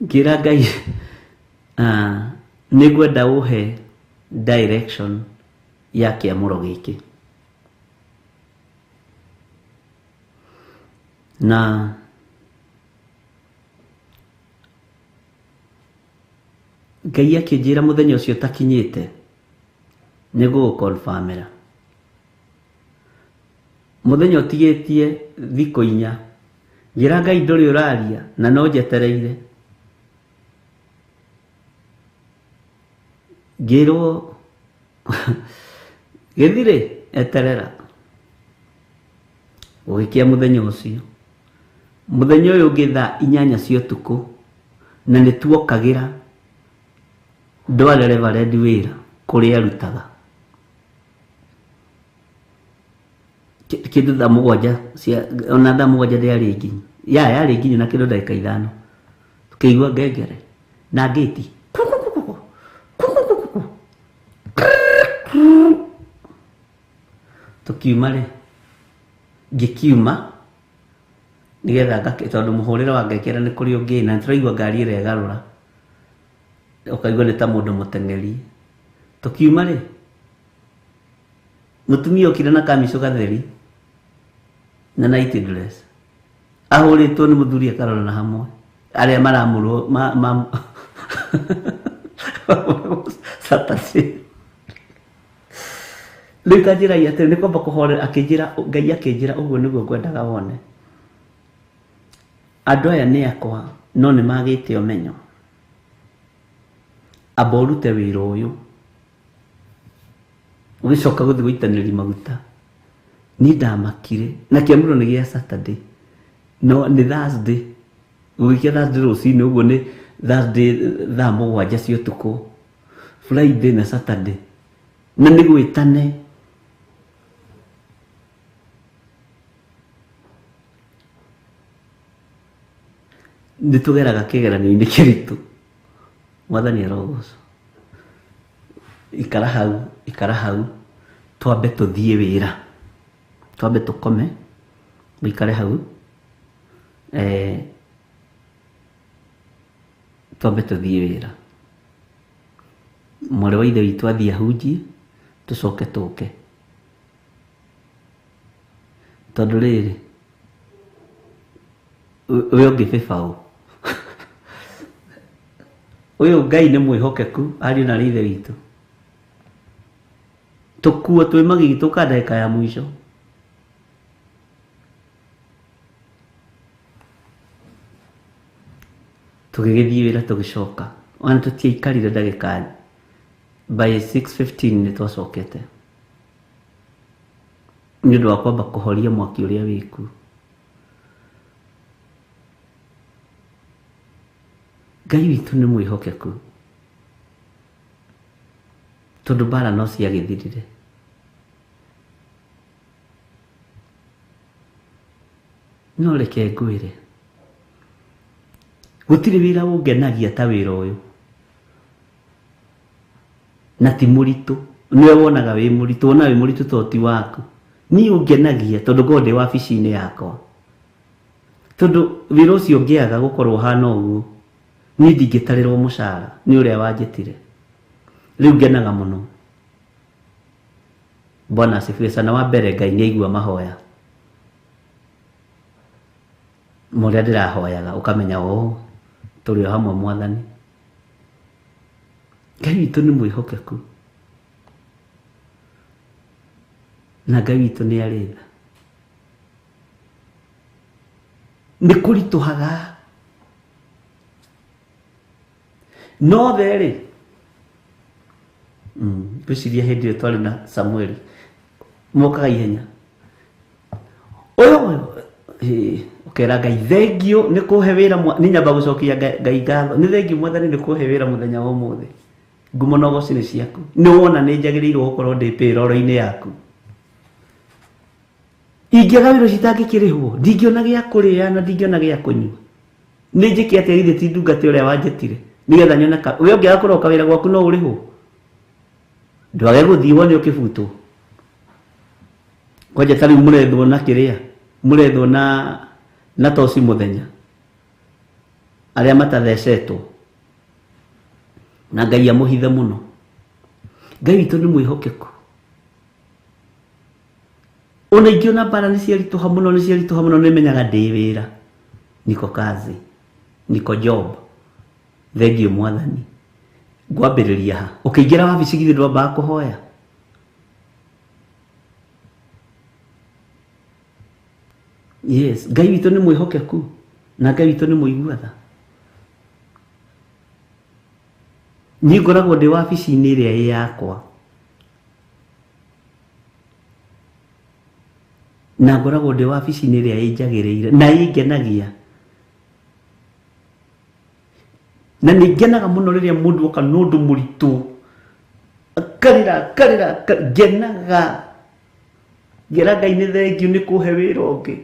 Ngĩra Ngai, nĩ ngwenda ũhe direction ya kĩamũro gĩkĩ. Na Ngai akĩnjĩra mũthenya ũcio ũtakinyĩte nĩ gũgũconfirmĩra. Mũthenya ũtigĩtie thikũ inya, njĩra Ngai ndũrĩ ũraria na no njetereire. Ngĩrwo gĩthirĩ eterera. Gũgĩkĩa mũthenya ũcio. Mũthenya ũyũ ũngĩ thaa 8 cia ũtukũ, na nĩ tuokagĩra ndware Reverend wĩra kũrĩa arutaga. Kĩndũ thaa 7 cia, ona thaa 7 ndĩarĩ nginyu. Ya, yarĩ nginyu na kĩndũ ndagĩka 5. Tũkĩigua ngengere na ngĩti. Tũkiuma rĩ, ngĩkiuma nĩgetha ngake, tondũ mũhũrĩre wa ngengere nĩ kũrĩ ũngĩ, na nĩtũraigua ngari ĩregarũra, ũkaigua nĩ ta mũndũ mũteng'eri. Tũkiuma rĩ, mũtumia okire na kamicũ gatheri na night dress, ahũrĩtwo nĩ mũthuri akarorana hamwe arĩa maramũrwo ma Saturday. Rĩu ta njĩra atĩrĩ, nĩ kwamba kũhorera, akĩnjĩra, Ngai akĩnjĩra ũguo nĩguo ngwendaga wone. Andũ aya nĩ akwa, no nĩ magĩte ũmenyo. Amba ũrute wĩra ũyũ, ũgĩcoka gũthiĩ gũitanĩria maguta. Niĩ ndamakire, na kĩamũro nĩ gĩa Saturday, no nĩ Thursday. Gũgĩkĩa Thursday rũcinĩ, ũguo nĩ Thursday thaa 7 cia ũtukũ, Friday na Saturday, na nĩ gwĩtane. Nĩ tũgeraga kĩgeranio-inĩ kĩritũ. Mwathani arogocwo. Ikara hau, ikara hau, twambe tũthiĩ wĩra, twambe tũkome, ũikare hau, twambe tũthiĩ wĩra. Mwarĩ wa ithe witũ athiĩ ahunjie, tũcoke tũke. Tondũ rĩrĩ, We ũngĩbĩba ũ? Ũyũ Ngai nĩ mwĩhokeku, ariũ na ithe witũ. Tũkuo twĩ magigi tũka ndagĩka ya mũico. Tũgĩgĩthiĩ wĩra tũgĩcoka. Ona tũtiaikarire ndagĩka, by 6:15 nĩ twacokete. Nĩ ũndũ wa kwamba kũhoria mwaki ũrĩa wĩkuo. Ngai witũ nĩ mwĩhokeku. Tondũ mbara no ciagĩthirire. No reke ngwĩre, gũtirĩ wĩra ũngenagia ta wĩra ũyũ. Na ti mũritũ. Nĩwe wonaga wĩ mũritũ, wonaga wĩ mũritũ tondũ ti waku. Niĩ ũngenagia tondũ ngoragwo ndĩ wabici-inĩ yakwa. Tondũ wĩra ũcio ũngĩaga gũkorwo ũhana ũguo, niĩ ndingĩtarĩrwo mũcara nĩ ũrĩa wanjĩtire. Rĩu ngenaga mũno. Bwana asifiwe sana. Wa mbere Ngai nĩ aigua mahoya. Marĩa ndĩrahoyaga ũkamenya oo tũrĩ o hamwe mwathani. Ngai witũ nĩ mwĩhokeku. Na Ngai witũ nĩ arĩ tha. Nĩ kũritũhaga. No therĩ, ngwĩciria hĩndĩ ĩyo twarĩ na Samueli, mokaga ihenya. Ũyũ, ũkera Ngai thengiũ nĩ kũhe wĩra, nĩ nyamba gũcokia Ngai ngatho. Nĩ thengiũ mwathani nĩ kũhe wĩra mũthenya wa ũmũthĩ. Ngumo na ũgoci nĩ ciaku. Nĩ wona nĩ njagĩrĩirwo gũkorwo ndĩ payroll-inĩ yaku. Ingĩaga wĩra ũcio itangĩkĩrĩhwo, ndingĩona gĩa kũrĩa na ndingĩona gĩa kũnyua. Nĩ njĩke atĩa githĩ ti ndungata ũrĩa wanjĩtire? Nĩgetha nyone ka, we ũngĩaga kũroka wĩra gwaku no ũrĩhwo. Ndwage gũthiĩ wone ũkĩbutwo. Kwanja ta rĩu mũrethwo na kĩrĩa, mũrethwo na toci mũthenya. Arĩa matathecetwo. Na Ngai amũhithe mũno. Ngai witũ nĩ mwĩhokeku. Ona ingĩona mbara nĩ ciaritũha mũno, nĩ ciaritũha mũno, nĩ menyaga ndĩ wĩra. Niko kazi, niko job. Thengiũ mwathani. Ngwambĩrĩria ha? Ũkĩingĩra wabici githĩ ndwambaga kũhoya? Yes, Ngai witũ nĩ mwĩhokeku na Ngai witũ nĩ mũigua tha. Niĩ ngoragwo ndĩ wabici-inĩ ĩrĩa ĩ yakwa. Na ngoragwo ndĩ wabici-inĩ ĩrĩa ĩnjagĩrĩire na ĩngenagia. Na nĩ ngenaga mũno rĩrĩa mũndũ oka na ũndũ mũritũ. Akarĩra, akarĩra, ngenaga. Ngera Ngai nĩ thengiũ nĩ kũhe wĩra ũngĩ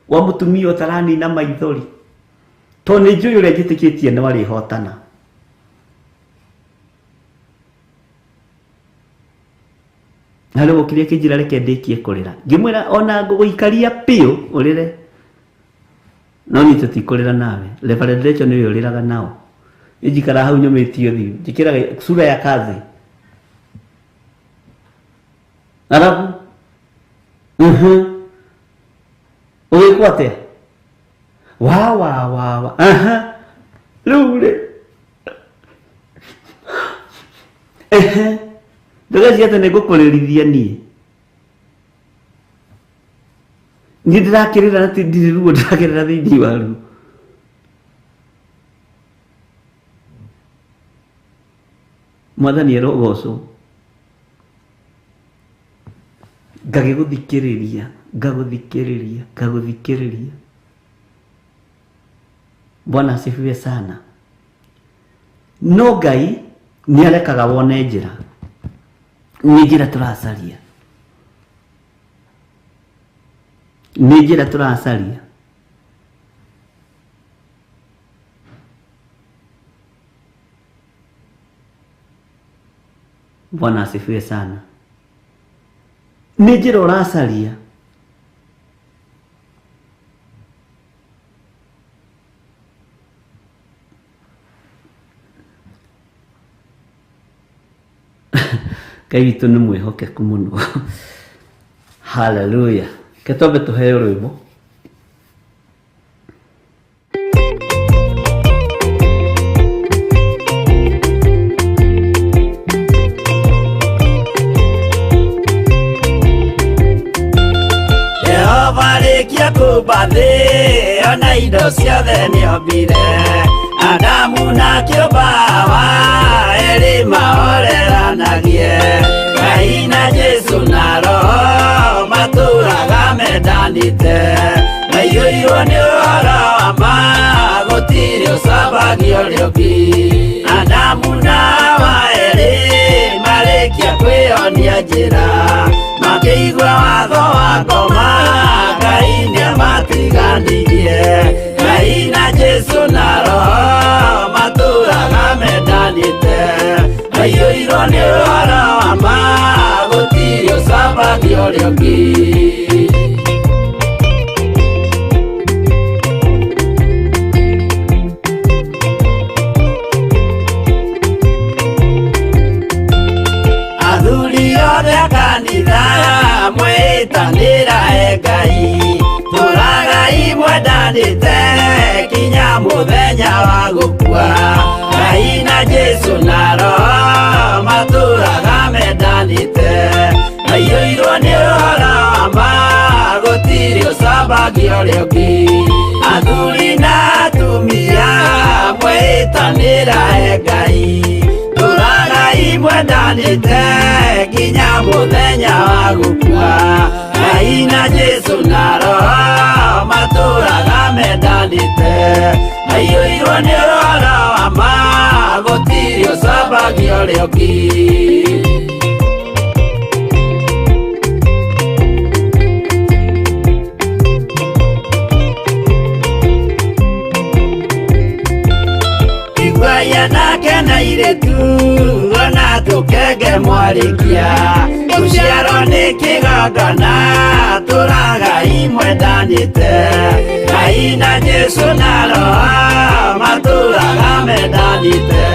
wa mũtumia ũtaranina maithori. Tondũ nĩ njũĩ ũrĩa njĩtĩkĩtie no arĩhotana. Na rĩu okire akĩnjĩra reke ndĩkie kũrĩra. Ngĩmwĩra ona ngũgũikaria biũ ũrĩre. No niĩ tũtikũrĩra nawe. Reverend Rachel nĩwe ũrĩraga nao. Niĩ njikaraga hau nyũmĩtie ũthiũ. Njĩkĩraga sura ya kazi. Arabu. Ũgĩkwo atĩa? Wa wa wa wa. Aha. Rĩu rĩ. Ehe. Ndũgeciria atĩ nĩ ngũkũrĩrithia niĩ. Niĩ ndĩrakĩrĩra na ti ndirĩ ruo ndĩrakĩrĩra thĩinĩ wa ruo. Mwathani arogocwo. Ngagĩgũthikĩrĩria, ngagũthikĩrĩria, ngagũthikĩrĩria. Bwana asifiwe sana. No Ngai nĩ arekaga wone njĩra. Nĩ njĩra tũracaria. Nĩ njĩra tũracaria. Bwana asifiwe sana. Nĩ njĩra ũracaria. Ngai witũ nĩ mwĩhokeku mũno. Hallelujah. Reke twambe tũheo rwĩmbo. kũmba thĩ ona indo ciothe nĩombire Adamu na kĩũmba Hawa erĩ mahoreranagie Ngai na Jesũ na Roho matũraga mendanĩte maiyũirwo nĩ ũhoro wa ma gũtirĩ ũcambagia ũrĩa ũngĩ Adamu na Hawa erĩ marĩkia kwĩyonia njĩra makĩigua watho wa ngoma Ngai nĩamatiganirie Ngai na Jesũ na Roho matũraga mendanĩte maiyũirwo nĩ ũhoro wa ma gũtirĩ ũcambagia ũrĩa ũngĩ Athuri othe a kanitha mwĩtanĩra e Ngai tũragai mwendanĩte kinya mũthenya wa gũkua Ngai na Jesũ na Roho matũraga mendanĩte maiyũirwo nĩ ũhoro wa ma gũtirĩ ũcambagia ũrĩa ũngĩ Athuri na atumia mwĩtanĩra e Ngai tũragai mwendanĩte nginya mũthenya wa gũkua Ngai na Jesũ na Roho matũraga mendanĩte maiyũirwo nĩ ũhoro wa ma gũtirĩ ũcambagia ũrĩa ũngĩ Iguaia nake na airĩtu ona tũkenge mwarĩkia gũciarwo nĩ kĩgongona tũragai mwendanĩte Ngai na Jesũ na Roho matũraga mendanĩte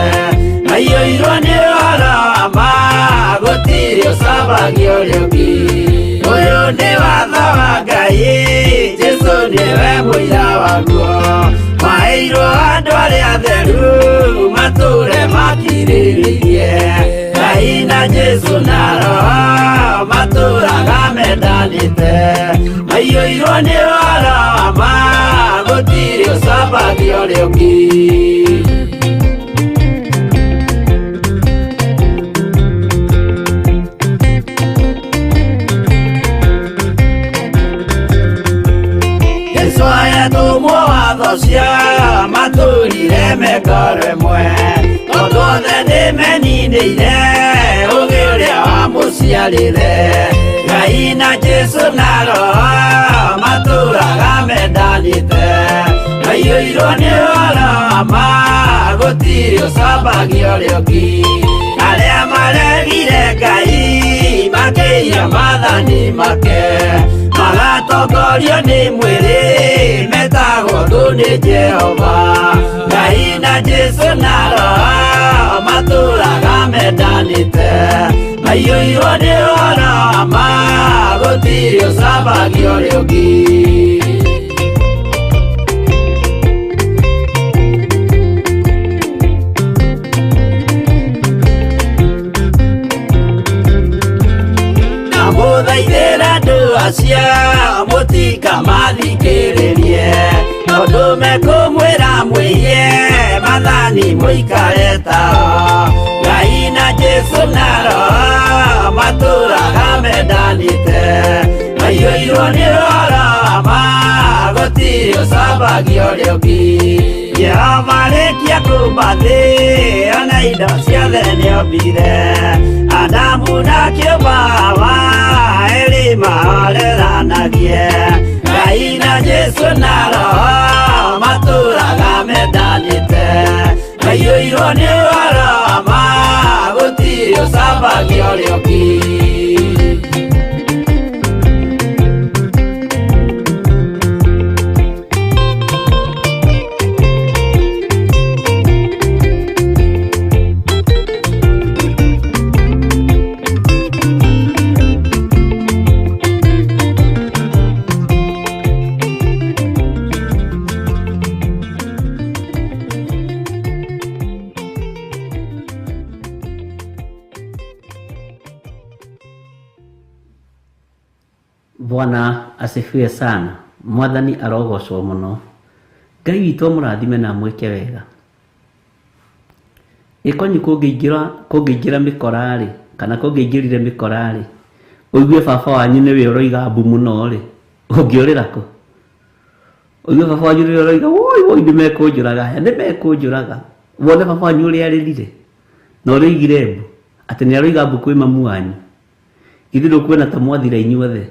maiyũirwo nĩ ũhoro wa ma gũtirĩ ũcambagia ũrĩa ũngĩ Ũyũ nĩ watho wa Ngai Jesũ nĩwe mũira waguo maheirwo andũ arĩa atheru matũre makirĩrĩirie Ngai na Jesũ na Roho matũraga mendanĩte maiyũirwo nĩ ũhoro wa ma gũtirĩ ũcambagia ũrĩa ũngĩ Jesũ ayatũmwo watho cia matũrire mekoro ĩmwe tondũ othe nĩmeninĩire ũgĩ ũrĩa wamũciarire Ngai na Jesũ na Roho matũraga mendanĩte maiyũirwo nĩ ũhoro wa ma gũtirĩ ũcambagia ũrĩa ũngĩ Arĩa maregire Ngai makĩiya maathani make magatongorio nĩ mwĩrĩ metagwo thũ nĩ Jehova Ngai na Jesũ na Roho matũraga mendanĩte maiyũirwo nĩ ũhoro wa ma gũtirĩ ũcambagia ũrĩa ũngĩ Ndamũthaithĩra andũ acio mũtikamathikĩrĩrie tondũ mekũmwĩra mwĩiye maathani mũikare tao Ngai na Jesũ na Roho matũraga mendanĩte maiyũirwo nĩ ũhoro wa ma gũtirĩ ũcambagia ũrĩa ũngĩ Jehova arĩkia kũmba thĩ ona indo ciothe nĩombire Adamu na kĩũmba Hawa erĩ mahoreranagie Ngai na Jesũ na Roho matũraga mendanĩte maiyũirwo nĩ ũhoro wa ma gũtirĩ ũcambagia ũrĩa ũngĩ Bwana asifiwe sana. Mwathani arogocwo mũno. Ngai witũ amũrathime na amwĩke wega. Ĩ kwanyu kũngĩingĩra kũngĩingĩra mĩkora-rĩ, kana kũngĩaingĩrire mĩkora-rĩ, ũigue baba wanyu nĩwe ũroiga mbu mũno-rĩ, ũngĩũrĩra kũ? Ũigue baba wanyu nĩwe ũroiga woi woi nĩmekũnjũraga aya, nĩmekũnjũraga. Wone baba wanyu ũrĩa arĩrire, na ũrĩa oigire mbu, atĩ nĩaroiga mbu kwĩ mamu wanyu. Githĩ ndũkuona ta mwathira inyuothe?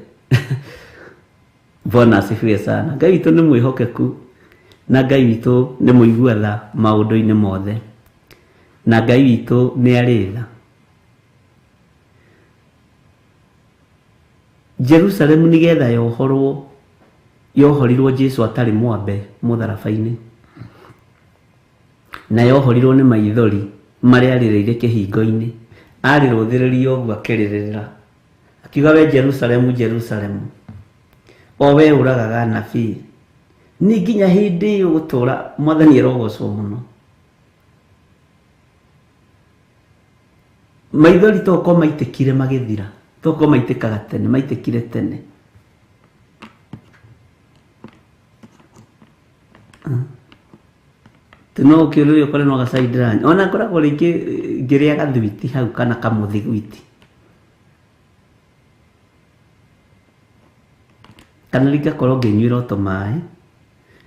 Bwana asifiwe sana. Ngai witũ nĩ mwĩhokeku na Ngai witũ nĩ mũigua tha maũndũ-inĩ mothe, na Ngai witũ nĩ arĩ tha. Jerusalemu nĩgetha yohorwo, yohorirwo Jesu atarĩ mwambe mũtharaba-inĩ, na yohorirwo nĩ maithori marĩa arĩrĩire kĩhingo-inĩ, arĩrũthĩrĩria ũguo akĩrĩrĩra, akiuga we Jerusalemu, Jerusalemu, o we ũragaga anabii, nĩ nginya hĩndĩ ĩ ũgũtũra. Mwathani arogocwo mũno. Maithori toko maitĩkire magĩthira, toko maitĩkaga tene, maitĩkire tene. No ũkĩũrĩre ũkore no gacai ndĩranyua, ona ngoragwo rĩngĩ ngĩrĩa gathwiti hau kana kamũthigwiti, kana rĩngĩ ngakorwo ngĩnyuĩra o tũmaĩ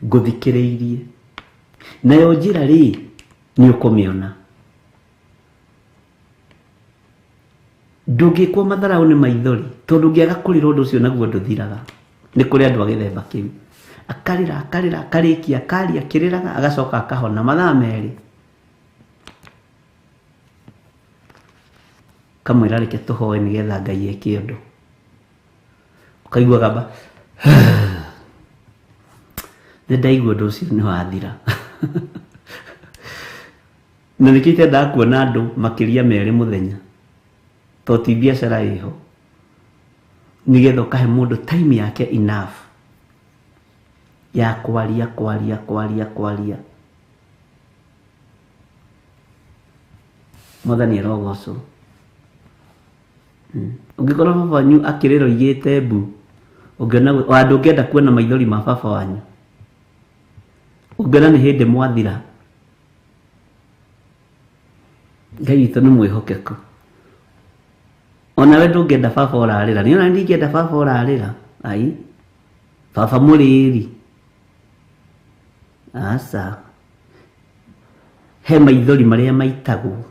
ngũthikĩrĩirie. Nayo njĩra rĩ, nĩ ũkũmĩona. Ndũngĩkwo matharaũ nĩ maithori, tondũ ũngĩaga kũrĩra ũndũ ũcio naguo ndũthiraga. Nĩ kũrĩ andũ a gĩthemba kĩu, akarĩra akarĩra akarĩkia akaria akĩrĩraga agacoka akahona mathaa merĩ. Kamwĩra reke tũhoe nĩgetha Ngai eke ũndũ. Ũkaigua gamba nĩ ndaigua ũndũ ũcio nĩ wathira. Na nĩkĩo itendaga kuona andũ makĩria merĩ mũthenya, tondũ ti biacara ĩho, nĩgetha ũkahe mũndũ time yake enough ya kwaria kwaria kwaria kwaria. Mwathani arogocwo. Ũngĩkora baba wanyu akĩrĩra oigĩte mbu, ũngĩona wa ndũngĩenda kuona maithori ma baba wanyu, ũngĩona nĩ hĩndĩ mwathira. Ngai witũ nĩ mwĩhokeku. Onawe ndũngĩenda baba ũrarĩra, niĩ ona ndingĩenda baba ũrarĩra. Ai, baba mũrĩri, aca. He maithori marĩa maitagwo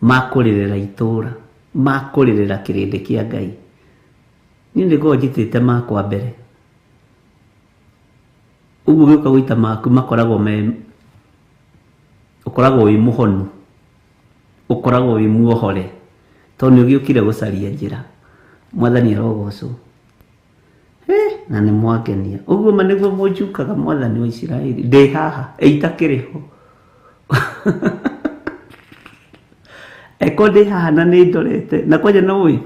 ma kũrĩrĩra itũra, ma kũrĩrĩra kĩrĩndĩ kĩa Ngai. Niĩ nĩ ngoragwo njitĩte makwa mbere. Ũguo ũgĩũka gũita maku makoragwo me, ũkoragwo wĩ mũhonu, ũkoragwo wĩ muohore, tondũ nĩ ũgĩũkire gũcaria njĩra. Mwathani arogocwo. Na nĩ mwangenia. Ũguo ma nĩguo mũnjukaga Mwathani wa Isiraeli. Ndĩ haha, ĩ itakĩrĩ ho. Eko ndĩ haha na nĩ ndorete, na kwanja nĩ ũĩ,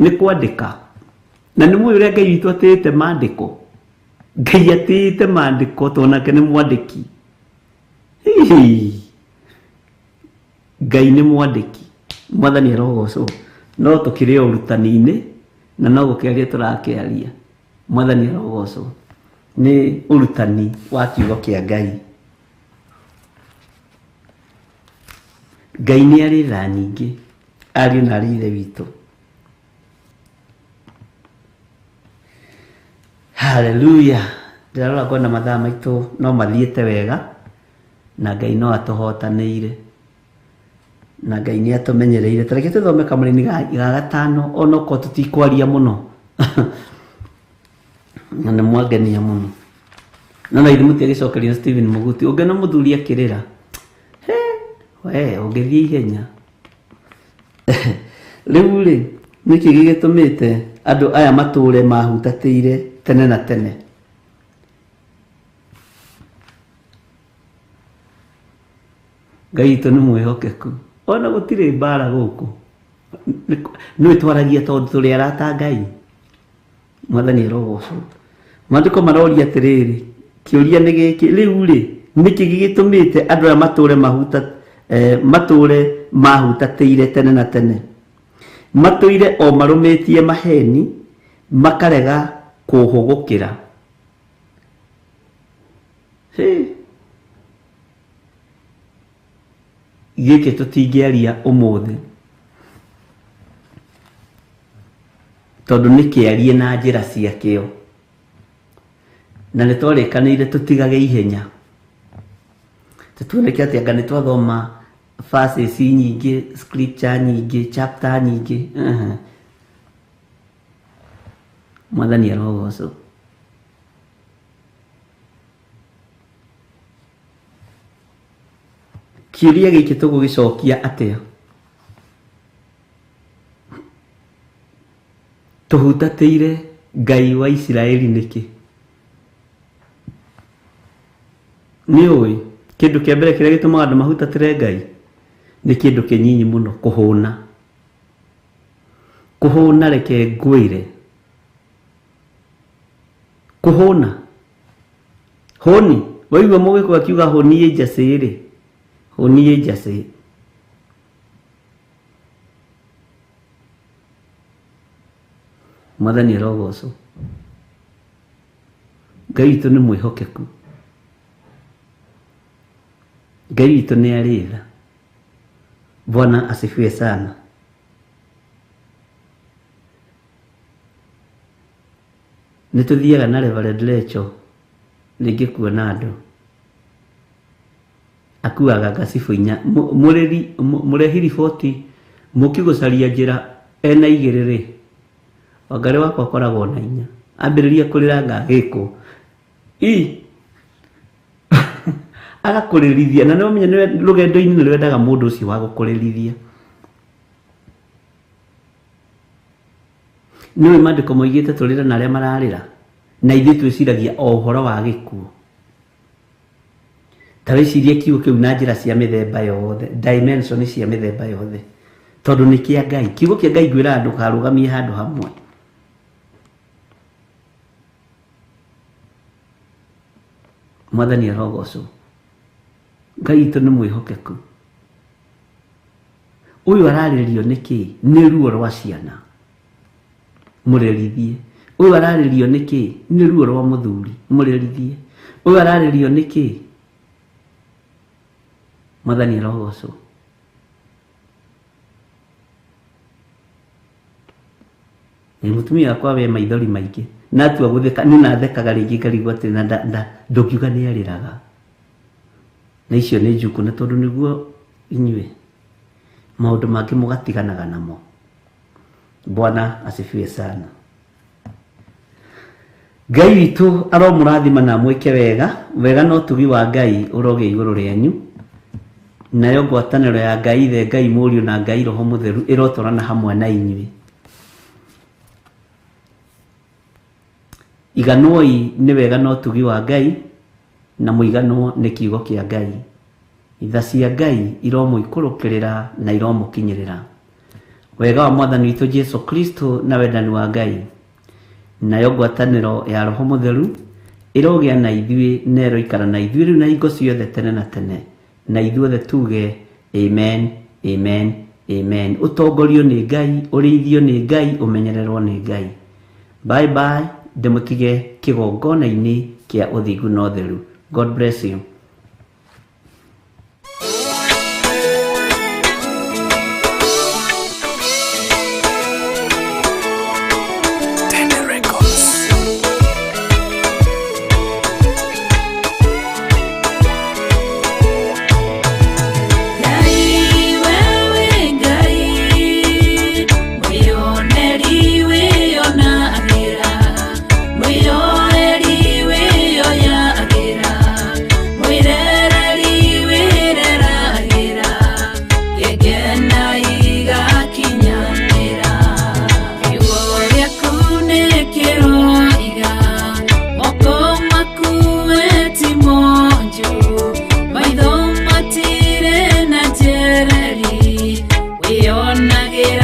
nĩ kwandĩka. Na nĩ mũĩ ũrĩa Ngai witũ atĩĩte maandĩko. Ngai atĩĩte maandĩko tondũ nake nĩ mwandĩki. Hihi. Ngai nĩ mwandĩki. Mwathani arogocwo. No tũkĩrĩ o ũrutani-inĩ na no gũkĩaria tũrakĩaria. Mwathani arogocwo. Nĩ ũrutani wa kiugo kĩa Ngai. Ngai nĩ arĩ tha nyingĩ, ariũ na arĩ ithe witũ. Haleluya. Ndĩrarora ngona mathaa maitũ no mathiĩte wega na Ngai no atũhotanĩire na Ngai nĩ atũmenyereire. Ta reke tũthome kamũraini ga gatano onokorwo tũtikwaria mũno na nĩ mwangenia mũno. No na ithuĩ mũtiagĩcokeria Stephen Mũguti, ũngĩona mũthuri akĩrĩra, he we ũngĩthiĩ ihenya. Rĩu rĩ, nĩkĩ gĩgĩtũmĩte andũ aya matũre mahutatĩire tene na tene? Ngai witũ nĩ mwĩhokeku. Ona gũtirĩ mbara gũkũ. Nĩ twaragia tondũ tũrĩ arata a Ngai. Mwathani arogocwo. Maandĩko maroria atĩrĩrĩ, kĩũria nĩ gĩkĩ, rĩu rĩ, nĩkĩ gĩgĩtũmĩte andũ aya matũre mahuta, matũre mahutatĩire tene na tene? Matũire o marũmĩtie maheni, makarega kũhũgũkĩra. Hey. Gĩkĩ tũtingĩaria ũmũthĩ tondũ nĩ kĩarie na njĩra ciakĩo na nĩ twarĩkanĩire tũtigage ihenya tũtuoneke atĩ anga nĩ twathoma verses nyingĩ, scripture nyingĩ, chapter nyingĩ. Mwathani arogocwo. Kĩũria gĩkĩ tũgũgĩcokia atĩa? Tũhutatĩire Ngai wa Isiraeli nĩkĩ? Nĩ ũĩ kĩndũ kĩa mbere kĩrĩa gĩtũmaga andũ mahutatĩre Ngai nĩ kĩndũ kĩnyinyi mũno, kũhũna. Kũhũna, reke ngwĩre, kũhũna hũni, waigua mũgĩkũyũ akiuga hũni ĩ njacĩ rĩ, hũni ĩ njacĩ. Mwathani arogocwo. Ngai witũ nĩ mwĩhokeku, Ngai witũ nĩ arĩ tha. Bwana asifiwe sana. Nĩ tũthiaga na Reverend Lecho rĩngĩ kuona andũ akuaga ngacibũ inya. Mũrĩri mũrehi riboti mũki gũcaria njĩra ena igĩrĩ rĩ, Wangarĩ wakwa akoragwo na inya, ambĩrĩria kũrĩra ngagĩkwo i agakũrĩrithia, na nĩwamenya nĩwe rũgendo-inĩ nĩ rwendaga mũndũ ũcio wa gũkũrĩrithia. Nĩũĩ maandĩko moigĩte tũrĩre na arĩa mararĩra, na ithuĩ twĩciragia o ũhoro wa gĩkuũ. Ta wĩcirie kiugo kĩu na njĩra cia mĩthemba yothe, dimension cia mĩthemba yothe, tondũ nĩ kĩa Ngai. Kiugo kĩa Ngai ngwĩraga ndũkarũgamie handũ hamwe. Mwathani arogocwo. Ngai witũ nĩ mwĩhokeku. Ũyũ ararĩrio nĩ kĩ? Nĩ ruo rwa ciana, mũrerithie. Ũyũ ararĩrio nĩ kĩ? Nĩ ruo rwa mũthuri, mũrerithie. Ũyũ ararĩrio nĩ kĩ? Mwathani arogocwo. Nĩ mũtumia wakwa we maithori maingĩ, na atua gũtheka nĩ nathekaga rĩngĩ ngarigwo atĩ na ndũngiuga nĩ arĩraga. Na icio nĩ njukũ, na tondũ nĩguo inyuĩ maũndũ mangĩ mũgatiganaga namo. Bwana asifiwe sana. Ngai witũ aromũrathima na amwĩke wega, wega na ũtugi wa Ngai ũrogĩa igũrũ rĩanyu, nayo ngwatanĩro ya Ngai Ithe, Ngai Mũriũ na Ngai Roho Mũtheru ĩrotwarana hamwe na inyuĩ. Iganwoi nĩ wega na ũtugi wa Ngai, na mũiganwo nĩ kiugo kĩa Ngai. Tha cia Ngai iromũikũrũkĩrĩra na iromũkinyĩrĩra. Wega wa Mwathani witũ Jesu Kristo na wendani wa Ngai, nayo ngwatanĩro ya Roho Mũtheru ĩrogĩa na ithuĩ na ĩroikara na ithuĩ rĩu na hingo ciothe tene na tene, na ithuothe tuge amen, amen, amen. Ũtongorio nĩ Ngai, ũrĩithio nĩ Ngai, ũmenyererwo nĩ Ngai. Bye bye, ndĩmũtige kĩgongona-inĩ kĩa ũthingu na ũtheru. God bless you. Ngai wewe Ngai, mwĩoneri wĩonagĩra, mwĩyoeri wĩyoyagĩra, mwĩrereri wĩreragĩra, ngegena igakinyanĩra. Kiugo gĩaku nĩ kĩroiga, moko maku we ti monju, maitho matirĩ na njereri, wĩonagĩra.